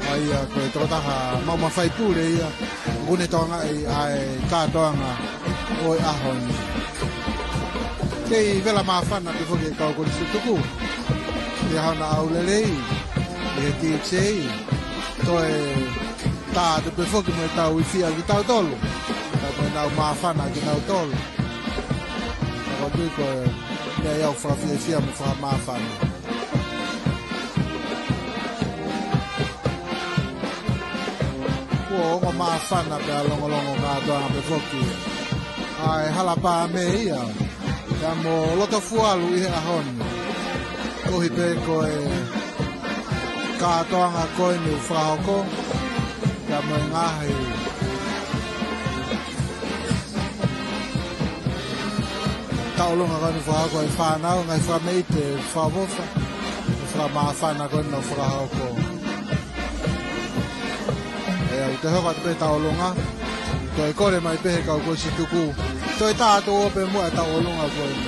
ʻa ia ko e tokotaha maʻu mafai pule ia ʻoku ne tokangaʻi ʻa e kātoanga ʻo e ʻaho ni. Kei vela māfana pē foki e kau Kolisi Tuku ʻi haʻanau lelei ʻi he D J. Toe tā atu pē foki mo ʻetau ifi ʻa kitautolu, tā mo ʻenau māfana kinautolu. Ka ko e tui ko e meʻa ia ʻoku fakafiefia mo fakamāfana. Kuo ongo māfana pea longolongo kātoanga pē foki ʻa e hala pā mei ia, pea mo loto fualu ʻi he ʻaho ni. Koeʻuhi pē ko e kātoanga ko eni ʻoku fakahoko, pea mo e ngaahi tauʻolunga ko eni ʻoku fakahoko ʻe he fānau, ngaahi fakameʻite fakaʻofoʻofa, fakamāfana ko eni ʻoku fakahoko. ʻE, ʻoku toe hoko atu pē tauʻolunga, toe kole mai pē he kau Kolisi Tuku, toe tā atu ʻo pē muʻa e tauʻolunga ko eni.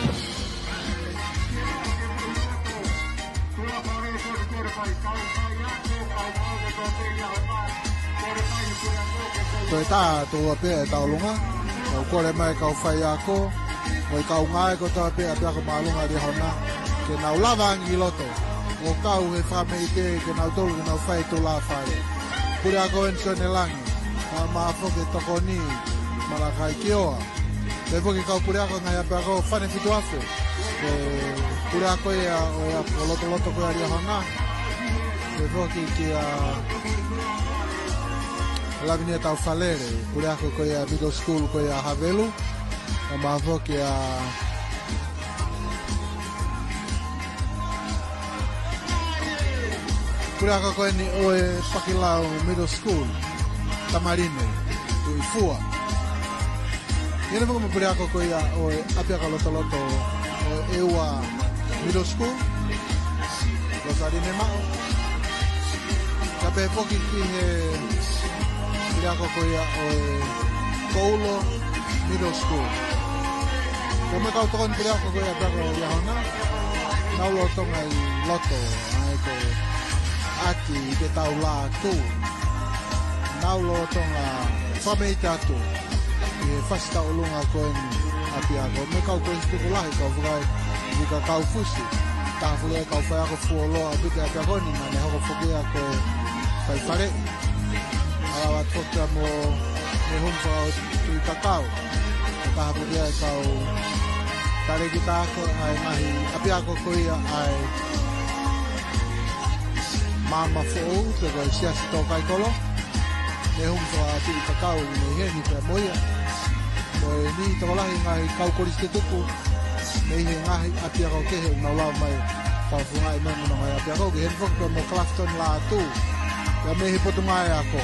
Toe tā atu ʻo pē e tauʻolunga, ʻoku kole mai e kau faiako, mo e kau ngāue kotoa pē ʻapiako māʻolunga Liahona, ke nau lava ange ki loto ʻo kau he fakameʻite kinautolu ke nau fai tulafale. Puleako ʻeni Sione Langi, pea mo e foki tokoni Malakai Kioa. Pea foki kau puleako ngaahi ʻapiako Fane Fituafe. Ko e puleako ia ʻo e ʻapi lotoloto ko ia Liahona. Pea foki kia Lavinia Taufalele, puleako ko ia middle school ko ia Havelu. Pea mo e foki ʻa puleako ko eni ʻo e Pakilau Middle School, Tamaline Tuʻifua. ʻI heʻene foki mo e puleako ko ia ʻo e ʻapiako lotoloto ʻo e ʻEua Middle School, Losaline Maʻo. Kae pehē foki ki he puleako ko ia ʻo e Koulo Middle School. Ko e kau tokoni puleako ko ia ʻapiako Liahona, nau lolotonga ʻi loto, ʻa ia ko e ʻaki ʻi he taʻu lātū. Nau lolotonga fakameʻite atu ʻi he fasi tauʻolunga ko eni ʻapiako. Mo e kau Kolisi Tuku lahi, kau fakaʻi, ʻi he kau fusi. Taha foki e kau faiako fuoloa ʻaupito ʻapiako ni, naʻa ne hoko foki ia ko e faifaleʻi. ʻAlu atu foki mo Nehumi Fakaʻotuʻi Kakau, taha foki ia e kau talēkita ako ʻa e ngaahi ʻapiako ko ia ʻa e Maama Foʻou, pe ko e Siasi Tōkaikolo. Nehumi Fakaʻotuʻi Kakau mei heni pea mo ia. Mo e niʻihi tokolahi ngaahi kau Kolisi Tuku mei he ngaahi ʻapiako kehe ʻoku nau lava mai fakafofongaʻi mai mo e ngaahi ʻapiako, ki heni foki pea mo Clafton Lātū, pea mei he Potungāue Ako.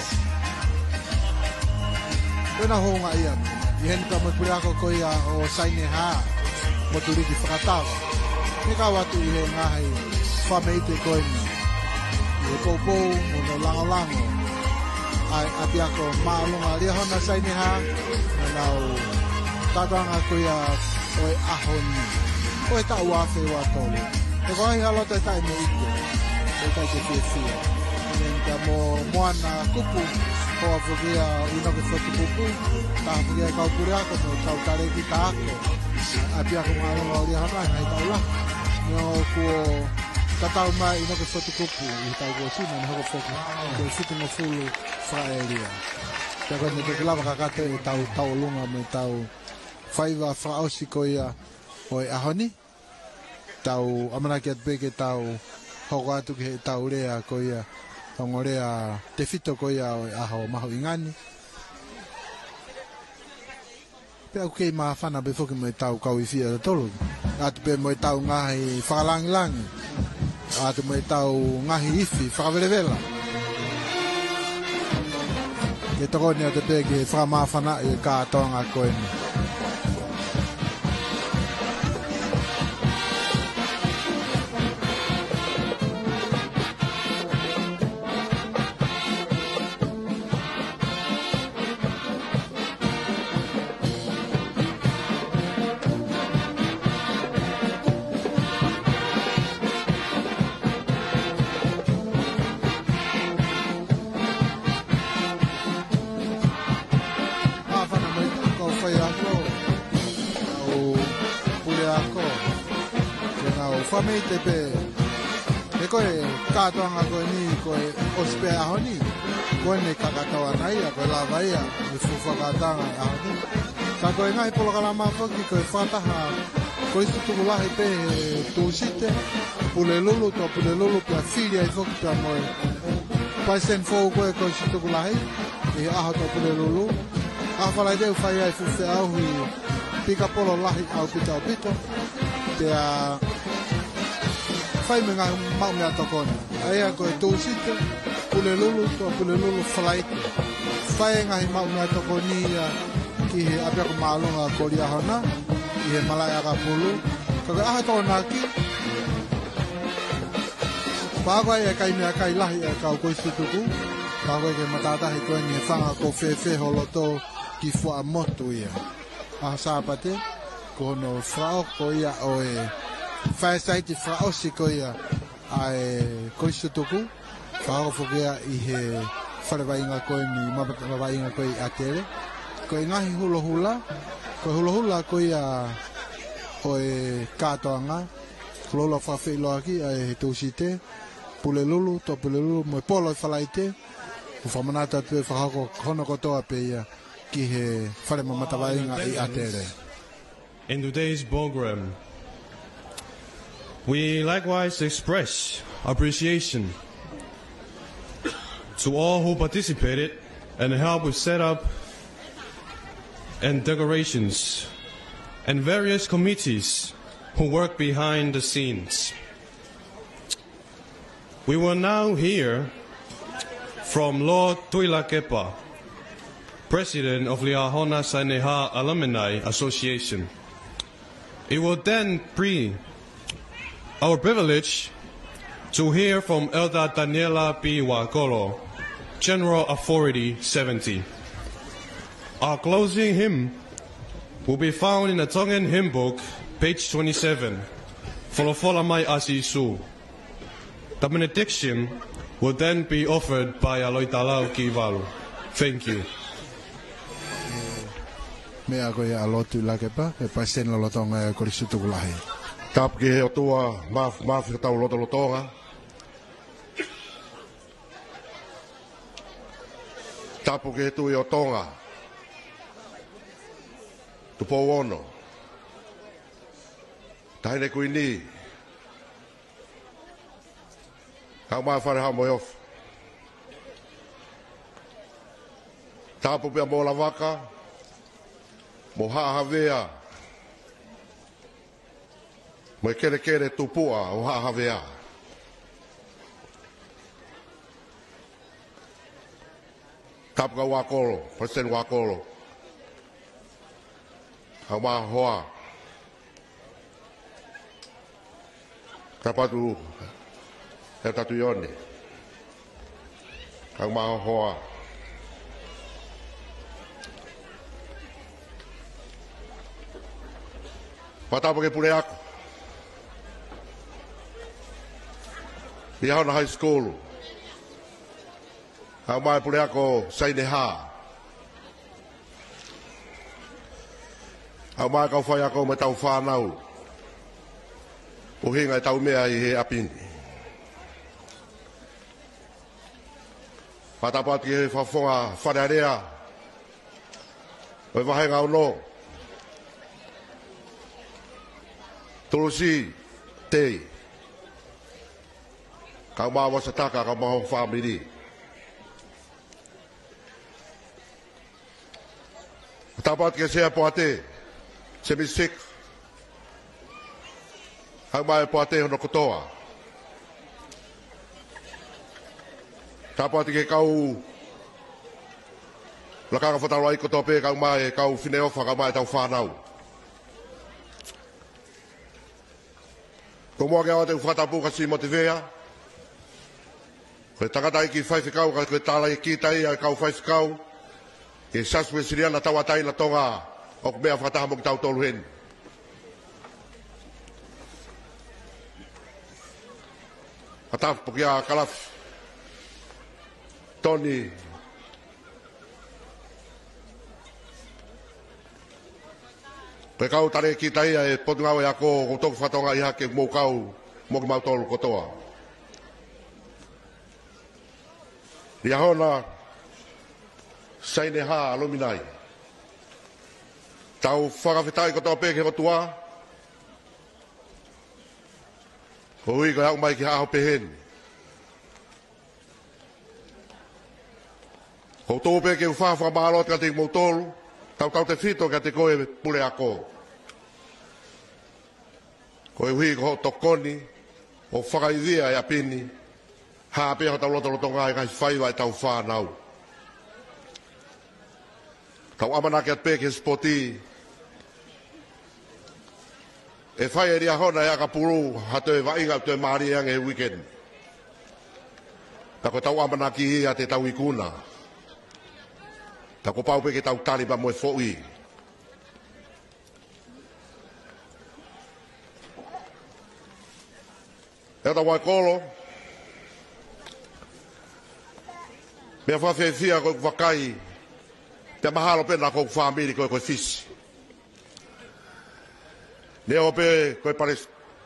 Ko ʻenau houngaʻia ʻi heni pea mo e puleako ko ia ʻo Sainehā mo Tuliki Fakatava. Ke kau atu ʻi he ngaahi fakameʻite ko eni, ʻi he poupou mo e langolango ʻa e ʻapiako māʻolunga Liahona Sainehā, mo ʻenau kātoanga ko ia ʻo e ʻaho ni, ʻo e taʻu ua afe ua tolu. He ko e hā e loto ʻe taʻemeʻite, ʻe taʻe ke fiefia. Pea mo Moana Kupu, ko e foki ʻa ʻInoke Fotu Kupu, taha foki ia e kau puleako mo e kau talēkita ako ʻapiako māʻolunga ʻo Liahona he ngaahi taʻu lahi. Mo kuo tatau mai ʻInoke Fotu Kupu ʻi he taʻu kuo ʻosi, naʻa ne hoko foki ko e fitungofulu fakaʻēlia. Pea ko ʻene toki lava kakato ʻetau tauʻolunga mo ʻetau faiva fakaʻosi ko ia ʻo e ʻaho ni. Tau ʻamanaki atu pē ke tau hoko atu ki heʻetau lea ko ia, ongo lea tefito ko ia ʻo e ʻaho mahuʻinga ni. Pea ʻoku kei māfana pē foki mo ʻetau kau ifi ʻatautolu. ʻAtu pē mo ʻetau ngaahi fakalangilangi. ʻAtu mo ʻetau ngaahi ifi fakavelevela. Ke tokoni atu pē ke fakamāfanaʻi e kātoanga ko eni. Māfana mai kau faiako, kau puleako, ke nau fakameʻite pē. He ko e kātoanga ko eni, ko e ʻosi pē ʻaho ni, ko eni ka kātoanga ia, ko e lava ia, ʻi he fuofua kātoanga ʻaho ni. Ka ko e ngaahi polokalama foki, ko e fakataha Kolisi Tutuku Lahi pē he Tūsite, Pulelulu, Tuʻapulelulu, pea fili ai foki pea mo e palesiteni foʻou ko e Kolisi Tutuku Lahi, ʻi he ʻaho Tuʻapulelulu. ʻAho Falaite ʻoku fai ai e fuʻu feʻauhi pikapolo lahi ʻaupito ʻaupito. Pea fai mo e ngaahi maʻu meʻatokoni. ʻA ia ko e Tūsite, Pulelulu, Tuʻapulelulu, Falaite. Fai e ngaahi maʻu meʻatokoni ia ki he ʻapiako māʻolunga ko Liahona, ʻi he malaʻe ʻakapulu. Ka ko e ʻaho Tokonaki, pea ko e kai meʻakai lahi ʻa e kau Kolisi Tutuku, pea ko e ke matātahi ko eni he fanga ʻoku fēfē ho loto ki Fuaʻamotu ia. ʻAho Sāpate, ko hono fakaʻosi ko ia ʻo e fireside fakaʻosi ko ia ʻa e Kolisi Tutuku, fakaʻosi foki ia ʻi he fale vaʻinga ko eni, mapa-, vaʻinga ko ē ʻi ʻAtele. Ko e ngaahi hulohula, ko e hulohula ko ia ʻo e kātoanga, hulohula fakafeʻiloaki ʻa e Tūsite, Pulelulu, Tuʻapulelulu, mo e polo ʻi Falaite, ʻoku fakamanatu atu pē fakahoko hono kotoa pē ia ki he fale mamata vaʻinga ʻi ʻAtele. In today's program, we likewise express appreciation to all who participated and helped with setup and decorations, and various committees who work behind the scenes. We will now hear from Lord Tuʻilakepa, President of Liahona Saineha Alumni Association. It will then be our privilege to hear from Elder Daniela P. Wakolo, General Authority seventy. Our closing hymn will be found in the Tongan hymn book, page twenty-seven, Folofola Mai ʻa Sīsū. The benediction will then be offered by ʻa Loʻitalau Kivalu. Thank you. Meʻa ko ia ʻa Lord Tuʻilakepa, e palesiteni lolotonga ʻo e Kolisi Tutuku Lahi. Tapu ki he ʻOtua, maf-, mafi hotau lotolotonga. Tapu ki he Tuʻi ʻo Tonga, Tupou Ono, Taʻahine Kuini, kau mai Fale Haʻa Moheofo. Tapu pea mo Lavaka, mo Haʻa Havea, mo e kelekele tupuʻa ʻo Haʻa Havea. Tapu kau Wakolo, Palesiteni Wakolo. Kau mai hoa. Tapu atu, ʻEletā Tuʻione. Kau mai hoa. Fakatapu ki he puleako Liahona High School. Kau mai puleako Saineha. Kau mai kau faiako mo ʻetau fānau. ʻUhinga ʻetau meʻa ʻi he ʻapi ni. Fakatapu atu ki he fakafofonga Fale Alea ʻo e Vāhenga Ono. Tulusi Tei, kae ʻumaʻā Vosataka, kae ʻumaʻā hoʻo fāmili. Tāpuaki ki he Sea Poate, Semi Sik, kae ʻumaʻā e Poate hono kotoa. Tāpuaki ki he kau lakanga fakataulaʻeiki kotoa pē, kae ʻumaʻā e kau Fineʻofa, kae ʻumaʻā ʻetau fānau. Ko e muʻaki ʻaʻaku ʻoku ou fakatapu kia Simote Vea, ko e tangataʻeiki faifekau, ka ko e talēkita ia ʻo e kau faifekau ʻi he Siasi Uēsiliana Tauʻatāina Tonga, ʻoku meʻa fakataha mo kitautolu heni. Fakatapu kia Kalafi Toni, ko e kau talēkita ia ʻo e Potungāue Ako, ʻoku ou toki fakatokangaʻi hake ʻoku mou kau mo kimautolu kotoa. Liahona Saineha Luminai, tau fakafetaʻi kotoa pē ki he ʻOtua koeʻuhi ko e aʻu mai ki he ʻaho pehē ni. ʻOku ou tui pē ke u fai ha fakamālō atu kiate kimoutolu, tautautefito kiate koe Puleako, koeʻuhi ko hoʻo tokoni ʻo fakaivia e ʻapi ni, hā pē hotau lotolotonga ʻi he ngaahi faiva ʻetau fānau. Tau ʻamanaki atu pē ki he sipoti, ʻe fai ʻe Liahona ʻa e ʻakapulu ha toe vaʻinga ʻoku toe mālie ange he uike ni. Ka ko ʻetau ʻamanaki ia te tau ikuna. Ka kuo pau pē ke tau tali pea mo e foʻi. ʻE ʻetau ʻae kolo, meʻa fakafiefia ko ʻeku vakai, pea mahalo pē naʻa ko ʻeku fāmili ko ē ko e Fisi. Neongo pē ko e pale,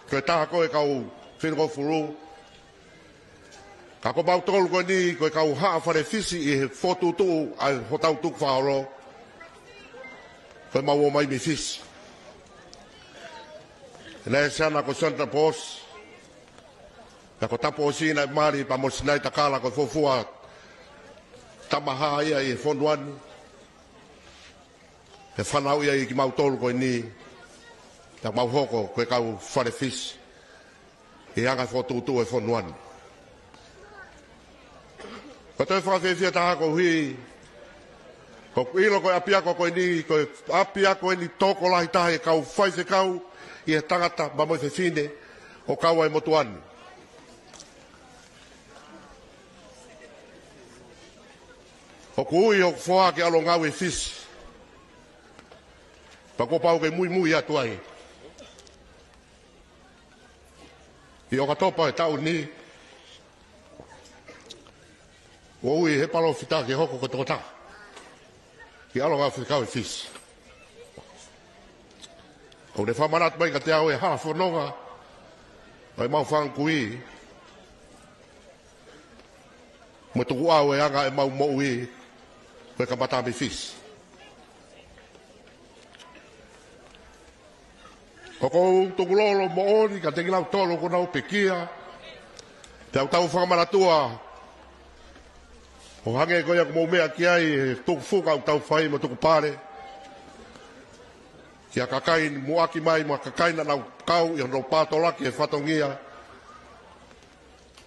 ko e taha ko ē kau Finangofulu, ka ko mautolu ko eni ko e kau haʻa fale Fisi ʻi he fokotuʻutuʻu ʻa hotau tukufakaholo, ko ʻemau ō mai mei Fisi. Naʻe ʻi ai e siana ko Santa Pos, pea ko Taposi naʻe mali pea mo Sinaitakala, ko e fuofua tamahā ia ʻi he fonua ni. He fanauʻi ai kimautolu ko eni, pea mau hoko ko e kau fale Fisi ʻi he anga e fokotuʻutuʻu e fonua ni. Ko e toe fakafiefia taha koeʻuhi, ʻoku ou ʻilo ko e ʻapiako ko eni, ko e ʻapiako eni tokolahi taha e kau faifekau ʻi he tangata pea mo e fefine ʻoku kau ai e motuʻa ni. ʻOku ui hoku foha ke ʻalu ʻo ngāue ʻi Fisi, pea kuo pau ke muimui atu ai. ʻI ʻOkatopa e taʻu ni, kuo ui ʻe he palōfita ke hoko ko e tokotaha ke ʻalu ʻo ngāue fekau ʻi Fisi. ʻOku ne fakamanatu mai kiate au e hā e fononga ʻo ʻemau fanga kui mo e tukuʻau e anga ʻemau moʻui ko e kamata mei Fisi. ʻOku ou tukulolo moʻoni kiate kinautolu ʻoku nau pekia, pea ʻoku tau fakamanatua, ʻo hangē ko ia ʻoku mou meʻa ki ai he tukufuka ʻoku tau fai mo e tukupale ki he kakai ni muʻaki mai mo e kakai naʻa nau kau ʻi hono pātolaki e fatongia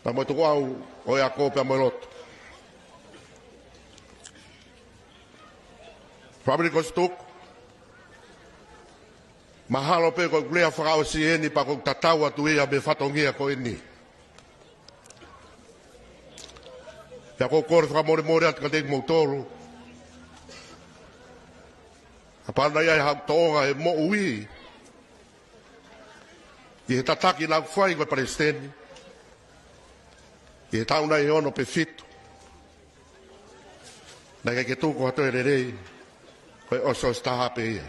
pea mo e tukuʻau ʻo e ako pea mo e lotu. Fāmili Kosituku, mahalo pē ko ʻeku lea fakaʻosi eni pea ʻoku tatau atu ia mei he fatongia ko eni. Pea ʻoku ou kole fakamolemole atu kiate kimoutolu, kapau naʻe ʻi ai haʻaku toʻonga he moʻui ʻi he tataki naʻaku fai ko e palesiteni ʻi he taʻu nai ʻe ono pe fitu, naʻe ʻikai ke tuku ha toe lelei, ko e ʻosiʻosi taha pē ia.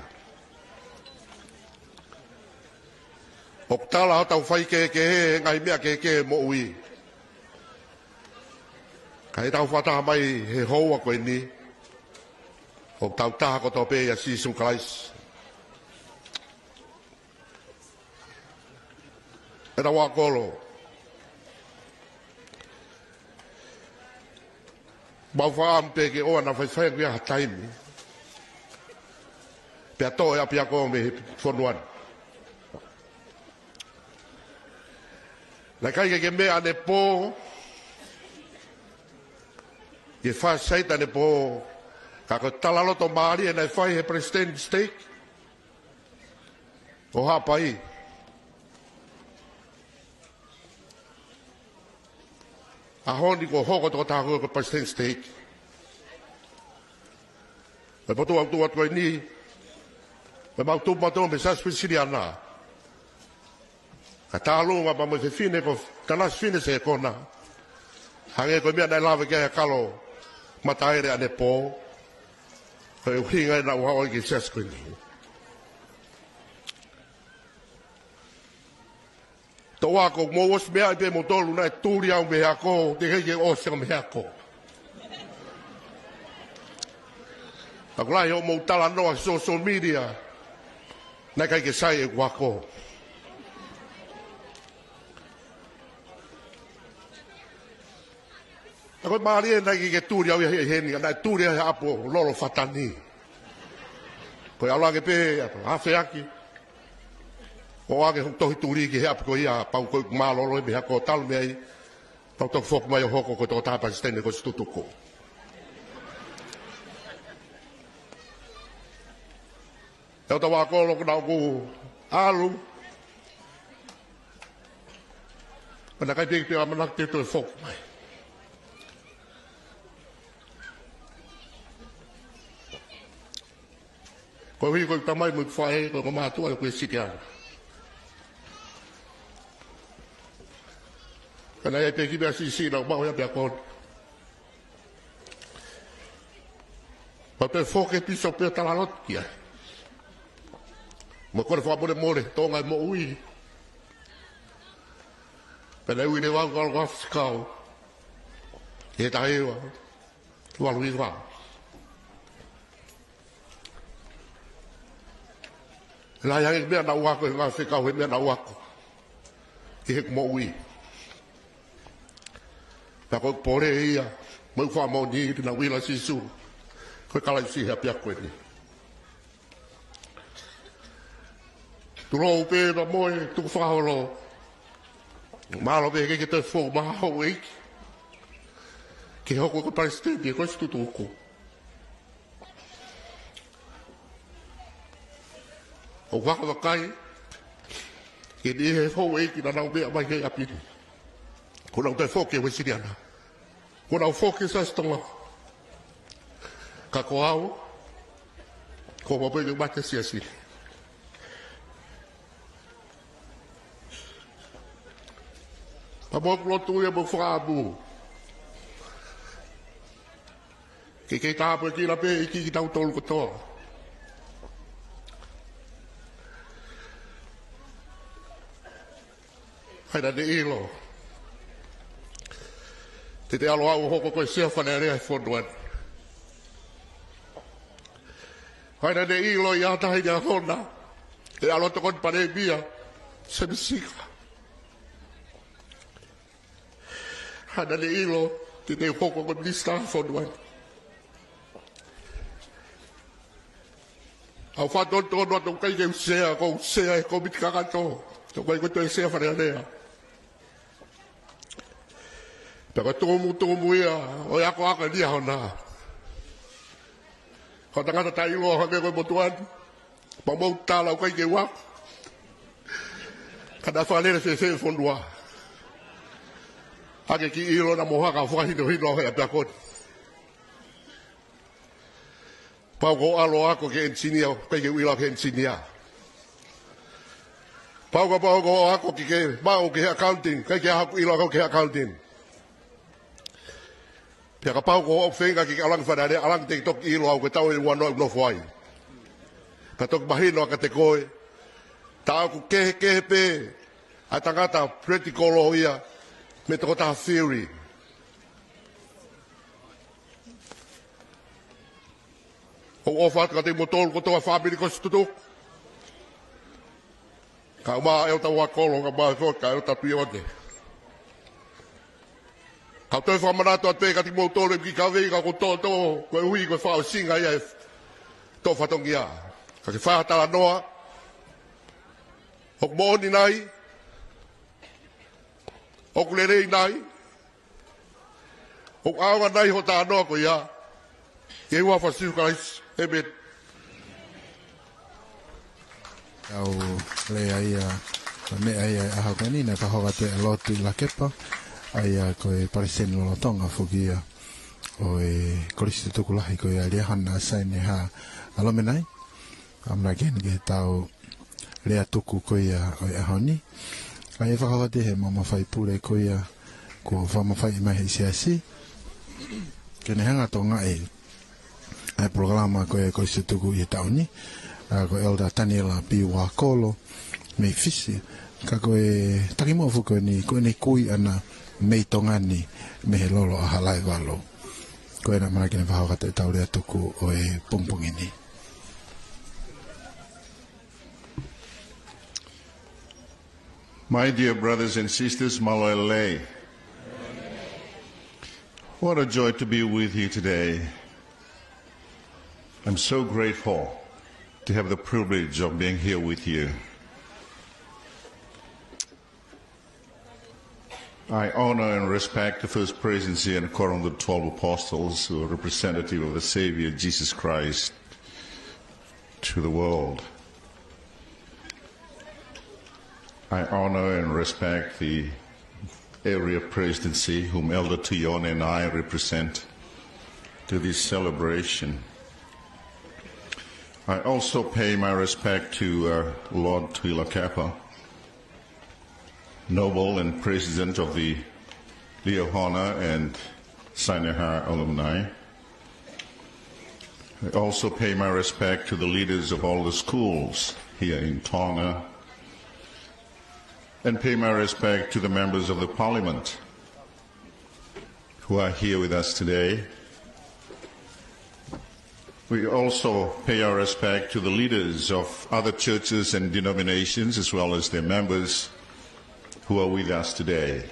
ʻOku tala hotau faikehekehe he ngaahi meʻa kehekehe moʻui, ka ʻi heʻetau fakataha mai he houa ko eni, ʻoku tau taha kotoa pē ʻia Sīsū Kalaisi. ʻEtau ʻakolo. Mau fakaʻamu pē ke ʻoua naʻa faifai ʻaki ha taimi. Pea toʻo e ʻapiako mei he fonua ni. Naʻe ʻikai ke ke meʻa ʻanepō. ʻI he fā site ʻanepō. Ka ko e talaloto mālie naʻe fai he palesiteni siteiki ʻo Haʻapai. ʻAho ni kuo hoko tokotaha ko e palesiteni siteiki. Ko e potu ʻoku tuʻu atu ai ni, ko e mau tupu atu mei he Siasi Uēsiliana. Ka tālunga pea mo e fefine ko Tanasi Fine Sekona. Hangē ko e meʻa naʻe lave ki ai ʻa Kalo Mataele ʻanepō. Ko e ʻuhinga ia naʻa ku haʻu ai ki he siasi ko eni. Toʻu ako, mou ʻosi meaʻi pē moutolu naʻe tuli au mei he ako, teʻeki ke ʻosi au mei he ako. Ka ʻoku lahi hoʻomou talanoa he social media, naʻe ʻikai ke sai ʻeku ako. Ka ko e mālie naʻe ʻikai ke tuli au ia he, heni, naʻe tuli au he ʻapi ʻo Lolo Fatani. Ko e ʻalu ange pē, ʻalu ʻo afeʻaki. ʻO ʻoange hoku tohi tuli ki he ʻapi ko ia, pau ko ʻeku mālōlō mei he ako talu mei ai, pea u toki foki mai ʻo hoko ko e tokotaha palesiteni ʻo e Kosipeli Tutuku. ʻE ʻOtua ko e loto naʻa ku ʻalu. Mana kai peki pea mana te toe foki mai. Koeʻuhi ko e tamai mo e faʻē, ko e ko mātuʻa ko e siki ana. Ka naʻe ʻi ai pē kiʻi meʻa siʻisiʻi naʻa ku maʻu ia pea ko eni. Pea toe foki e pīsope ʻo talaloto ki ai. Mo kole fakamolemole, Tonga e moʻui. Pea naʻe ui leva au ke ʻalu ʻo fekau. ʻI he taha hiva, valu hiva. Lahi ange meʻa naʻa ku ako, he ngaahi fekau he meʻa naʻa ku ako ʻi heʻeku moʻui. Pea ko e pole ia, mo e fakamoʻoni naʻa ku ʻilo ʻa Sīsū ko e Kalaisi he ʻapiako eni. Tulou pē na mo e tukufakaholo. Mālō pē ke ke toe fou maha houʻeiki ke hoko ko e palesiteni ʻo e Kosipeli Tutuku. ʻOku ou vakai ki he houʻeiki naʻa nau meʻa mai ki he ʻapi ni. Kuo nau toe foki ki Uēsiliana. Kuo nau foki ki he Siasi Tonga. Ka ko au, kuo mau pehē ke mate siasi. Pea mo ʻeku lotu ia mo e fakaʻamu ke ke tāpuekina pē ʻEiki kitautolu kotoa. ʻAi naʻa ne ʻilo te te ʻalu au ʻo hoko ko e Sea Fale Alea he fonua ni. ʻAi naʻa ne ʻilo ʻi he taha ʻi he ʻaho na te ʻalu ʻo tokoni Palēmia Semisi Sika. ʻAi naʻa ne ʻilo te te hoko ko e Minisitā he fonua ni. ʻOku ou fakatonutonu atu ʻoku ʻikai ke u sea, ko u sea he kōmiti kakato. ʻOku ʻikai ko e toe Sea Fale Alea. Pea ko e tumutumu ia ʻo e akoako ʻi he ʻaho na. Ko e tangata taʻeʻiloa hangē ko e motuʻa ni. Pea mou tala ʻoku ʻikai ke u ako. Ka naʻe fakalele fēfē e fonua. Hangē ke ʻilo naʻa mo haka fakahinohino he ʻapiako ni. Pau ko e ʻalu ʻo ako ke ʻenisinia, ʻikai ke u ʻilo ke ʻenisinia. Pau kapau ko e ako ke ke maʻu ke he accounting, ʻikai ke haʻaku ʻilo ke he accounting. Pea kapau ko hoʻo feinga ke ke ʻalu ange ki Fale Alea, ʻalu ange te ke toki ʻilo au ko e taʻu ʻe ua noa ʻeku nofo ai. Ka toki mahino ʻa kiate koe, tā ʻoku kehekehe pē ʻa e tangata practical ia mei he tokotaha theory. ʻOku ou ʻofa atu kiate kimoutolu kotoa fāmili Kosipeli Tutuku. Kae ʻumaʻā ʻEletā Uakolo, kae ʻumaʻā e foki ʻa ʻEletā Tuione. Kau toe fakamanatu atu pē kiate kimoutolu ʻeku kiʻi kaveinga ko Toto, koeʻuhi ko e fakaʻosinga ia e toʻo fatongia. Ka ke fai ha talanoa, ʻoku moʻoni nai, ʻoku lelei nai, ʻoku ʻaonga nai hoʻo talanoa ko ia. ʻI he huafa ʻo Sīsū Kalaisi, ʻēmeni. Tau lea ia, ko e meʻa ia ʻa e ʻaho ko eni naʻe fakahoko atu ʻe Lord Tuʻilakepa, ʻa ia ko e palesiteni lolotonga foki ia ʻo e Kolisi Tutuku Lahi ko ia Liahona Saineha Alumenai. ʻAmanaki eni ke tau lea tuku ko ia ʻo e ʻaho ni. ʻA ia fakahoko atu he maama faipule ko ia kuo fakamafaiʻi mai he siasi ke ne hanga ʻo tokangaʻi ʻa e polokalama ko ia ʻa e Kolisi Tutuku ʻi he taʻu ni. ʻA, ko ʻEletā Taniela P. Uakolo mei Fisi. Ka ko e takimuʻa foki ko eni, ko ʻene kui ʻana mei Tonga ni mei he lolo ʻa Halaevalu. Ko ia naʻe ʻamanaki ke ne fakahoko atu ʻetau lea tuku ʻo e pongipongi ni. My dear brothers and sisters, mālō e lelei. What a joy to be with you today. I'm so grateful to have the privilege of being here with you. I honor and respect the First Presidency and Quorum of the Twelve Apostles, who are representative of the Savior Jesus Christ to the world. I honor and respect the area presidency, whom Elder Tuione and I represent to this celebration. I also pay my respect to, uh, Lord Tuʻilakepa, Noble and President of the Liahona and Saineha Alumni. I also pay my respect to the leaders of all the schools here in Tonga, and pay my respect to the members of the Parliament who are here with us today. We also pay our respect to the leaders of other churches and denominations, as well as their members who are with us today.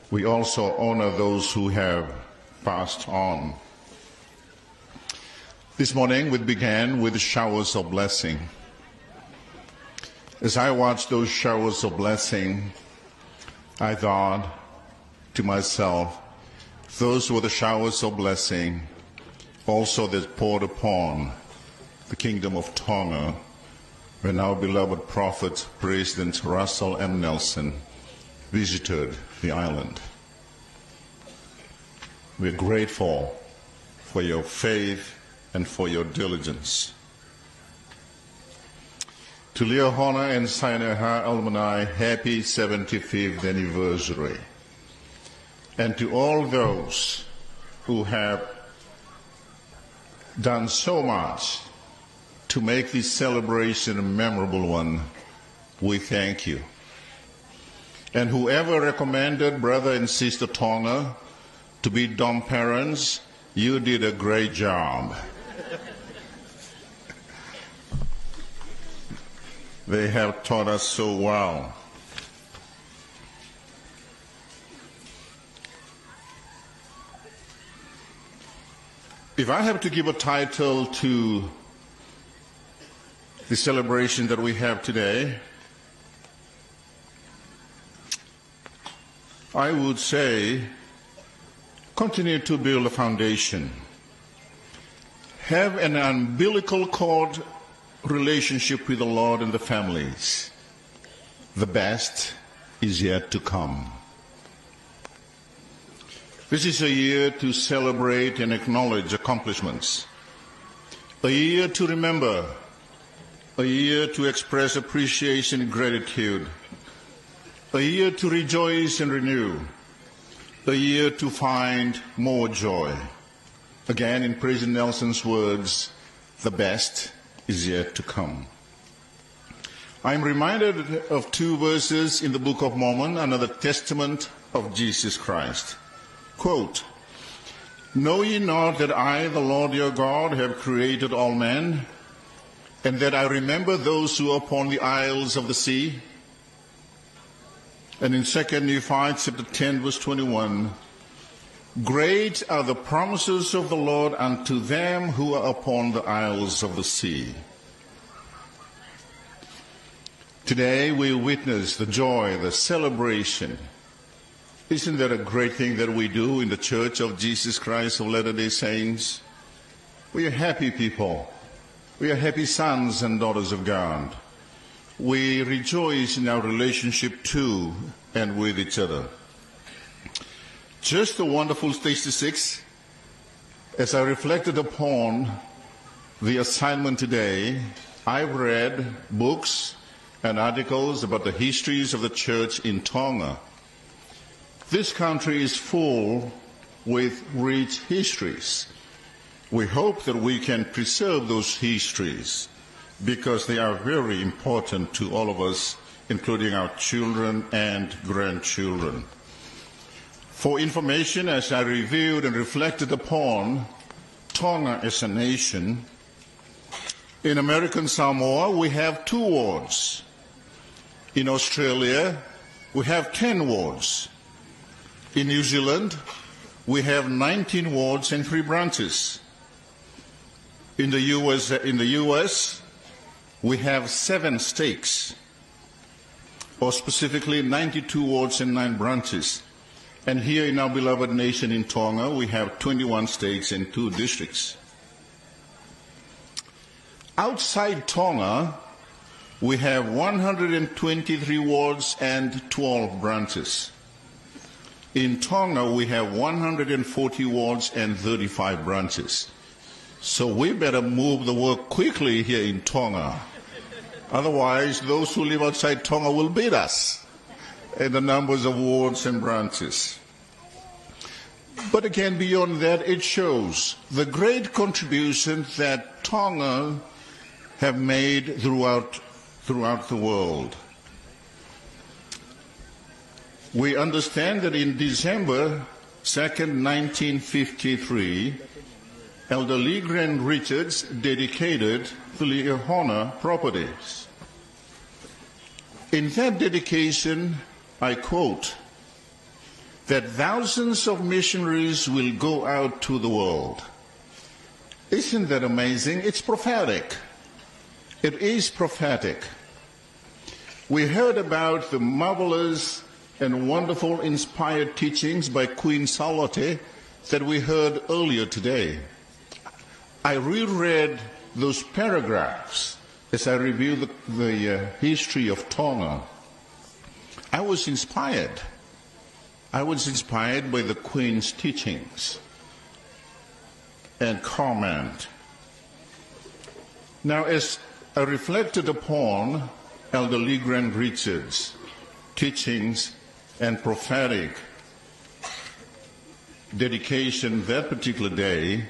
We also honor those who have passed on. This morning we began with showers of blessing. As I watched those showers of blessing, I thought to myself, those were the showers of blessing also that poured upon the Kingdom of Tonga when our beloved prophet, President Russell M. Nelson, visited the island. We're grateful for your faith and for your diligence. To Liahona and Saineha Alumni, happy seventy-fifth anniversary. And to all those who have done so much to make this celebration a memorable one, we thank you. And whoever recommended Brother and Sister Tonga to be dom parents, you did a great job. They have taught us so well. If I have to give a title to the celebration that we have today, I would say, continue to build a foundation. Have an umbilical cord relationship with the Lord and the families. The best is yet to come. This is a year to celebrate and acknowledge accomplishments. A year to remember. A year to express appreciation and gratitude. A year to rejoice and renew. A year to find more joy. Again, in President Nelson's words, the best is yet to come. I am reminded of two verses in the Book of Mormon, another testament of Jesus Christ. Quote, "Know ye not that I, the Lord your God, have created all men, And that I remember those who are upon the isles of the sea. And in Second Nephi chapter ten, verse twenty-one, "Great are the promises of the Lord unto them who are upon the isles of the sea." Today we witness the joy, the celebration. Isn't that a great thing that we do in the Church of Jesus Christ of Latter-day Saints? We are happy people. We are happy sons and daughters of God. We rejoice in our relationship to and with each other. Just a wonderful statistics. As I reflected upon the assignment today, I've read books and articles about the histories of the church in Tonga. This country is full with rich histories. We hope that we can preserve those histories because they are very important to all of us, including our children and grandchildren. For information, as I reviewed and reflected upon Tonga as a nation, in American Samoa, we have two wards. In Australia, we have ten wards. In New Zealand, we have nineteen wards and three branches. In the U S, in the U S, we have seven stakes, or specifically ninety-two wards and nine branches. And here in our beloved nation in Tonga, we have twenty-one stakes and two districts. Outside Tonga, we have one hundred twenty-three wards and twelve branches. In Tonga, we have one hundred forty wards and thirty-five branches. So we better move the work quickly here in Tonga. Otherwise, those who live outside Tonga will beat us in the numbers of wards and branches. But again, beyond that, it shows the great contribution that Tonga have made throughout, throughout the world. We understand that in December second, nineteen fifty-three, Elder Lee Grant Richards dedicated the Liahona properties. In that dedication, I quote, that thousands of missionaries will go out to the world. Isn't that amazing? It's prophetic. It is prophetic. We heard about the marvelous and wonderful inspired teachings by Queen Sālote that we heard earlier today. I reread those paragraphs as I reviewed the, the, uh, history of Tonga. I was inspired. I was inspired by the Queen's teachings and comment. Now, as I reflected upon Elder Lee Grant Richards' teachings and prophetic dedication that particular day,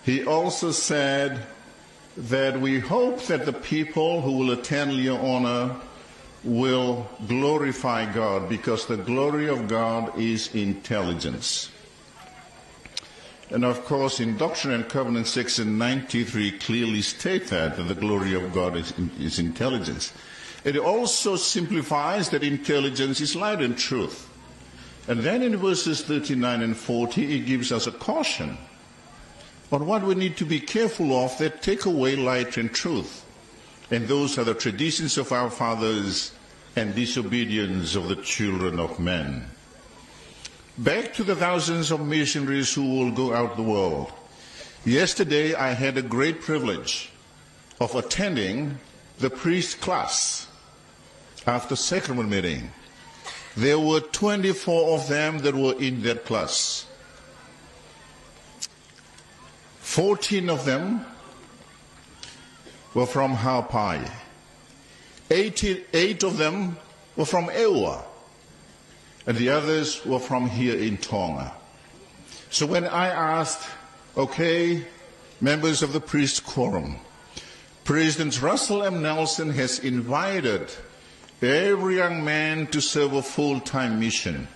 he also said that we hope that the people who will attend Liahona will glorify God, because the glory of God is intelligence. And of course, in Doctrine and Covenants section ninety-three clearly state that, that the glory of God is, is intelligence. It also simplifies that intelligence is light and truth. And then in verses thirty-nine and forty, it gives us a caution on what we need to be careful of that take away light and truth. And those are the traditions of our fathers and disobedience of the children of men. Back to the thousands of missionaries who will go out the world. Yesterday, I had a great privilege of attending the priest class after sacrament meeting. There were twenty-four of them that were in that class. Fourteen of them were from Haʻapai. Eighty-eight of them were from ʻEua. And the others were from here in Tonga. So when I asked, "Okay, members of the priest quorum, President Russell M. Nelson has invited every young man to serve a full-time mission.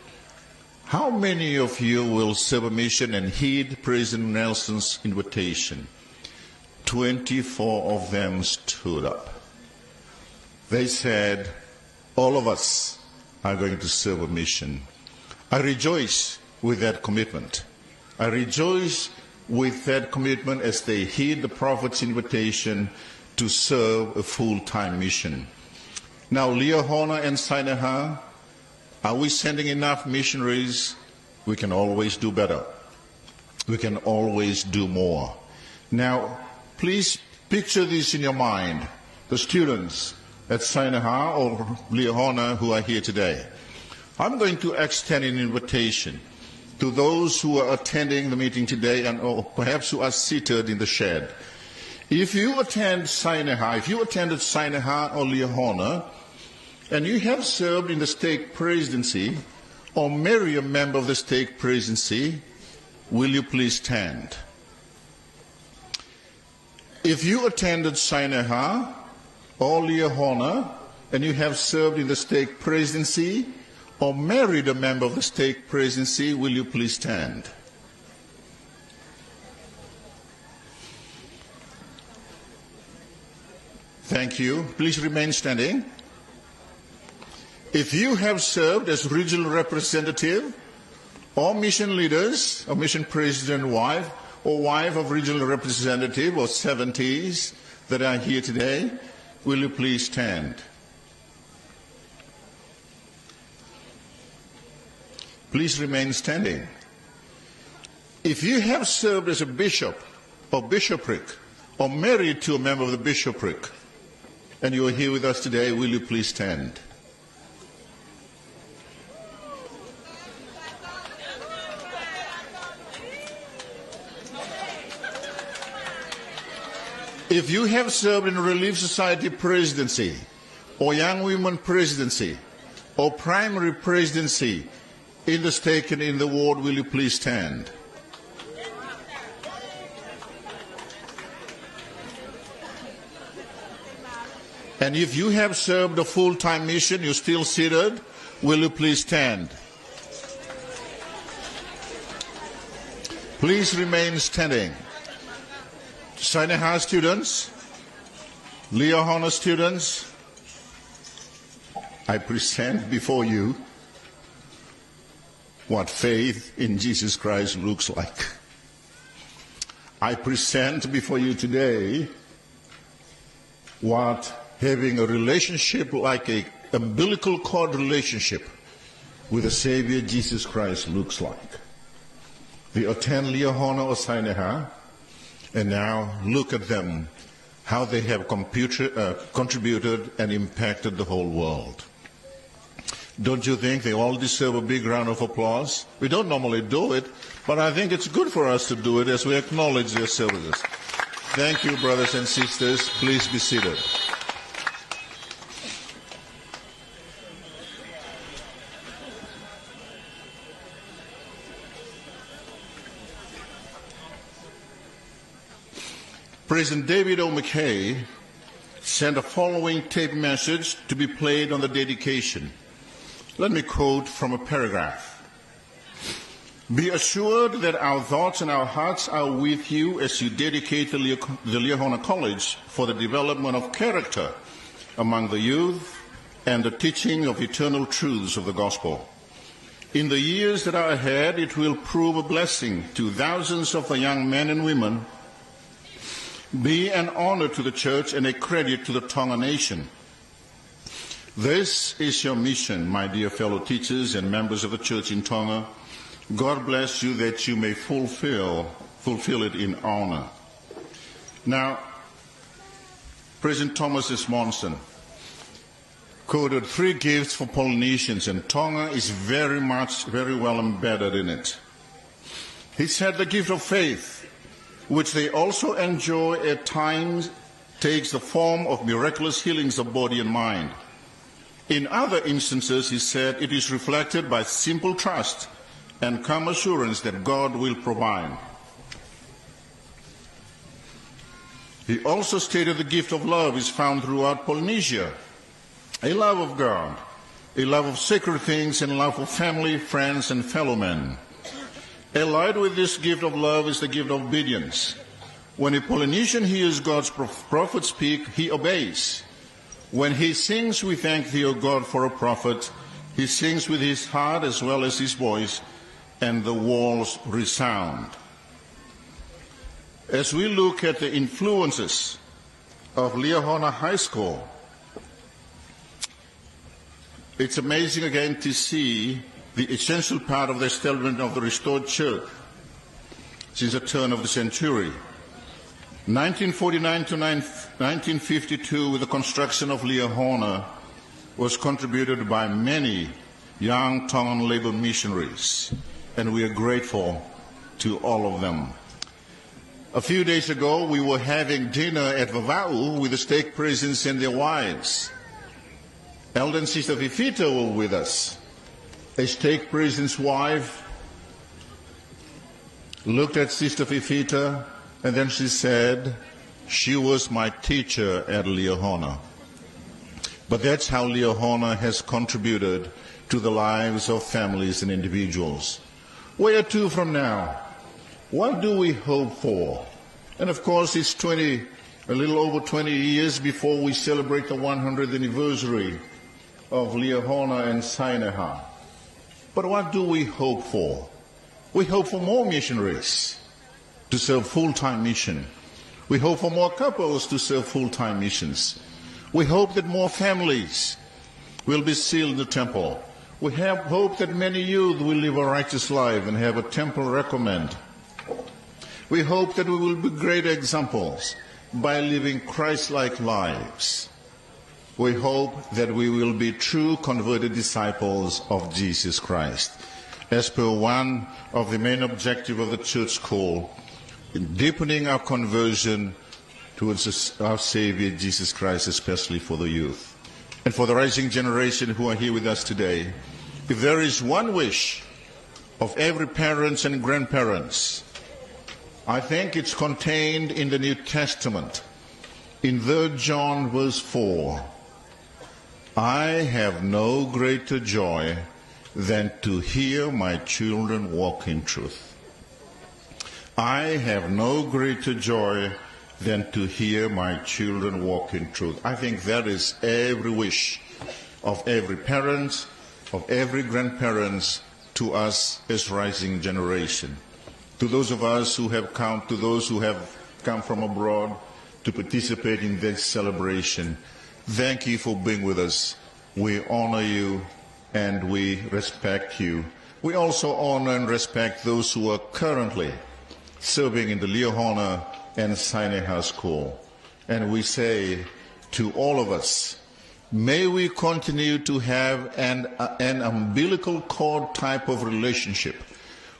How many of you will serve a mission and heed President Nelson's invitation?" Twenty-four of them stood up. They said, "All of us are going to serve a mission." I rejoice with that commitment. I rejoice with that commitment as they heed the prophet's invitation to serve a full-time mission. Now, Liahona and Saineha, are we sending enough missionaries? We can always do better. We can always do more. Now, please picture this in your mind, the students at Saineha or Liahona who are here today. I'm going to extend an invitation to those who are attending the meeting today and or perhaps who are seated in the shed. If you attend Saineha, if you attended Saineha or Liahona, and you have served in the stake presidency or marry a member of the stake presidency, will you please stand? If you attended Saineha or Liahona and you have served in the stake presidency or married a member of the stake presidency, will you please stand? Thank you. Please remain standing. If you have served as regional representative or mission leaders or mission president wife or wife of regional representative or seventies that are here today, will you please stand? Please remain standing. If you have served as a bishop or bishopric or married to a member of the bishopric and you are here with us today, will you please stand? If you have served in Relief Society presidency or Young Women presidency or primary presidency in the stake and in the ward, will you please stand? And if you have served a full-time mission, you're still seated, will you please stand? Please remain standing. Saineha students, Liahona students, I present before you what faith in Jesus Christ looks like. I present before you today what having a relationship like a umbilical cord relationship with the Savior Jesus Christ looks like. They attend Liahona or Saineha, and now look at them, how they have computer, uh, contributed and impacted the whole world. Don't you think they all deserve a big round of applause? We don't normally do it, but I think it's good for us to do it as we acknowledge their services. Thank you, brothers and sisters. Please be seated. President David O. McKay sent a following tape message to be played on the dedication. Let me quote from a paragraph. "Be assured that our thoughts and our hearts are with you as you dedicate the Leo-, the Liahona College for the development of character among the youth and the teaching of eternal truths of the gospel. In the years that are ahead, it will prove a blessing to thousands of the young men and women, be an honor to the church and a credit to the Tonga nation. This is your mission, my dear fellow teachers and members of the church in Tonga. God bless you that you may fulfill, fulfill it in honor." Now, President Thomas S. Monson quoted three gifts for Polynesians, and Tonga is very much, very well embedded in it. He said the gift of faith, which they also enjoy at times, takes the form of miraculous healings of body and mind. In other instances, he said, it is reflected by simple trust and calm assurance that God will provide. He also stated the gift of love is found throughout Polynesia. A love of God, a love of sacred things, and love for family, friends, and fellow men. Allied with this gift of love is the gift of obedience. When a Polynesian hears God's prof- prophet speak, he obeys. When he sings, "We thank thee, O God, for a prophet," he sings with his heart as well as his voice, and the walls resound. As we look at the influences of Liahona High School, it's amazing again to see the essential part of the establishment of the restored church since the turn of the century. Nineteen forty-nine to nine- nineteen fifty-two, with the construction of Liahona, was contributed by many young Tongan labor missionaries, and we are grateful to all of them. A few days ago, we were having dinner at Vavaʻu with the stake presidents and their wives. Elder and Sister Fifita were with us. A stake president's wife looked at Sister Fifita, and then she said, "She was my teacher at Liahona." But that's how Liahona has contributed to the lives of families and individuals. Where to from now? What do we hope for? And of course, it's twenty, a little over twenty years before we celebrate the one hundredth anniversary of Liahona and Saineha. But what do we hope for? We hope for more missionaries to serve full-time mission. We hope for more couples to serve full-time missions. We hope that more families will be sealed in the temple. We have hope that many youth will live a righteous life and have a temple recommend. We hope that we will be great examples by living Christ-like lives. We hope that we will be true converted disciples of Jesus Christ, as per one of the main objective of the church call, in deepening our conversion towards us- our Savior Jesus Christ, especially for the youth. And for the rising generation who are here with us today, if there is one wish of every parents and grandparents, I think it's contained in the New Testament, in third John verse four. "I have no greater joy than to hear my children walk in truth." I have no greater joy than to hear my children walk in truth. I think that is every wish of every parent, of every grandparents, to us as rising generation. To those of us who have come, to those who have come from abroad to participate in this celebration, thank you for being with us. We honor you and we respect you. We also honor and respect those who are currently serving in the Liahona and Saineha School. And we say to all of us, may we continue to have an, an umbilical cord type of relationship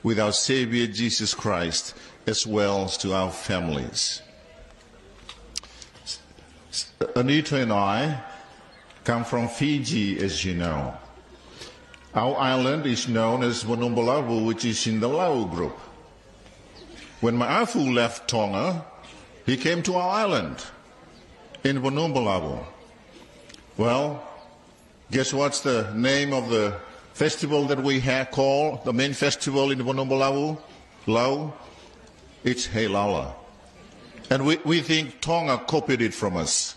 with our Savior Jesus Christ, as well as to our families. Anita and I come from Fiji, as you know. Our island is known as Vanuabalavu, which is in the Lau group. When Maʻafu left Tonga, he came to our island in Vanuabalavu. Well, guess what's the name of the festival that we ha- call the main festival in Vanuabalavu, Lau? It's Heilala. And we, we think Tonga copied it from us.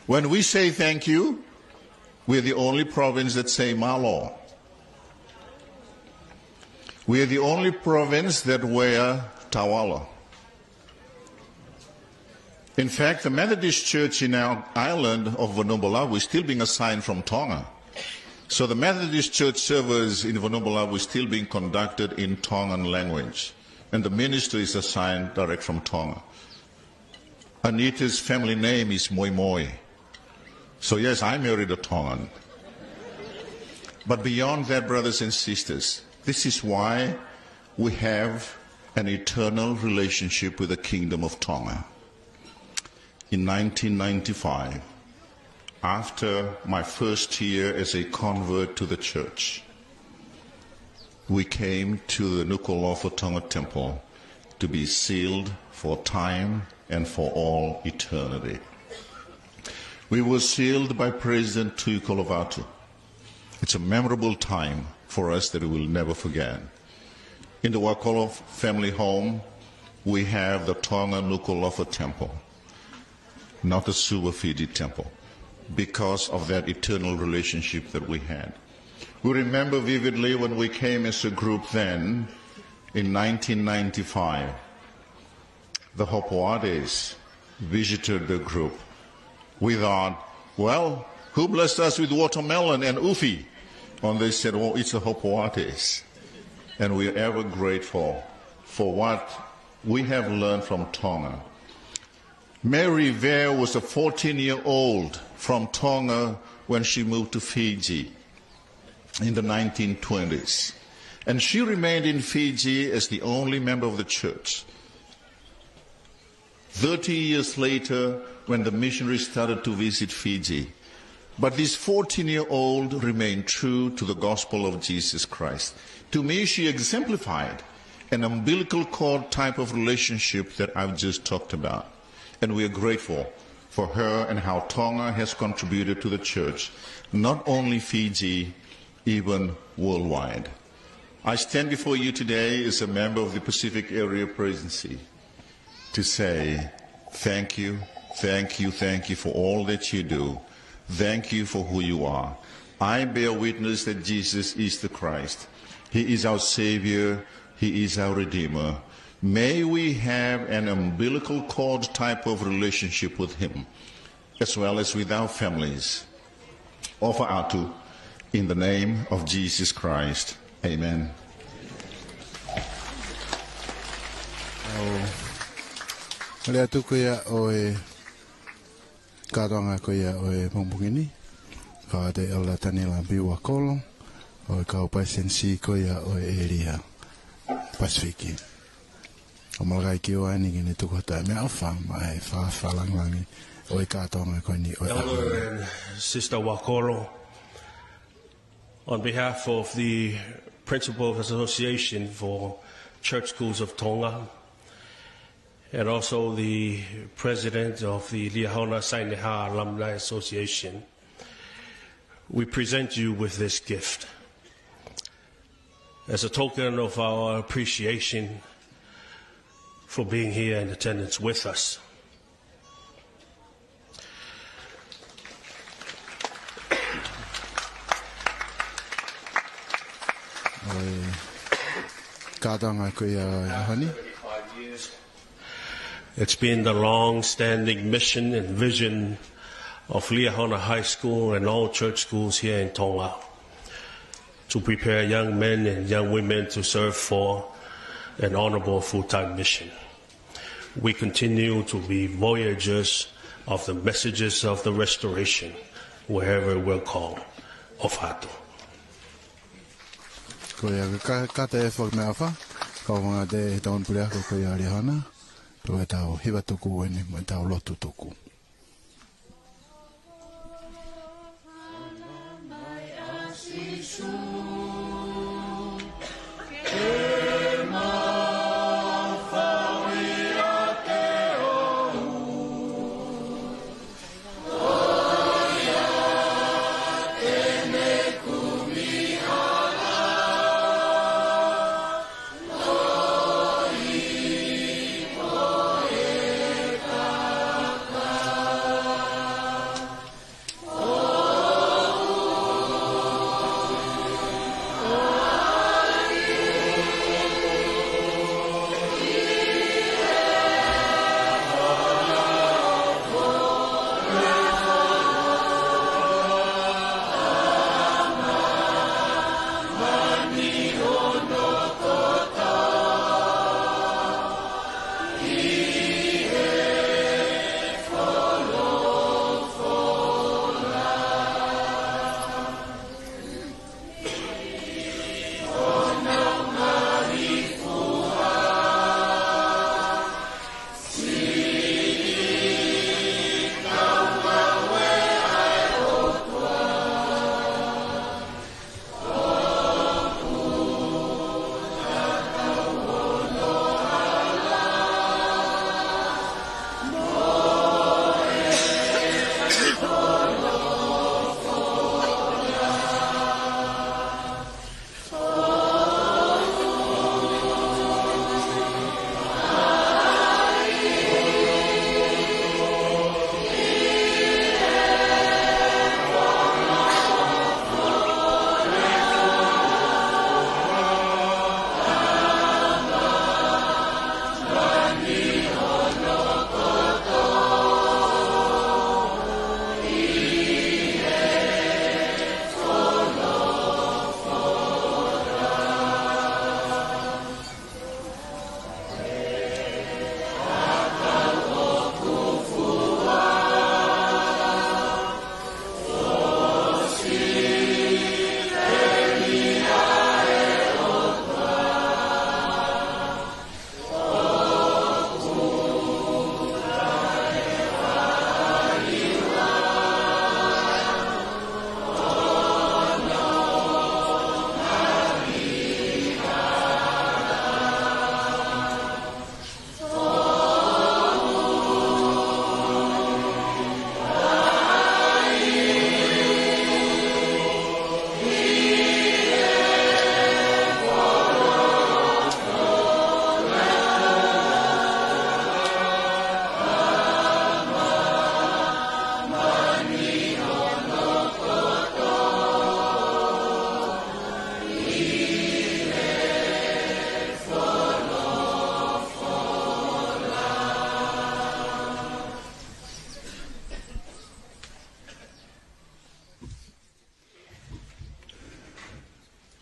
When we say thank you, we're the only province that say mālō. We are the only province that wear tauala. In fact, the Methodist Church in our island of Vanuabalavu is still being assigned from Tonga. So the Methodist Church service in Vanuabalavu is still being conducted in Tongan language, and the minister is assigned direct from Tonga. Anita's family name is Moimoi. So yes, I married a Tongan. But beyond that, brothers and sisters, this is why we have an eternal relationship with the Kingdom of Tonga. In nineteen ninety-five, after my first year as a convert to the church, we came to the Nukuʻalofa Tonga Temple to be sealed for time and for all eternity. We were sealed by President Tuʻikolovatu. It's a memorable time for us that we'll never forget. In the Wakolo family home, we have the Tonga Nukuʻalofa Temple, not the Suva Fiji Temple, because of that eternal relationship that we had. We remember vividly when we came as a group then in nineteen ninety-five. The Hopoates visited the group. We thought, "Well, who blessed us with watermelon and ufi?" And they said, "Oh, it's the Hopoates." And we are ever grateful for what we have learned from Tonga. Mary Vare was a fourteen-year-old from Tonga when she moved to Fiji in the nineteen twenties. And she remained in Fiji as the only member of the church. Thirty years later, when the missionaries started to visit Fiji, but this fourteen-year-old remained true to the gospel of Jesus Christ. To me, she exemplified an umbilical cord type of relationship that I've just talked about. And we are grateful for her and how Tonga has contributed to the church, not only Fiji, even worldwide. I stand before you today as a member of the Pacific Area Presidency to say thank you, thank you, thank you for all that you do. Thank you for who you are. I bear witness that Jesus is the Christ. He is our Savior. He is our Redeemer. May we have an umbilical cord type of relationship with him, as well as with our families. ʻOfa atu, in the name of Jesus Christ. Amen. ʻOku ou lea atu ko ia ʻo e kātoanga ko ia ʻo e pongipongi ni, fakataha ʻe Elder Taniela B. Wakolo, ʻo e kau palesitenisi ko ia ʻo e ʻēlia Pasifiki. ʻOku mau kole ki he ʻEiki ke ne tuku ha meʻaʻofa maʻá e fakalāngilangi ʻo e kātoanga ko eni ʻo e ʻaho ni. Elder and Sister Wakolo, on behalf of the Principal of Association for Church Schools of Tonga, and also the President of the Liahona Saineha Alumni Association, we present you with this gift as a token of our appreciation for being here in attendance with us. ʻOku kātoanga ko ia ʻo e ʻaho ni. It's been the long-standing mission and vision of Liahona High School and all church schools here in Tonga to prepare young men and young women to serve for an honorable full-time mission. We continue to be voyagers of the messages of the restoration wherever we're called. ʻOfa atu. Ko ia, ka, kātaki e foaki meʻaʻofa, kau fanga te he taun puleako ko ia Liahona, pea ʻoku tau hiva tuku eni mo tau lotu tuku.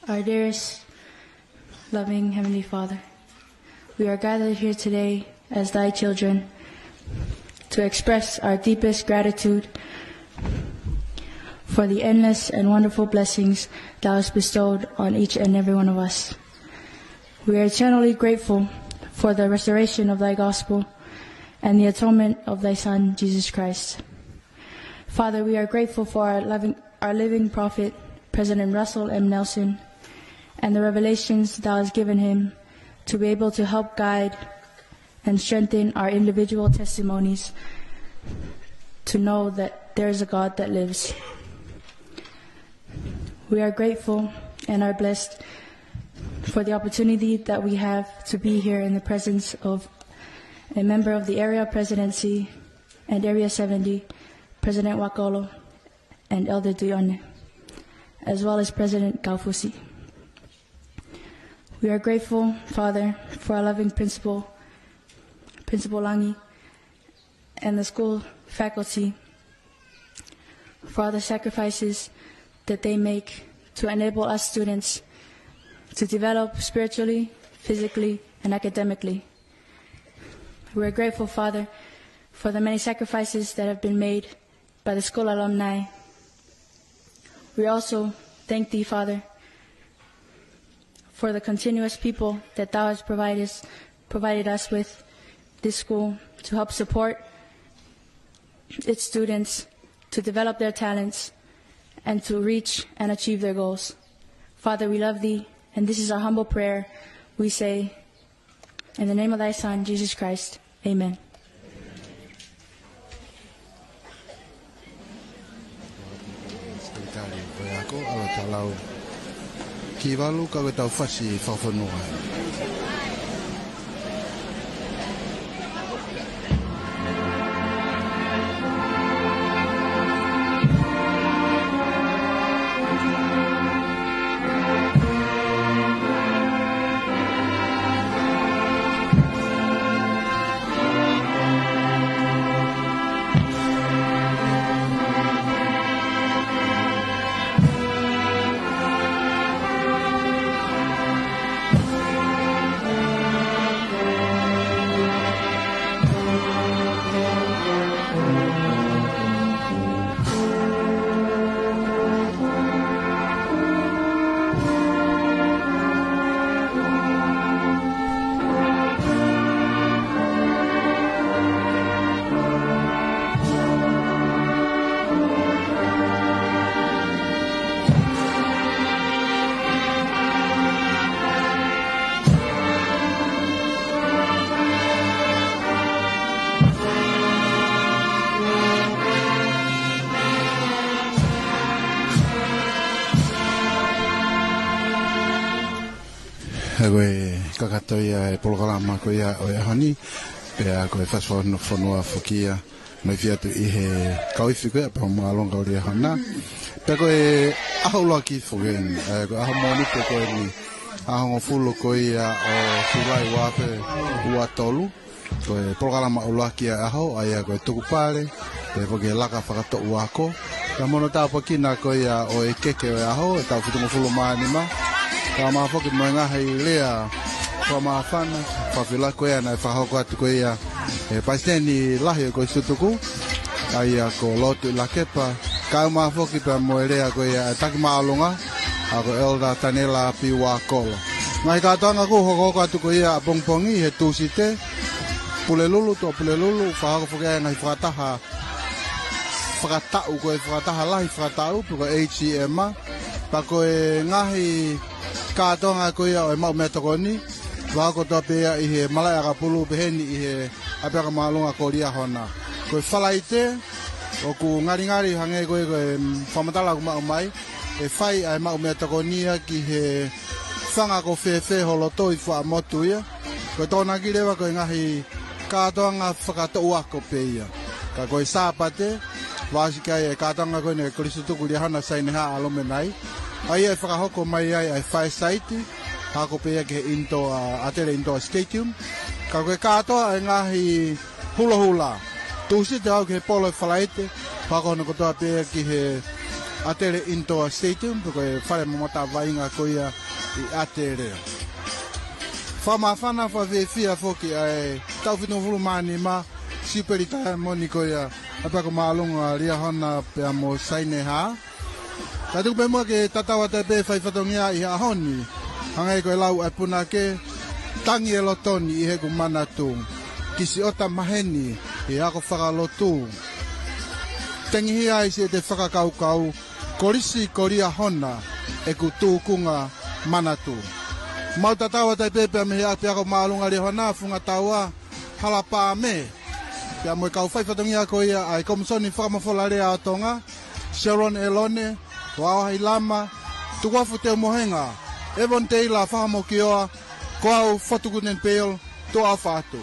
Our dearest, loving Heavenly Father, we are gathered here today as thy children to express our deepest gratitude for the endless and wonderful blessings thou hast bestowed on each and every one of us. We are eternally grateful for the restoration of thy gospel and the atonement of thy Son, Jesus Christ. Father, we are grateful for our living, our living prophet, President Russell M. Nelson, and the revelations thou hast given him to be able to help guide and strengthen our individual testimonies to know that there is a God that lives. We are grateful and are blessed for the opportunity that we have to be here in the presence of a member of the Area Presidency and Area seventy, President Wakolo and Elder Tuione, as well as President Kaufusi. We are grateful, Father, for our loving principal, Principal Langi, and the school faculty for all the sacrifices that they make to enable us students to develop spiritually, physically, and academically. We are grateful, Father, for the many sacrifices that have been made by the school alumni. We also thank thee, Father, for the continuous people that thou hast provided us, provided us with this school to help support its students to develop their talents and to reach and achieve their goals. Father, we love thee, and this is our humble prayer. We say, in the name of thy Son, Jesus Christ, amen. Sekelitali, ko ia ko ʻAlo Talau Kivalu, ka ko ʻetau fasi fakafonua. He ko e kakato ia e polokalama ko ia ʻo e ʻaho ni, pea ko e fasi fakafonua foki ia, mai fia tu ʻi he kau ifi ko ia Apiako Māʻolunga ko Liahona. Pea ko e ʻaho ʻuluaki foki eni, ē, ko e ʻaho Mōnite ko eni, ʻaho hongofulu ko ia ʻo Siulai ua afe ua tolu. Ko e polokalama ʻuluaki ʻa e ʻaho, ʻa ia ko e tukupale, pea foki e laka fakatoʻu ako. Pea mo hono tāpuekina ko ia ʻo e keke ʻo e ʻaho, ʻe taʻu fitungofulu mā nima. Kae ʻumaʻā foki mo e ngaahi lea fakamāfana, fakafeʻiloaki ko ia naʻe fakahoko atu ko ia ʻe he Palesiteni Lahi ʻo e Kolisi Tutuku, ʻa ia ko Lord Tuʻilakepa, kae ʻumaʻā foki pea mo e lea ko ia ʻa e Taki Māʻolunga, ʻa ko Elder Taniela Piuakolo. Ngaahi kātoanga kuo hokohoko atu ko ia ʻapongipongi he Tūsite, Pulelulu, Tuʻapulelulu, fakahoko foki ʻa e ngaahi fakataha fakataʻu, ko e fakataha lahi fakataʻu, pe ko e A G M, pea ko e ngaahi kātoanga ko ia ʻo e maʻu meʻatokoni, fakahoko kotoa pē ia ʻi he malaʻe ʻakapulu pehē ni ʻi he ʻApiako Māʻolunga ko Liahona. Ko e Falaite, ʻoku ngalingali hangē ko e, ko e, mm, fakamatala ʻoku maʻu mai, ʻe fai ʻa e maʻu meʻatokoni ia ki he fanga ko fēfē ho loto ʻi Fuaʻamotu ia. Ko e Tokonaki leva ko e ngaahi kātoanga fakatoʻu ako pē ia. Ka ko e Sāpate, vaosi ki ai e kātoanga ko eni ʻa e Kolisi Tutuku Liahona Saineha Alumenai. ʻA ia ʻe fakahoko mai ai ʻa e Fireside, hoko pē ia ki he indoor, ʻa, ʻAtele Indoor Stadium. Ka ko e kātoa e ngaahi hulohula, Tūsite ʻo aʻu ki he polo ʻi he Falaite, fakahoko hono kotoa pē ia ki he ʻAtele Indoor Stadium, pe ko e fale mamata vaʻinga ko ia ʻi ʻAtele. Fakamāfana, fakafiefia foki ʻa e taʻu fitungofulu mā nima, Siupeli Taiamoni ko ia ʻa e Apiako Māʻolunga Liahona pea mo Sainehā. Ka tuku pē muʻa ke tatau atu ai pē fai fatongia ʻi he ʻaho ni, hangē ko e lau ʻa e punake: Tangi e loto ni ʻi heʻeku manatu, kisiʻota maheni ʻi he ako fakalotu. Tengihia ai siʻete fakakaukau, kolisi ko Liahona ʻeku tūkunga manatu. Mau tatau atu ai pē pea mei he Apiako Māʻolunga Liahona, Fungataua, Halapame, pea mo e kau fai fatongia ko ia ʻa e Komisoni Fakamafola Lea ʻo Tonga, Sharon ʻElone, Hoao Hailama, Tukuafu Teumohenga, Evon Teila Fahamokioa, ko au Fotu Guten Pale, tuʻa ʻofa atu.